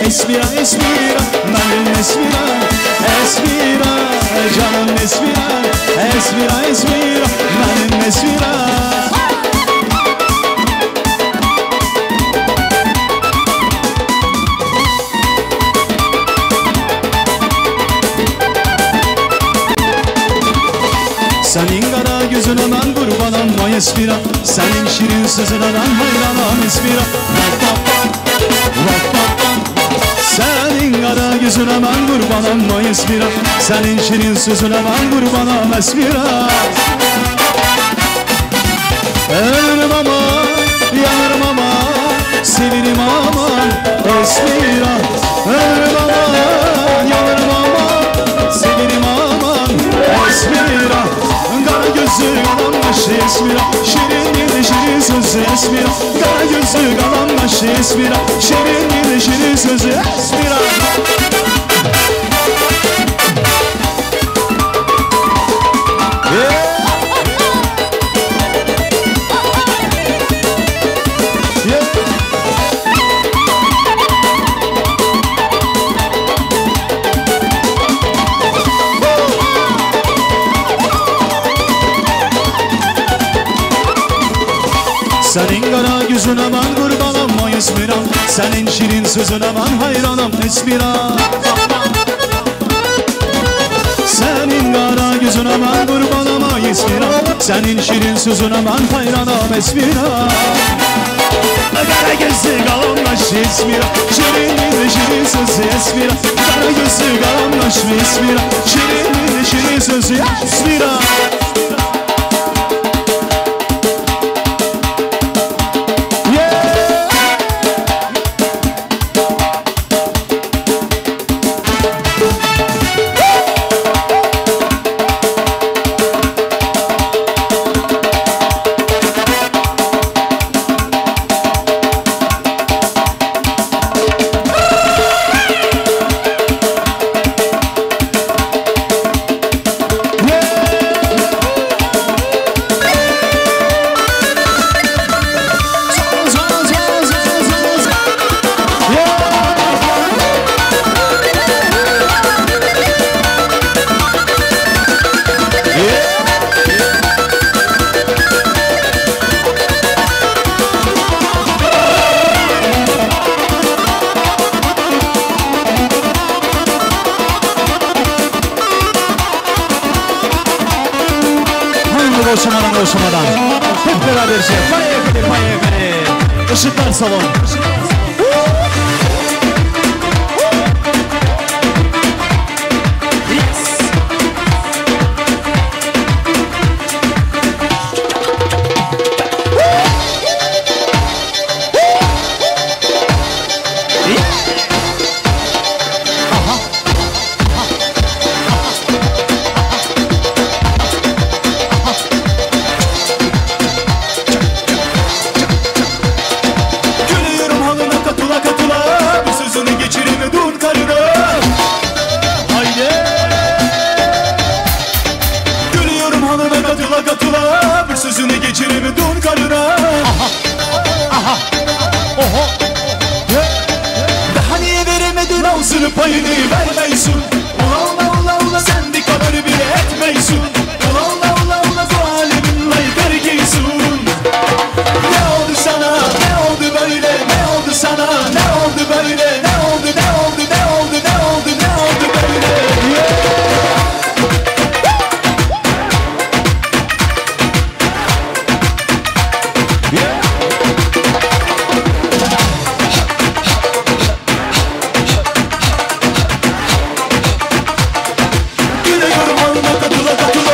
Esmira, Esmira, benim Esmira, Esmira, canım Esmira, Esmira, Esmira, benim Esmira. Senin kara gözüne ben kurbanım ay Esmira, senin şirin sözüne ben hayranım Esmira. Senin kara gözüne ben kurbanım ay Esmira, senin şirin sözüne ben kurbanım Esmira. Ölürüm ama, yanarım ama, sevirim aman Esmira. Ölürüm ama, yanarım ama, sevirim aman Esmira. Kara gözü kalan kaşı Esmira, şirin yedi şirin. Esmira. Kara gözlü kalan başı Esmira. Şirin dili şirin sözü Esmira. Senin kara gözüne ben kurbanım oy Esmira. Senin şirin sözüne ben hayranım Esmira. Senin kara gözüne ben kurbanım oy Esmira. Senin şirin sözüne ben hayranım Esmira. Kara gözlü kalanlaş Esmira. Şirin dili şirin sözü Esmira. Kara gözlü kalanlaş Esmira. Şirin dili şirin sözü Esmira. Koşmadan hep beraber şey. Paya paya kare. Işıklar salon. Yes. Payını vermeysin. Ula ula ula ula sen bir kadar bile etmeysin. Ula ula ula ula bu alemin lay terkisin. Ne oldu sana, ne oldu böyle, ne oldu sana, ne oldu böyle, ne oldu, ne oldu, ne oldu, ne oldu, ne oldu böyle. Yeah. Yeah. Katıla katıla.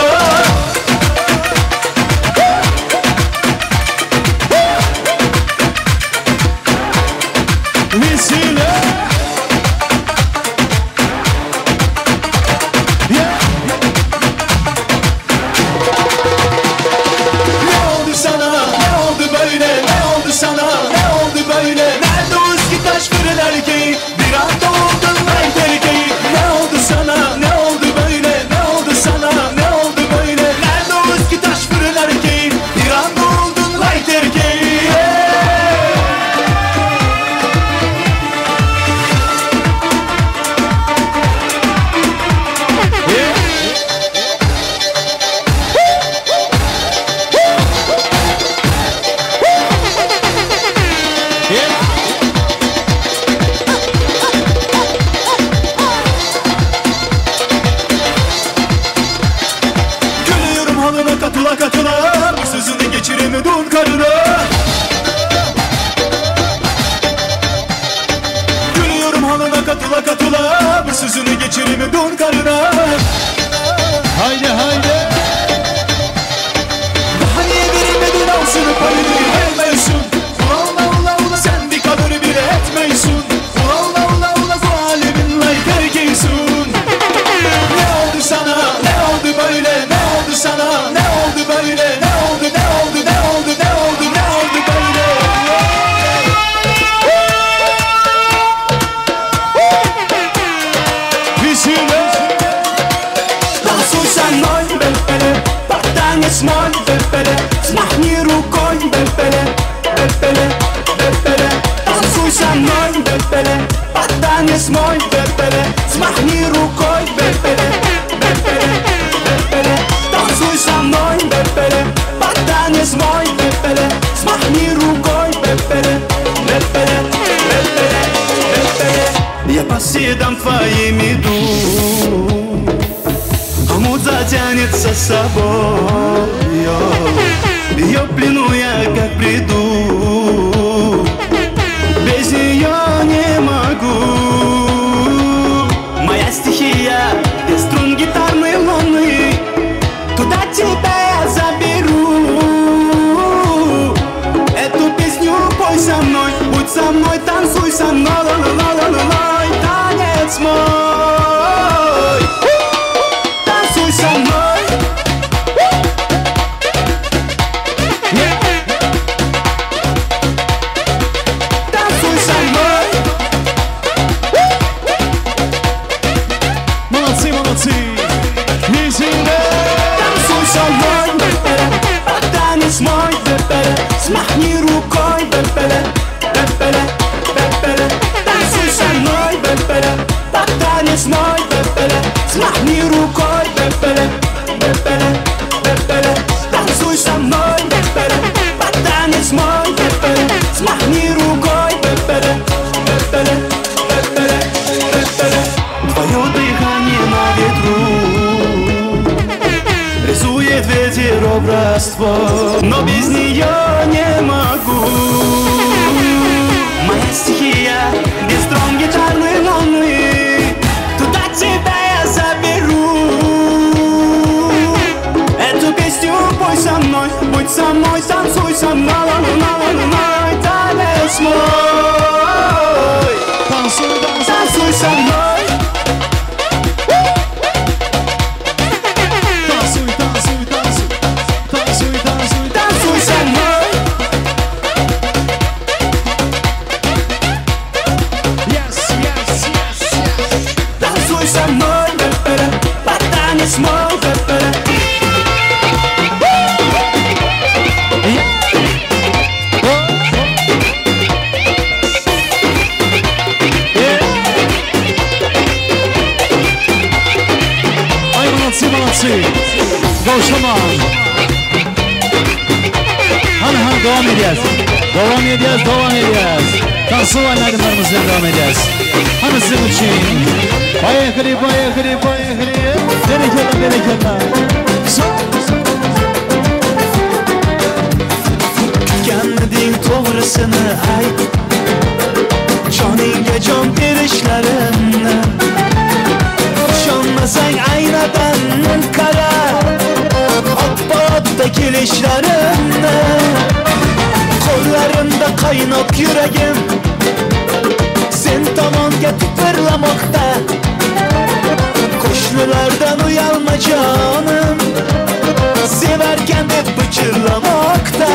По следам твоим иду. А муза тянется с собой. Ее плену я как приду. Без нее не могу. Моя стихия, без струн гитарной луны. Туда тебя я заберу. Эту песню пой со мной, будь со мной, танцуй со мной, ла-ла-ла-ла-ла, танец мой. Танцуй со мной. Танцуй со мной. Молодцы, молодцы. Танцуй со мной, танец мой, смахни рукой, танцуй со мной, танец мой, смахни рукой, танцуй со мной, танец мой, смахни рукой, Твое дыхание на ветру Рисует ветер образ твой, но без нее не могу. Моя стихия, без струн гитарной луны, туда тебя я заберу. Эту песню пой со мной, будь со мной, танцуй со мной, ла-ла-ла-ла-ла, танец мой. Танцуй, танцуй со мной. Танцуй, танцуй, танцуй. Танцуй, танцуй, танцуй со мной. Yes, yes, yes, yes. Танцуй со мной, танец мой. Ay молодцы, молодцы. Gowşaman. Hani hani devam edýäs. Devam edýäs, devam edýäs. Tansuwan aýdymlarymyzdan devam edýäs. Hani siziň üçin. Поехали, поехали, поехали. Berekella, berekella. Kutganmiding to'g'risini ayt, joningga jon berishlarimni. Ishonmasang aynadan qara, otpa-otda kelishlarimni. Qo'llarimda qaynoq yuragim sen tomonga tipirlamoqda. Qo'shnilardan uyalma jonim, sevarkan deb pichirlamoqda.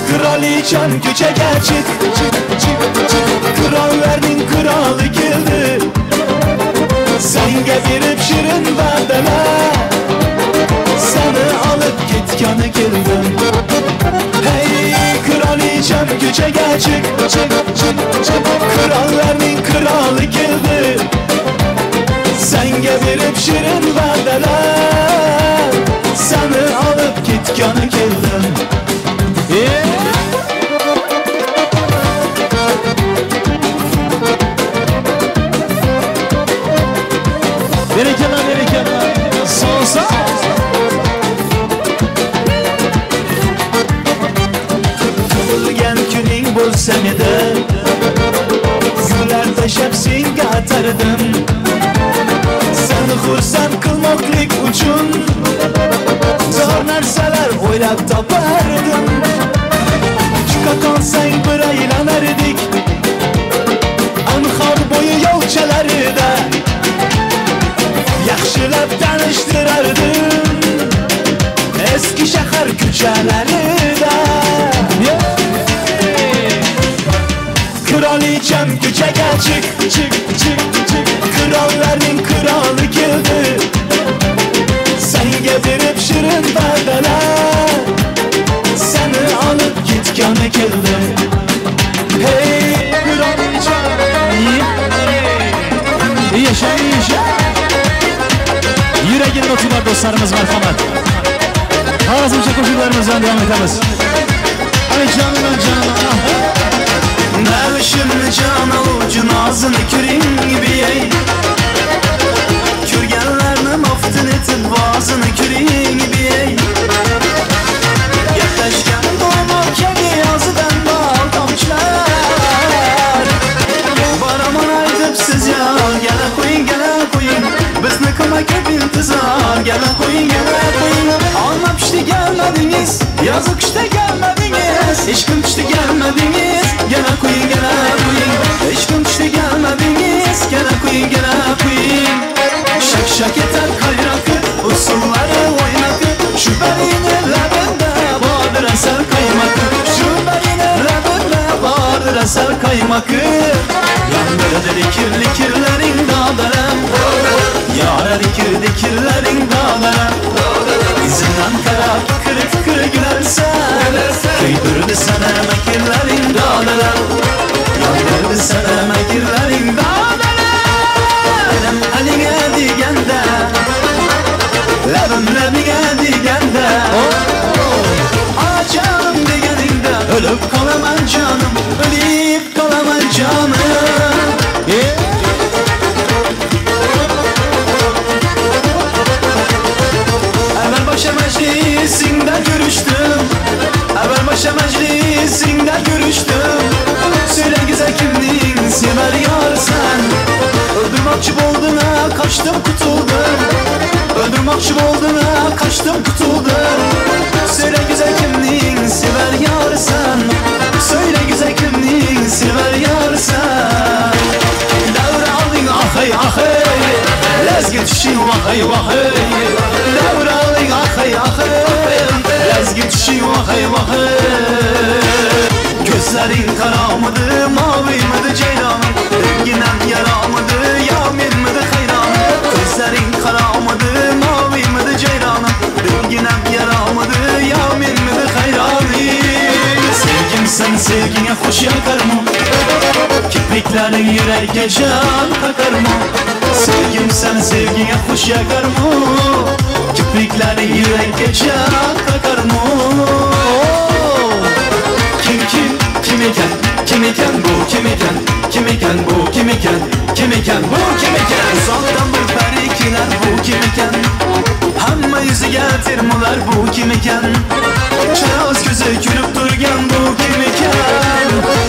Kraliçam ko'chaga chiq, chiq, chiq, chiq. Qirollarning qiroli keldi. Senga berib shirin va'dalar, seni olib ketgani keldim. Hey kraliçam ko'chaga chiq, chiq, chiq, chiq. Qirollarning qiroli keldi. Senga berib shirin va'dalar, seni olib ketgani keldim. Berekella, berekella. Sosa. Tug'ilgan kuning bo'lsa edi, gullar tashlab senga atardim. Seni xursand qilmoqlik uchun zo'r narsalar o'ylab topardim. Chiqa qolsang bir aylanardik anhor bo'yi yovchalarida. Yaxshilab tanishtirardim eski shahar ko'chalarida. Kraliçam ko'chaga chiq, chiq, chiq, chiq. Qirollarning qiroli keldi. Senga berib shirin va'dalar, seni olib ketgani keldi. Hey kraliçam, Yaşa, yaşa. Yüreğin notu var dostlarımız merhamet. Ağzımıza koşullarımızdan devam ederiz. Ay canına canına. Mevşim can alıcı nazını kürin gibi Kürgenlerini maftın etip vazını kürin gibi Yaklaşken doymak kedi yazıdan bal tamçılar Baraman aytıp siz ya Gele koyun gele koyun Bizni kıma köp intizar Gele koyun gele koyun Anla pişti gelmediniz Yazık işte gelmediniz Hiç pişti gelmediniz Gele koyun gele koyun Hiç pişti gelmediniz Gele koyun gele koyun Şak şak yeter kayrakı Usulları oynakı Şu belini lebinde Vardır eser kaymakı Şu belini lebinde Vardır eser kaymakı Yandırdı dikir dikirlerin dağlarım Yara dikir dikirlerin dağlarım İzinden kara fıkır fıkır gülersen Köydürdü sana mekirlerin dağlarım Yandırdı sana mekirlerin dağlarım Elim eline digende Lebim lebine digende Açalım degeninde Ölüp kalamam canım Ölüp kalamam canım yeah. Evvel başa meclisinde görüştüm Evvel başa meclisinde görüştüm Söyle güzel kimdin sever yar sen Öldürmekçi oldun ha kaçtım kutuldum Öldürmekçi oldun ha kaçtım kutuldum Söyle güzel kimdin sever yar sen Söyle güzel kimdin sever yar sen Devralın ahey ahey Lezgi tüşün vahey vahey Devralın ahey ahey Lezgi tüşün vahey vahey Gözlerin kara mıdır mavi mıdır ceylan Renginem yara mıdır ya men midir hayran Gözlerin kara mıdır mavi mıdır ceylan Renginem yara mıdır ya men midir hayran Sevgim sen sevgine hoş yakar mı? Kipriklerin yüreğe can takar mı? Sevgim sen sevgine hoş yakar mı? Kipriklerin yüreğe can takar mı? Kim kim kim eken kim eken bu kim eken kim eken bu kim eken kim eken bu kim eken Uzaktan bir perikiler bu kim eken Hamma yüzüge termolar bu kim eken Çaraz gözü gülüp durgan bu kim eken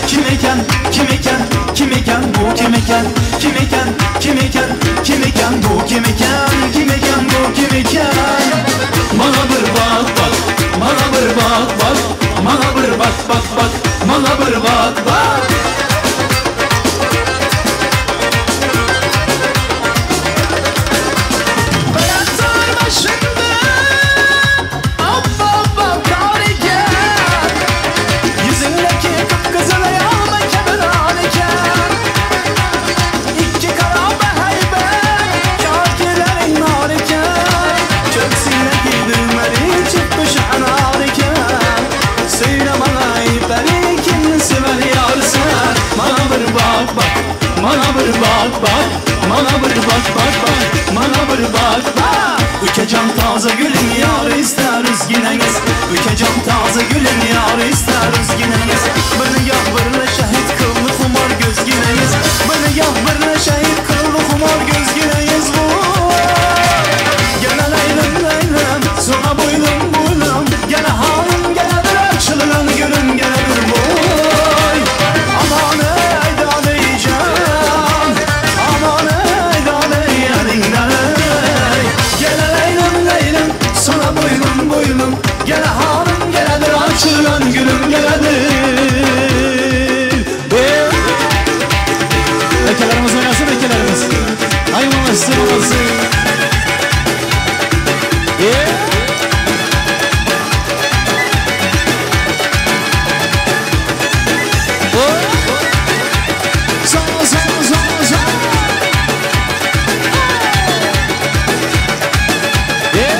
Kim eken kim eken kim eken bu kim eken kim eken kim eken kim eken bu kim eken kim eken bu kim eken Bana bir bak bak bana bir bak bak bana bir bak bak bak bana bir bak bak Bana bir bak bak, bana bir bak bak bak, bana bir bak bak. Ükecan taze gülün yar ister üzgineniz. Ükecan taze gülün yar ister üzgineniz. Bir nigah birle şehit kıldı xumar gözgineniz. Bir nigah birle şehit kıldı xumar gözgineniz. Gele leylim leylim, sonra boylum boylum. Gele hanım gele bir açılan gülüm gele bir boy. Aman ey daleycan, aman ey daleycan. Gele leylim leylim, sonra boylum boylum. Gele hanım geledir açılan gülüm geledir. Ekelerimiz oynasın ekelerimiz. Ay maması maması. Yeah. Sağ sağ sağ sağ. Yeah.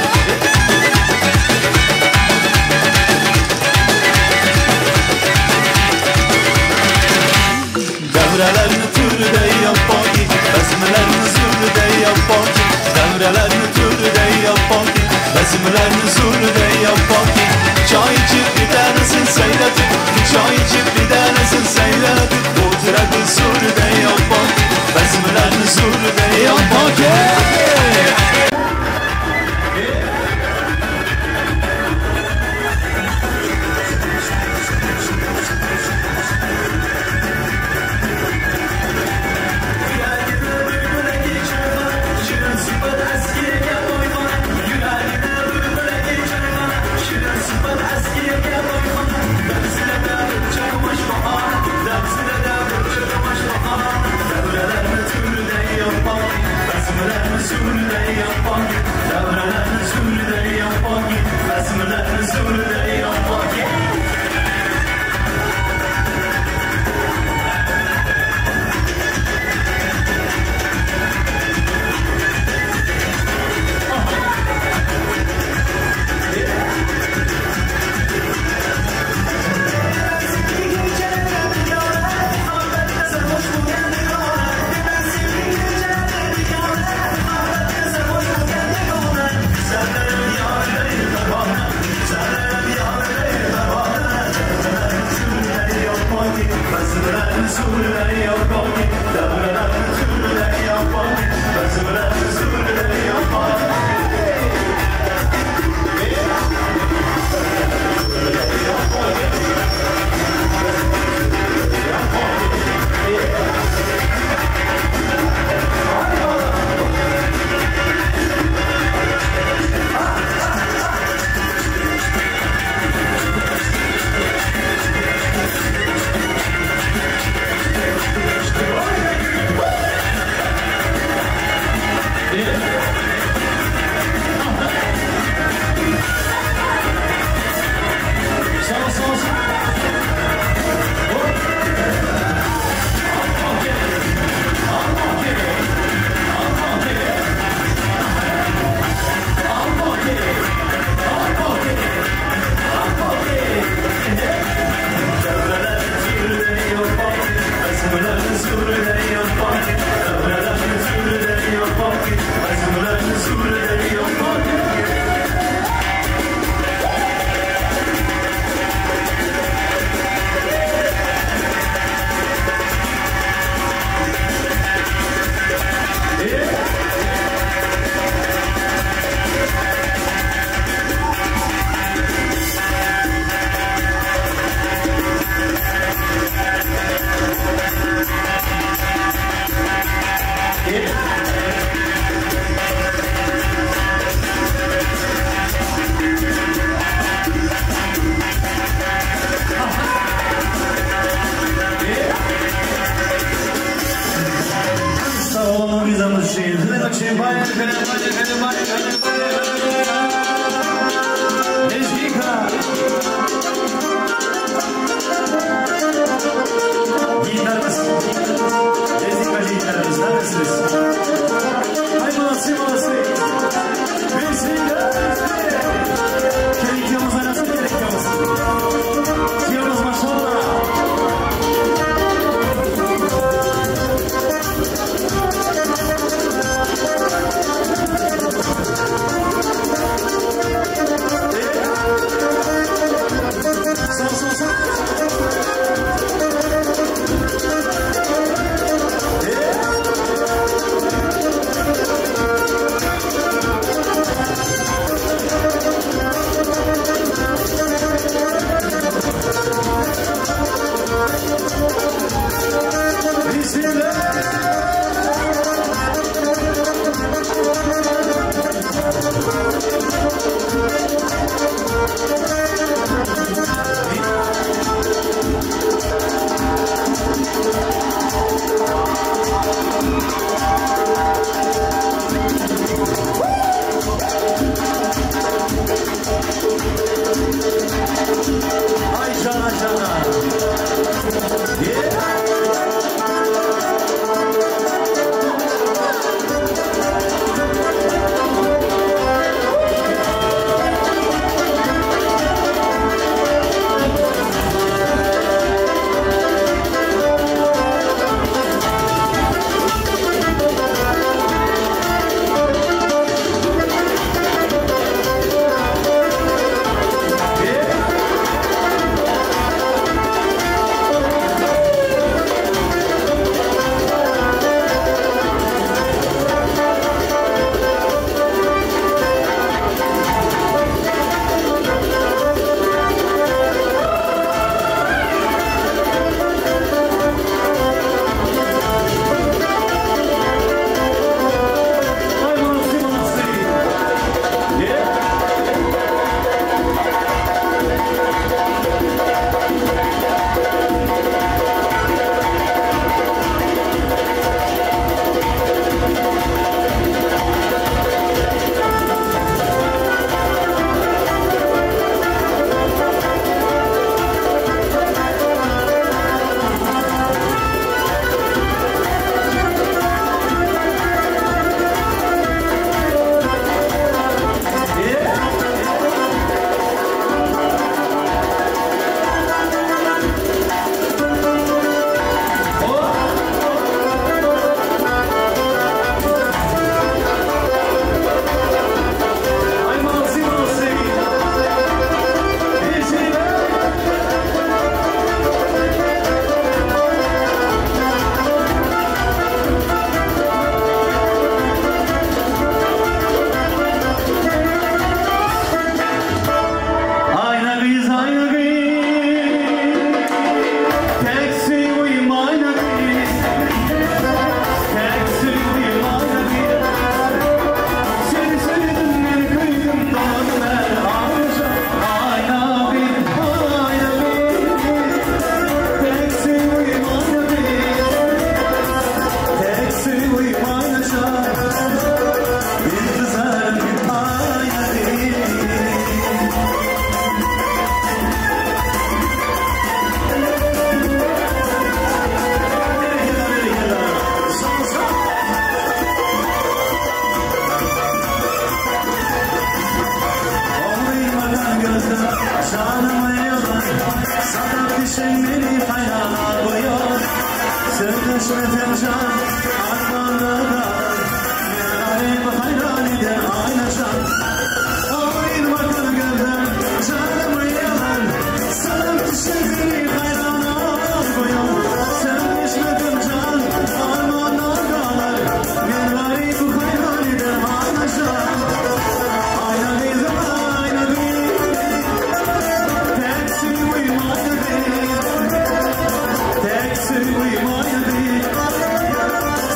Yiğitlerimiz, Lezgika yiğitlerimiz, neredesiniz? Hay malası malası. Bismillah. Gerekiyoruz anasını gerekiyoruz. Diyoruz maşallah. Son son son. Ay cana cana. Yeah. Ay malası malası. Yeah. Ay malası malası. Bismillah. Ayna biz ayna biz Tek uyum ayna biz Tek uyum ayna biz Seni sevdim beni kıydım doğdum her akşam Ayna bir ayna bir Tek uyum ayna bir Tek uyum ayna şan Bir kızarım ayna bir.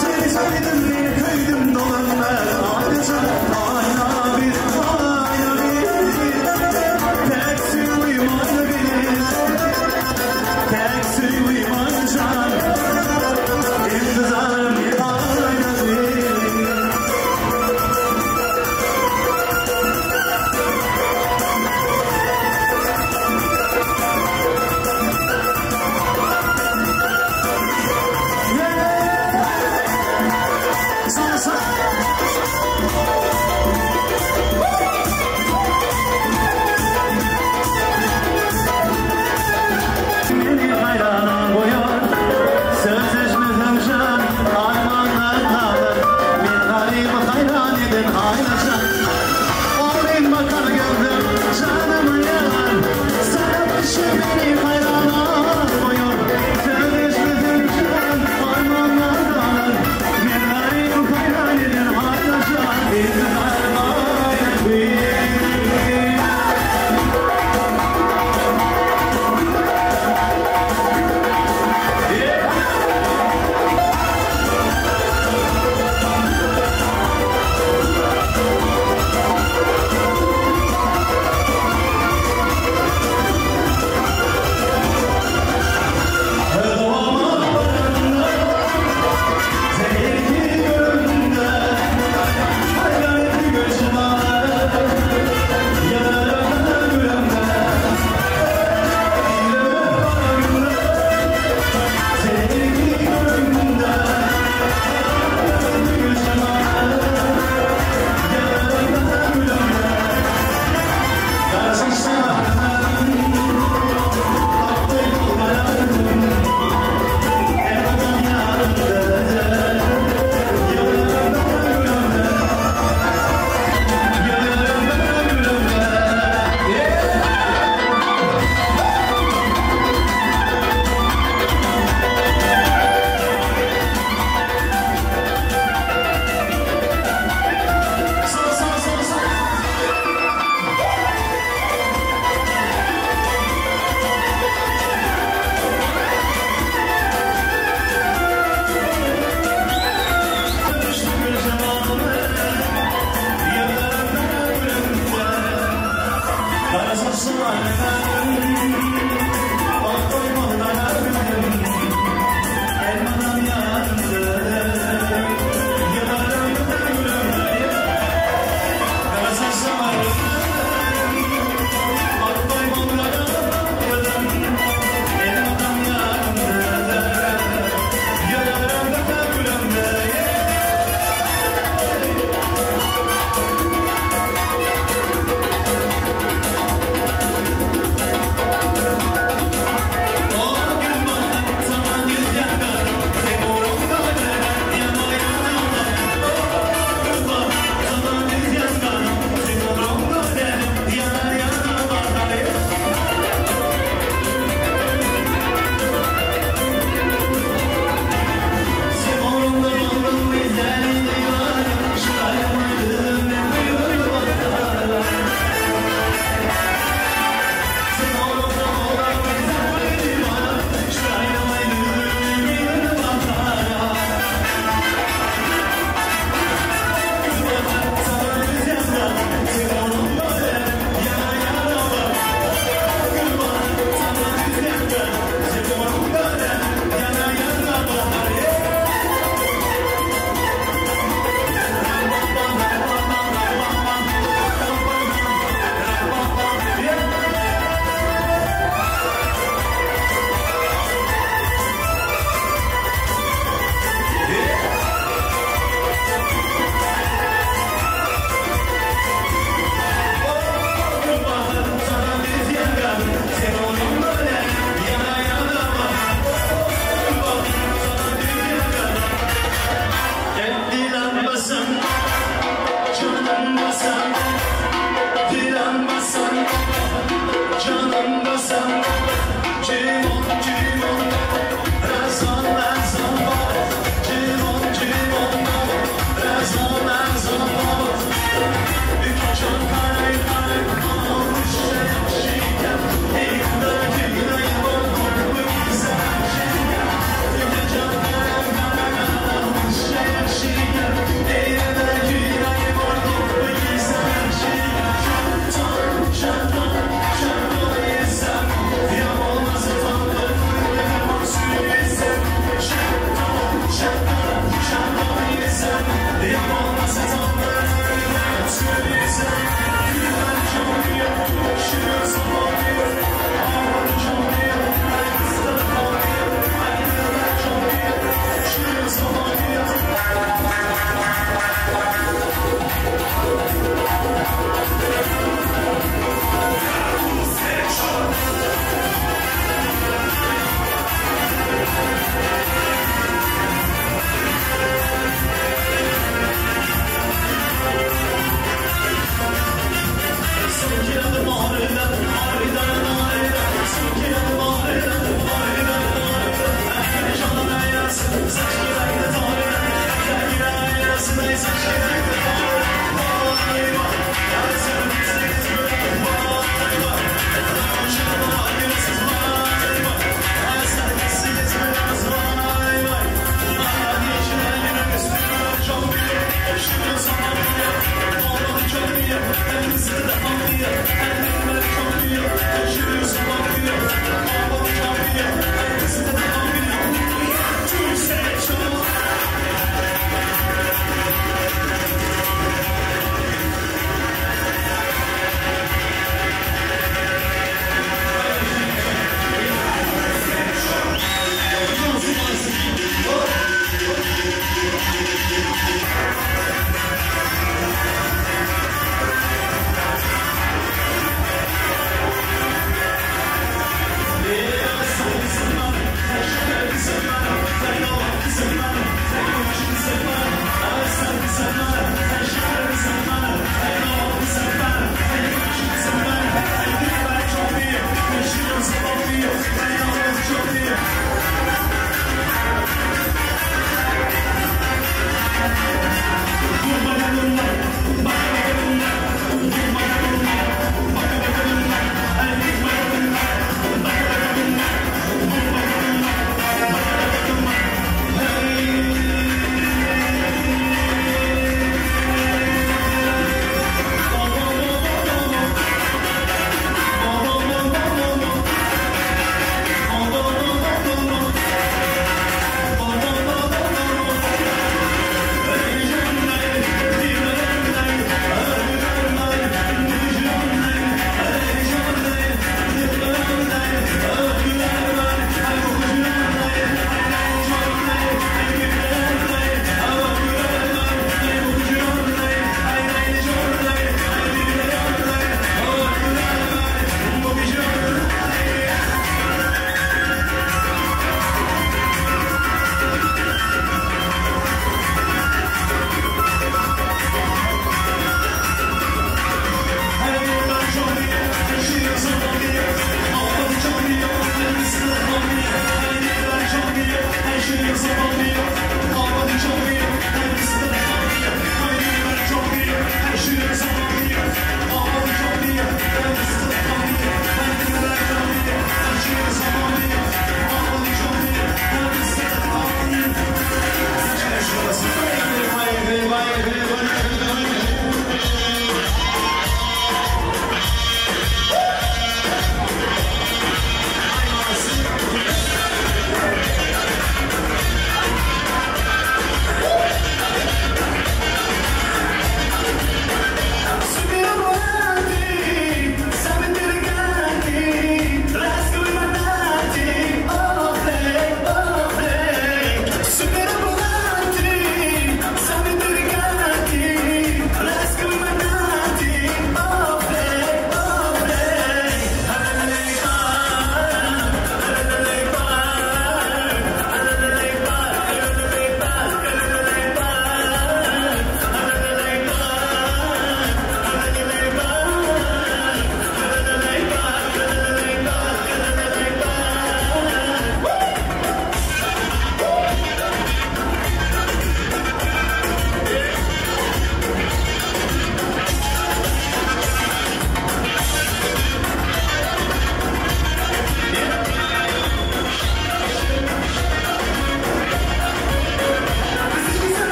Seni sevdim.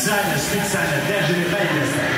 Специально, специально для жениха и невесты.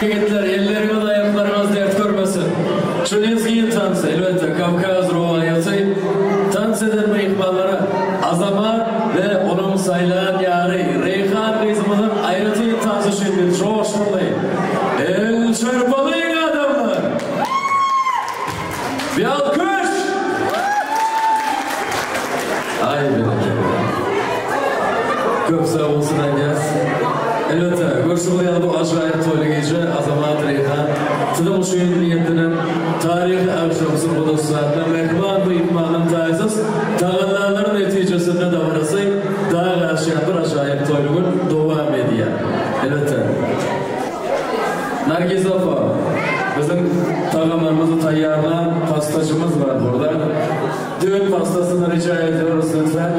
Ýigitler, elleriňiz, aýaklaryňyz dert görmesin. Şu lezgin tansy, elbetde, Kawkaz rowaýaty tans eden myhmanlara Azamat we onuň saýlan ýary Reýhan gyzymyzyň aýratyn tansy üçin biz joşgunly el çarpalyň, adamlar! Bir alkyş! Görşüňiz ýaly bu ajaýyp toýly gije Azamat Reýhan siziň üçin niýetlenen taryhy agşam sungat ussatlar mähriban myhmanyň taýsyz tagallalary netijesinde dabarasy dag aşýan bir ajaýyp toýly gün dowam edýär. Elbetde. Nargiz opa, biziň tagamlarymyzy taýýarlan pastajymyz bar burada. Düwün pastasyny rija ediyoruz lütfen.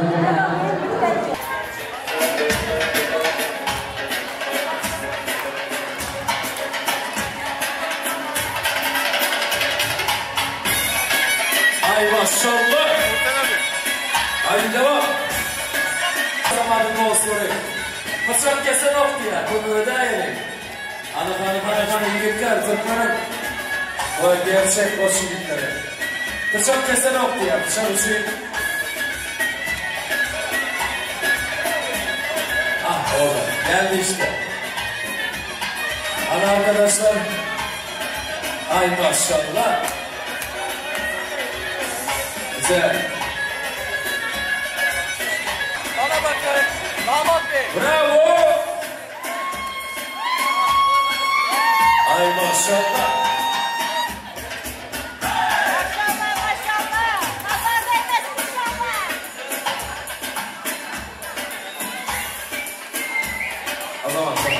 Ay maşallah. Haydi devam. Zamanın olsun. Bıçak kesen ok diye. Kömüğe değelim. Ana ana ana ana yigitler, Türkmenin. O gerçek o yiğitleri. Bıçak kesen ok diye. Bıçak için. Ah oldu. Geldi işte. Ana arkadaşlar. Ay maşallah. Güzel. Bana bakın. Damat Bey. Bravo. Ay maşallah. Maşallah maşallah. Nazar değmesin inşallah. O zaman tamam.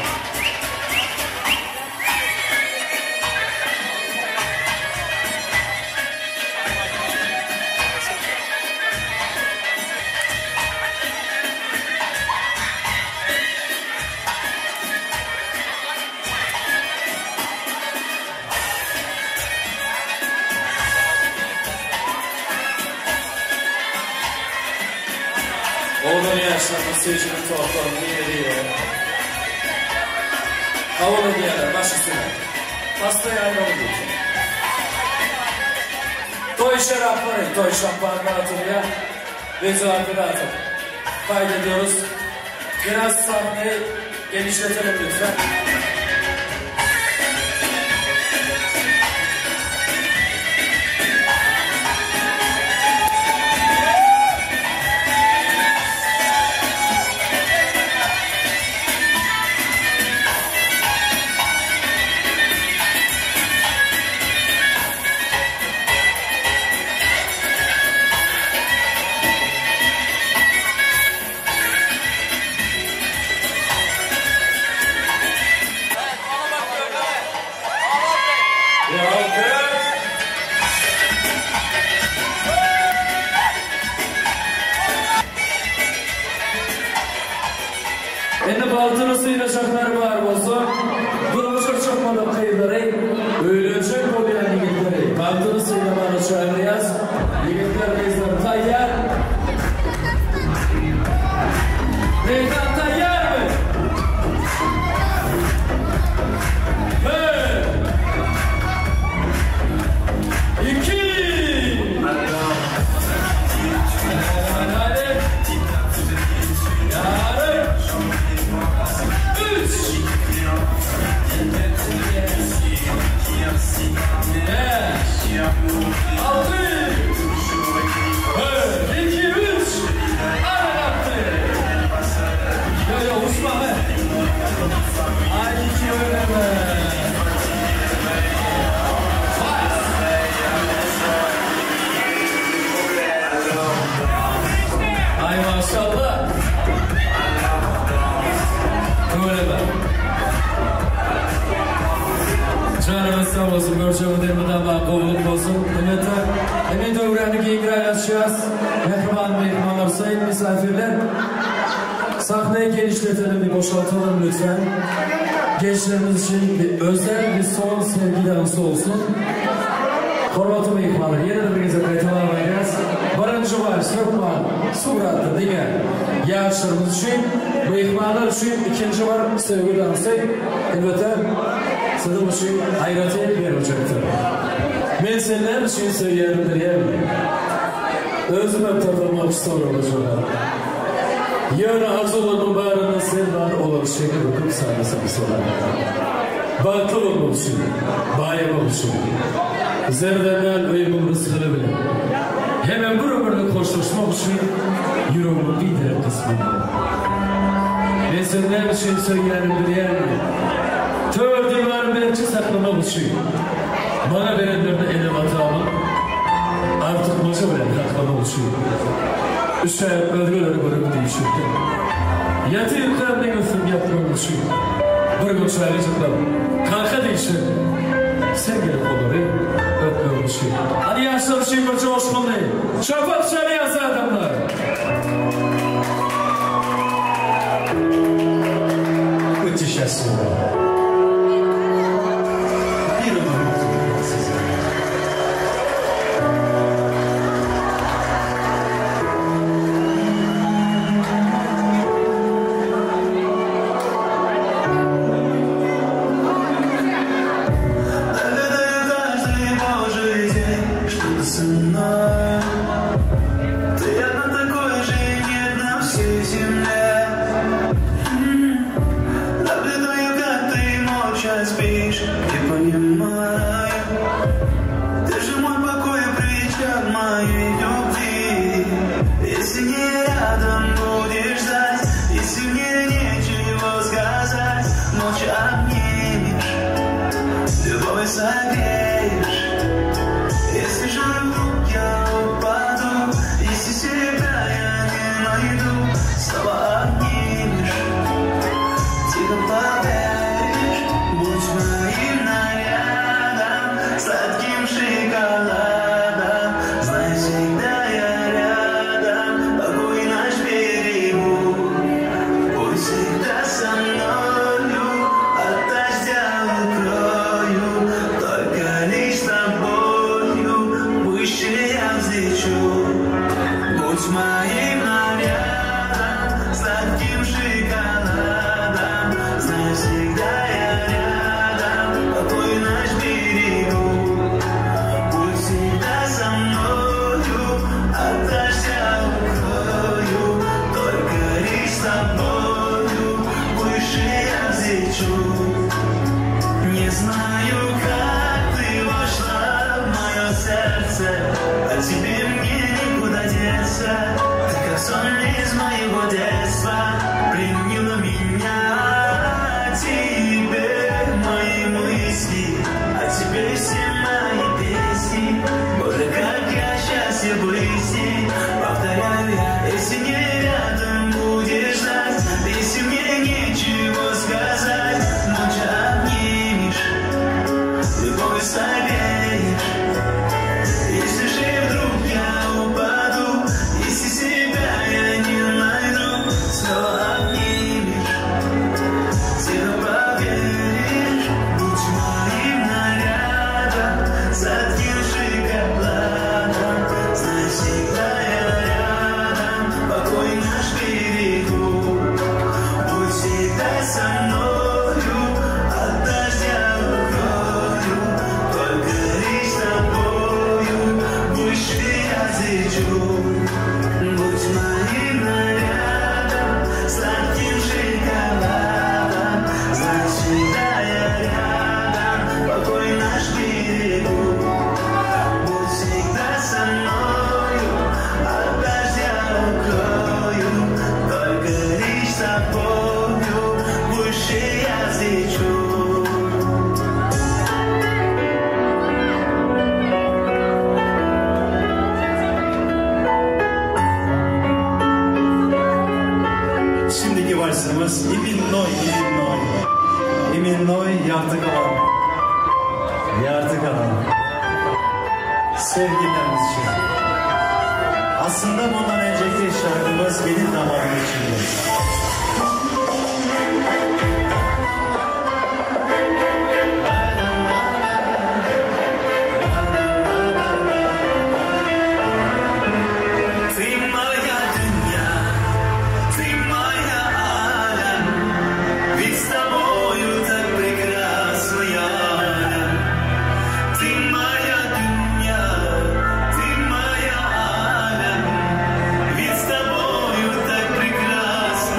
Oğlun yaşlarını seyircinin tuhaflarını yeri Havalı diyenler baş üstüne. Pastayı ayrı lütfen. Toy şarapları, toy şampanları atın ya. Ve atın. Kaydediyoruz. Biraz sahneyi genişletelim lütfen. Bir alkış. Endi baltını sıylaşaklar var olsun. Durmuşa çıkmadı kıyıları, öğlenecek bolýan ýigitleri. Baltını sıylamany çağırýas. Ýigitler gyzlar taýýar. Meydan taýýar mı? Bir. İki. Hadi hadi. Yarım. Üç. Beş. Altı. Bir, iki, üç. Ara kaptı. Yo yo uçma be. Ay iki öyle be. Ay maşallah. Öyle be. Canımız sağ olsun, görüşümü demeden kovuluk olsun. Elbette emin dövreni giyingiren açacağız. Mehriban mehmanlar, sayın misafirler. Sahneyi genişletelim, bir boşaltalım lütfen. Gençlerimiz için bir özel bir son sevgi dansı olsun. Hormatly myhmanlar, ýene-de bir gezek gaýtalamaýas. Birinji vals hökman suratda diňe ýaşlarymyz üçin, myhmanlar üçin ikinji bir söýgi dansy elbetde siziň üçin aýratyn beriljekdir. Men seni näme üçin söýýänim bilýäňmi? Özümem tapamok şu soraga jogap. Ýöne arzuwlarymyň barynda sen bar, olary şeýle büküp saýlasam sorar. Bagtly bolmak üçin, baýamak üçin, zerden däl öýümiň rysgyny bilen, hemem bir ömürlik hoşlaşmak üçin ýüregimiň biderek gysmany bilen. seni näme üçin söýýänim bilýäňmi? Tör diwary berkje saklamak üçin. Maňa berenlerini enem-atamyň artykmajy bilen saklamak üçin. Üşäp özgeleri görüp diýşirdim. Ýatyrkam meň üstüm ýatmak üçin. Bir gün çaýly çykam, kaka diýşen, sen gelip olary öpmegiň üçin. Hany ýaşlar üçin bir joşgunly çapak çalýas adamlar! Будьте счастливы. Bir ömür mutluluklar size. Наблюдаю каждый божий день, что ты со мной. Ты одна такой же нет на всей земле. М. Наблюдаю, как ты молча спишь, не понимаю. Ты же мой покой, притча моей любви. Если не рядом будешь ждать, если мне нечего сказать, молча обнимешь, любовь согреешь. Если же вдруг я упаду, если себя я не найду, снова обнимешь, тихо поверишь, будь моим нарядом, сладким шоколадом, знай, всегда я рядом, покой наш берегу, будь всегда со мною, от дождя укрою, только лишь с тобою выше я взлечу. Будь моим нарядом, сладким шоколадом, знай, всегда я рядом, покой наш берегу. Будь всегда со мною, от дождя укрою, только лишь с тобою выше я взлечу. Не знаю, как ты вошла в мое сердце, а тебе мне некуда деться. Ты как сон из моего детства пленила меня. Тебе мои мысли, а тебе все мои песни. Боже, как я счастлив быть с ней. Повторяю я, если не рядом будешь ждать, если мне нечего сказать, молча обнимешь, любовь согреешь. Если же вдруг я упаду, если себя я не найду, снова обнимешь, тихо поверишь, будь моим нарядом, сладким шоколадом, знай, всегда я рядом, покой наш берегу, будь всегда со мною, от дождя укрою, только лишь с тобою выше я взлечу. Будь моим нарядом, сладким шоколадом, знай, всегда я рядом, покой наш берегу. Будь всегда со мною, от дождя укрою, только лишь с тобою выше я взлечу. Şimdiki valsimiz Именной, Именной. Именной yartı kalan. Yartı kalan. Sevgililerimiz için. Aslında bundan önceki şarkımız gelin damadım içindi. Ты моя dünya, ты моя alem, ведь с тобою так прекрасно я. Ты моя dünya, ты моя alem, ведь с тобою так прекрасно.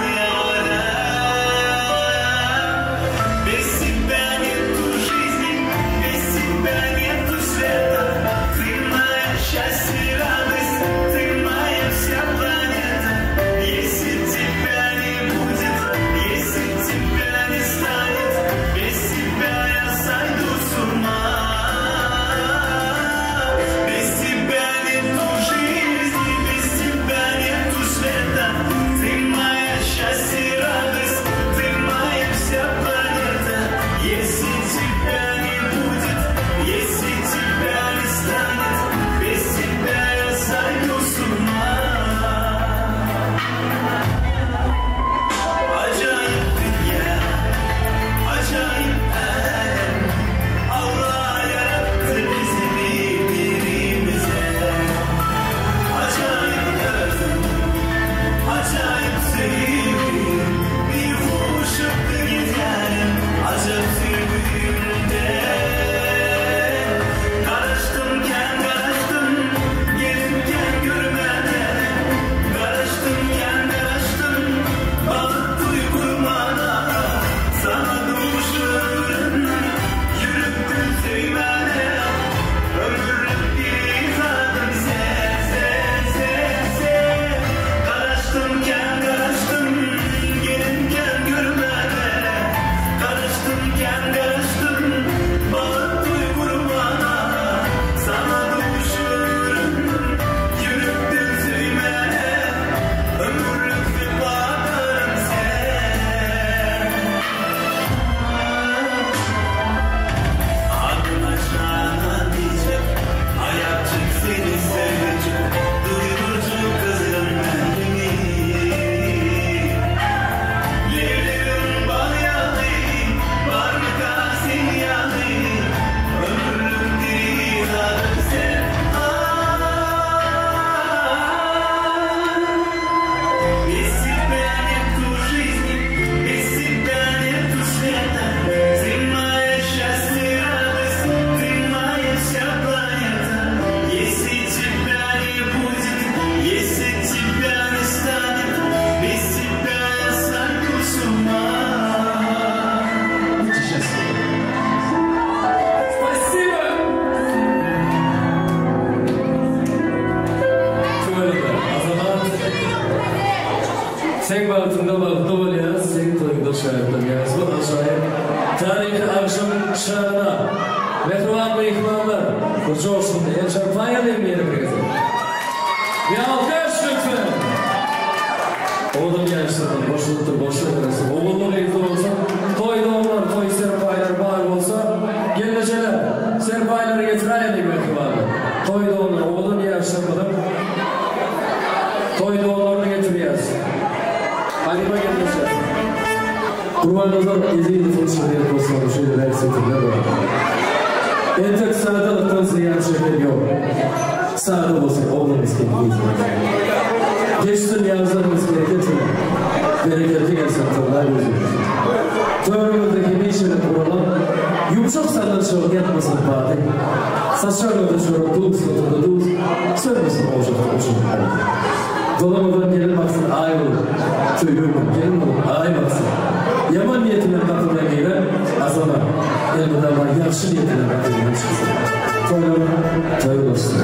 ýaşyň şanyna mähriban myhmanlar bir joşgunly el çarpaýalyň ýene bir gezek. Bir alkyş lütfen! Owadan ýaşlardan goşulypdyr goşgy heresi. Ogully gyzly bolsa toý donlar, toý serpaýlary bar bolsa gelnejeler serpaýlary getiräýeliň mähribanlar. Toý donlar owadan ýaşlarymyzyň toý donlaryny getirýäs. Halypa gelneje. Gurbannazar Ezizowyň şygryýet dostlary şeýleräk setirler bar. Entek sadalykdan zyýan çeken ýok. Sada bolsun oglumyz hem gyzymyz. Geçsin ýazlarymyz bereket bilen. Bereketli gelsin tylla gözümiz. Törüňizde hemişelik guralan ýumşak sallançagyň ýatmasyn bady. Saçagyňyzda çörek duz, oturda duz, sönmesin ojakda ojagyň ody. Dolamadan gelin baksyn aý bolup, Söýgülim gelin bolup aý baksyn. Ýaman niýet bilen gapydan giren azama, Elmydama ýagşy niýet bilen gapydan çyksyn. Toýlar toý bolsun,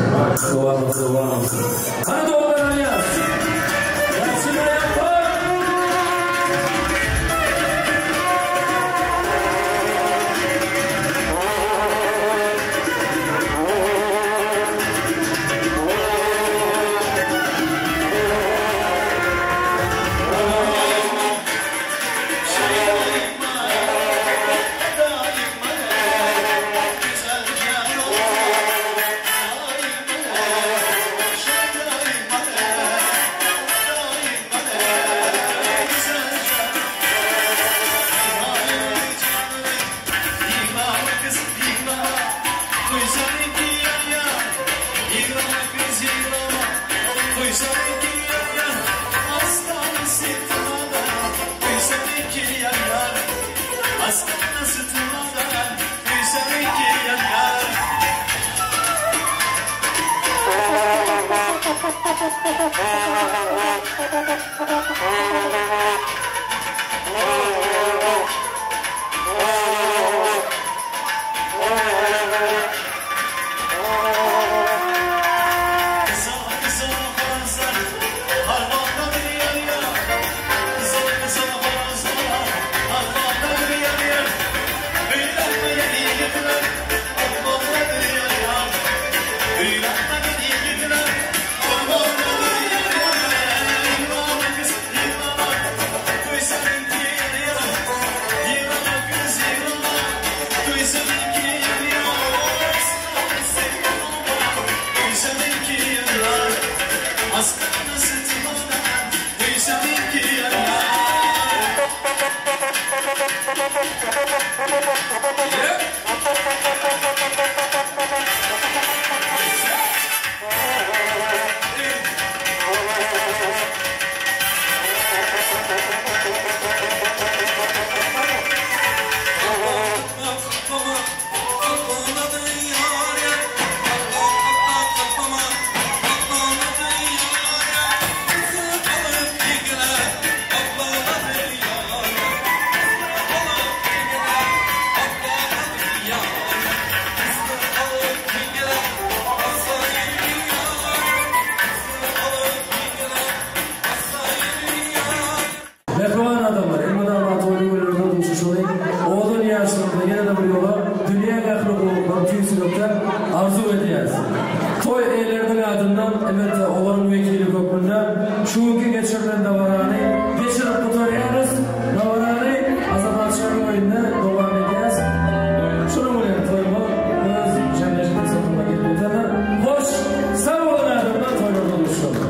dowamat dowam bolsun. Hany doganlar alýas. Ýagşyny aýak goý! Mähriban adamlar, elmydama toýly günlerde duşuşalyň. Owadan ýaşlarymyza ýene-de bir ýola dünýäň ähli gowulyklaryny tüýs ýürekden arzuw edýäris. Toý eýeleriniň adyndan, elbetde, olaryň wekili hökmünde şu günki geçirilen dabarany geçirip gutarýarys. Dabarany Azerbaýjanyň öýünde dowam edýäris. Şunuň bilen toýumyz öz jemleýji pursatyna gelip ýetendir. Hoş, sag boluň adamlar, toýlarda duşuşalyň.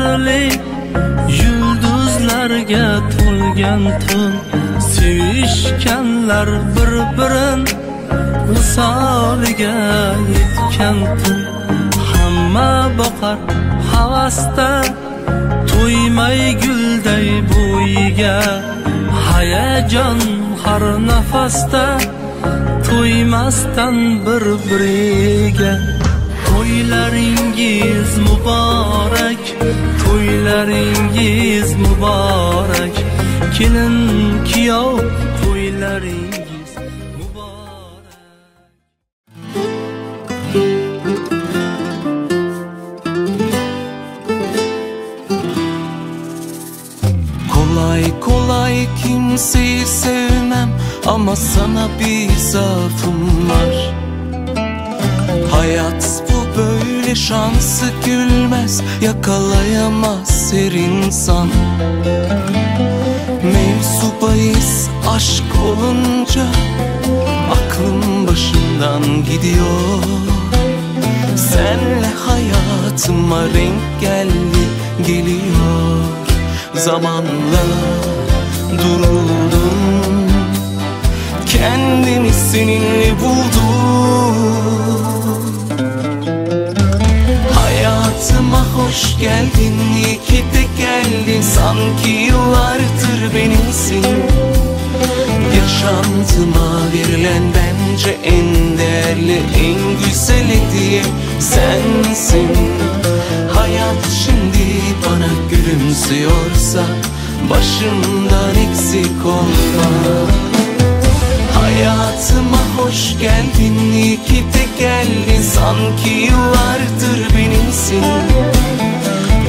Sirli yulduzlarga to'lgan tun. Sevishganlar bir-birin visoliga yetgan tun. Hamma boqar havasda to'ymay gulday bo'yiga. Hayajon har nafasda to'ymasdan bir-biriga. To'ylaringiz muborak, to'ylaringiz muborak. Kelin kuyov to'ylaringiz muborak. Kolay kolay kimseyi sevmem ama sana bir zaafım var. Hayat bu böyle, şansı gülmez, yakalayamaz her insan. Mevzu bahis aşk olunca aklım başımdan gidiyor. Senle hayatıma renk geldi, geliyor. Zamanla duruldum, kendimi seninle buldum. Hayatıma hoş geldin, iyi ki de geldin. Sanki yıllardır benimsin. Yaşantıma verilen bence en değerli, en güzel hediye sensin. Hayat şimdi bana gülümsüyorsa başımdan eksik olma. Hayatıma hoş geldin, iyi ki de geldin. Sanki yıllardır benimsin.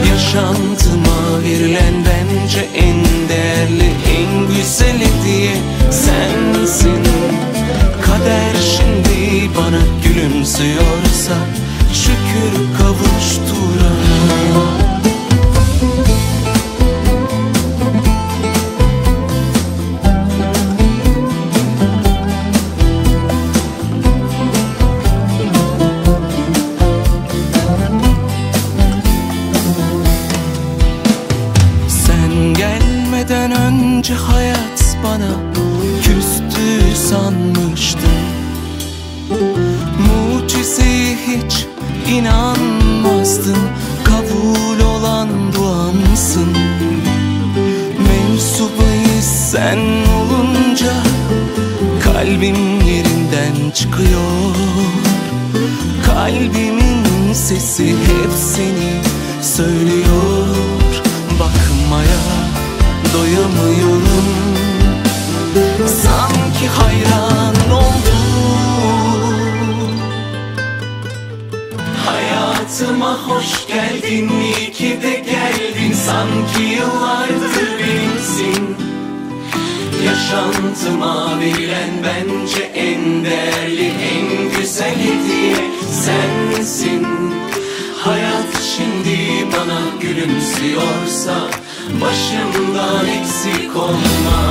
Yaşantıma verilen bence en değerli, en güzel hediye sensin. Kader şimdi bana gülümsüyorsa şükür kavuşturana. Sen gelmeden önce hayat bana küstü sanmıştım. Mucizeye hiç inanmazdım, kabul olan duamsın. Mevzu bahis sen olunca kalbim yerinden çıkıyor. Kalbimin sesi hep seni söylüyor. Bakmaya doyamıyorum, sanki hayran oldum. Hayatıma hoş geldin, iyi ki de geldin. Sanki yıllardır benimsin. Yaşantıma verilen bence en değerli, en güzel hediye sensin. Hayat şimdi bana gülümsüyorsa başımdan eksik olma.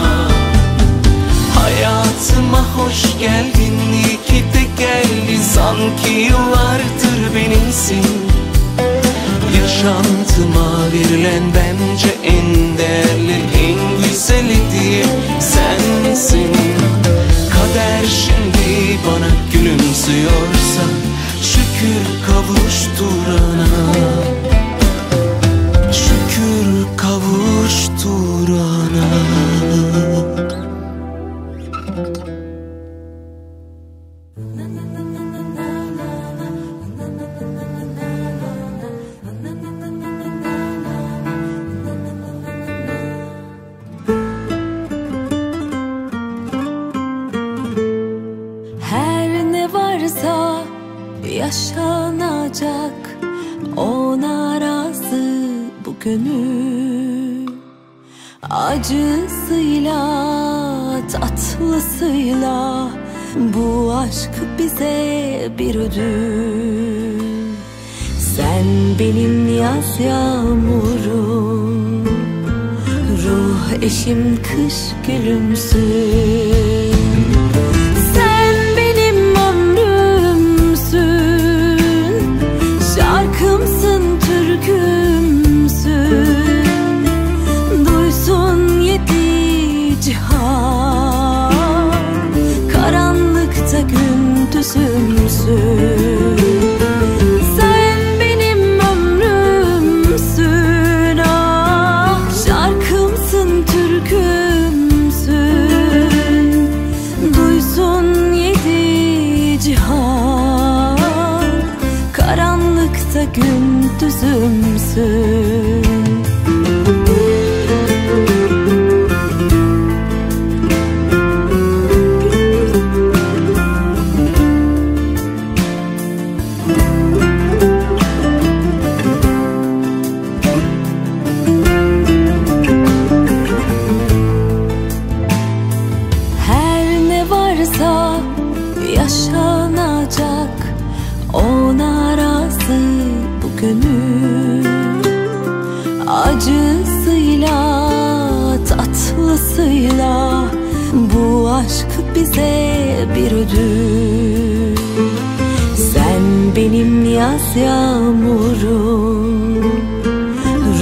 Hayatıma hoş geldin, iyi ki de geldin. Sanki yıllardır benimsin. Yaşantıma verilen bence en değerli, en güzel hediye sensin. Kader şimdi bana gülümsüyorsa şükür kavuşturana. Şükür kavuşturana. Her ne varsa yaşanacak, ona razı bu gönül. Acısıyla tatlısıyla bu aşk bize bir ödül. Sen benim yaz yağmurum, ruh eşim kış gülümsün. Sen benim ömrümsün, şarkımsın, türkümsün. türkümsün. Sen benim ömrümsün, ah şarkımsın, türkümsün. Duysun yedi cihan, karanlıkta gündüzümsün. Her ne varsa yaşanacak, ona razı bu gönül. Acısıyla tatlısıyla bu aşk bize bir ödül. Sen benim yaz yağmurum,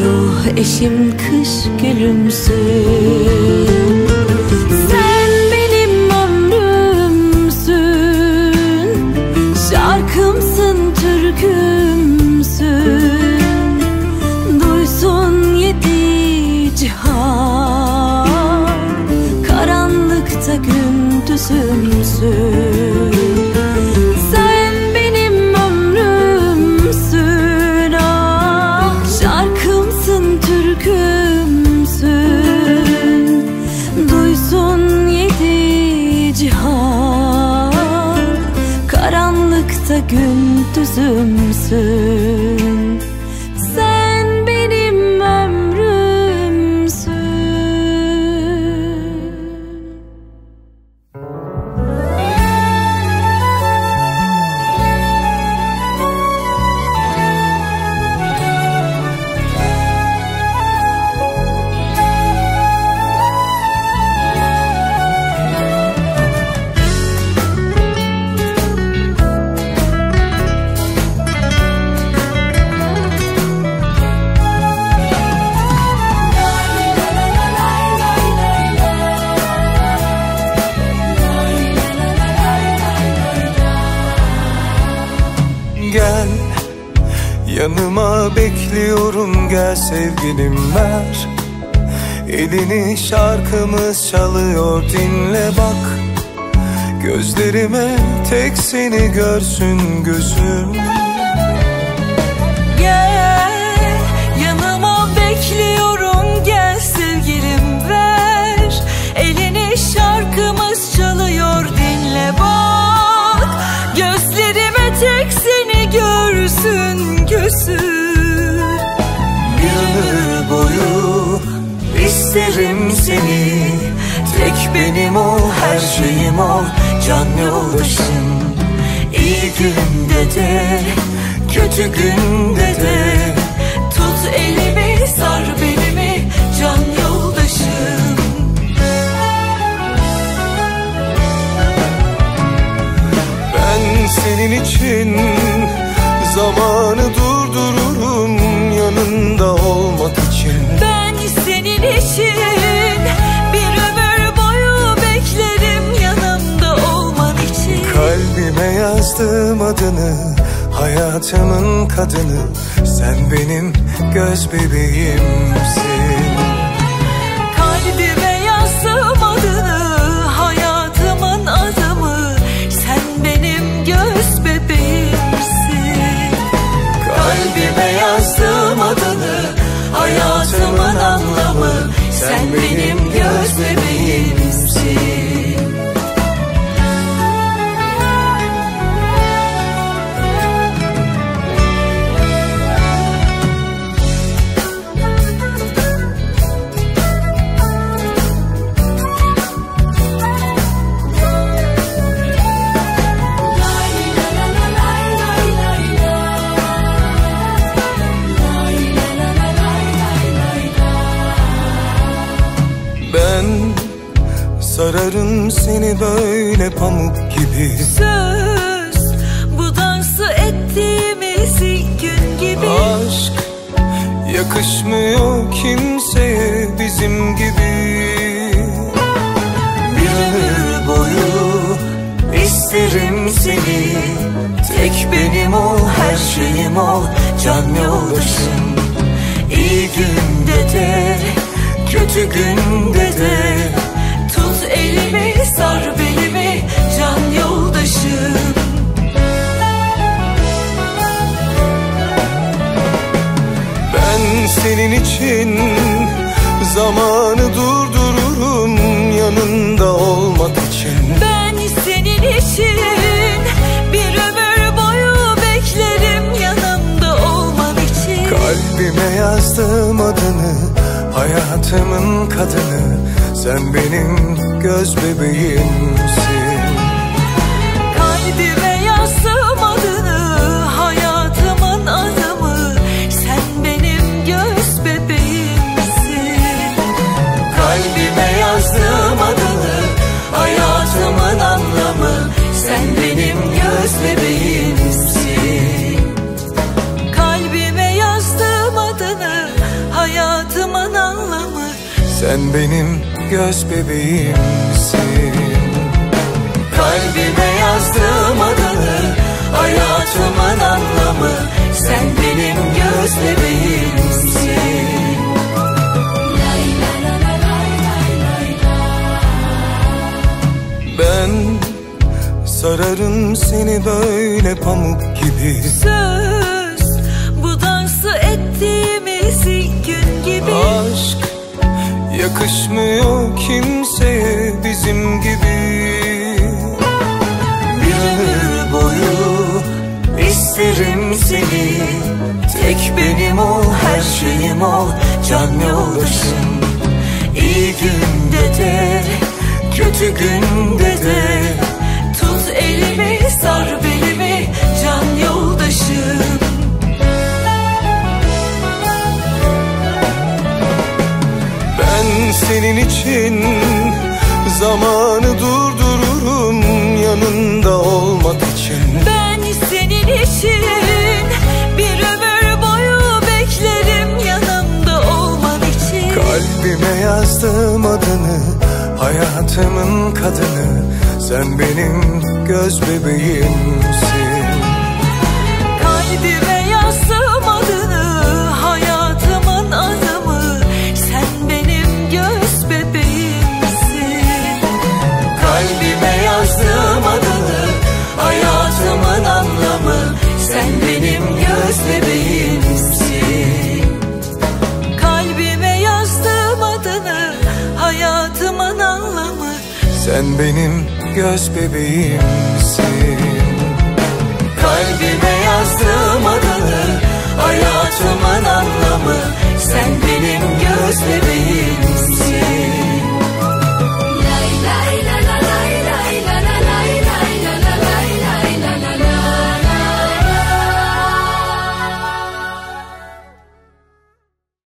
ruh eşim kış gülümsün. Sen benim ömrümsün, şarkımsın, türkümsün. Duysun yedi cihan, karanlıkta gündüzümsün. Sen benim ömrümsün, ah şarkımsın, türkümsün. Duysun yedi cihan, karanlıkta gündüzümsün. Sen benim ömrümsün. Gel yanıma, bekliyorum, gel sevgilim, ver elini, şarkımız çalıyor, dinle bak. Gözlerime tek seni görsün gözüm. Gel yanıma, bekliyorum, gel sevgilim, ver elini, şarkımız çalıyor, dinle bak. Gözlerime tek seni görsün gözüm. Bir ömür boyu isterim seni, tek benim ol, her şeyim ol, can yoldaşım. İyi günde de, kötü günde de, tut elimi, sar belimi, can yoldaşım. Ben senin için zamanı durdururum, yanında olmak için. Ben senin için bir ömür boyu beklerim, yanımda olman için. Kalbime yazdım adını, hayatımın kadını, sen benim göz bebeğimsin. Kalbime yazdım adını, hayatımın adamı, sen benim göz bebeğimsin. Kalbime yazdım adını, hayatımın anlamı, sen benim göz bebeğimsin. Ben sararım seni böyle pamuk gibi. Söz bu dansı ettiğimiz ilk gün gibi. Aşk yakışmıyor kimseye bizim gibi. Bir ömür boyu isterim seni, benim ol can yoldaşım İyi günde de kötü günde de Tut elimi sar belimi can yoldaşım Ben senin için zamanı durdururum yanında olmak için Ben senin için bir ömür boyu beklerim yanımda olman için Kalbime yazdım adını hayatımın kadını Sen benim göz bebeğimsin Kalbime yazdım adını hayatımın adımı Sen benim göz bebeğimsin Kalbime yazdım adını hayatımın anlamı Sen benim göz bebeğimsin Kalbime yazdım adını hayatımın anlamı Sen benim göz bebeğimsin Kalbime yazdım adını hayatımın anlamı Sen benim göz bebeğimsin Ben sararım seni böyle pamuk gibi Söz bu dansı ettiğimiz ilk gün gibi Aşk yakışmıyor kimseye bizim gibi Bir ömür boyu isterim seni Tek benim ol her şeyim ol can yoldaşım İyi günde de kötü günde de Tut elimi sar belimi can yoldaşım Ben senin için zamanı durdururum yanında olmak için Ben senin için bir ömür boyu beklerim yanımda olman için Kalbime yazdım adını hayatımın kadını Sen benim göz bebeğimsin Kalbime yazdım adını hayatımın adımı Sen benim göz bebeğimsin Kalbime yazdım adını hayatımın anlamı Sen benim göz bebeğimsin Kalbime yazdım adını hayatımın anlamı Sen benim göz bebeğimsin Kalbime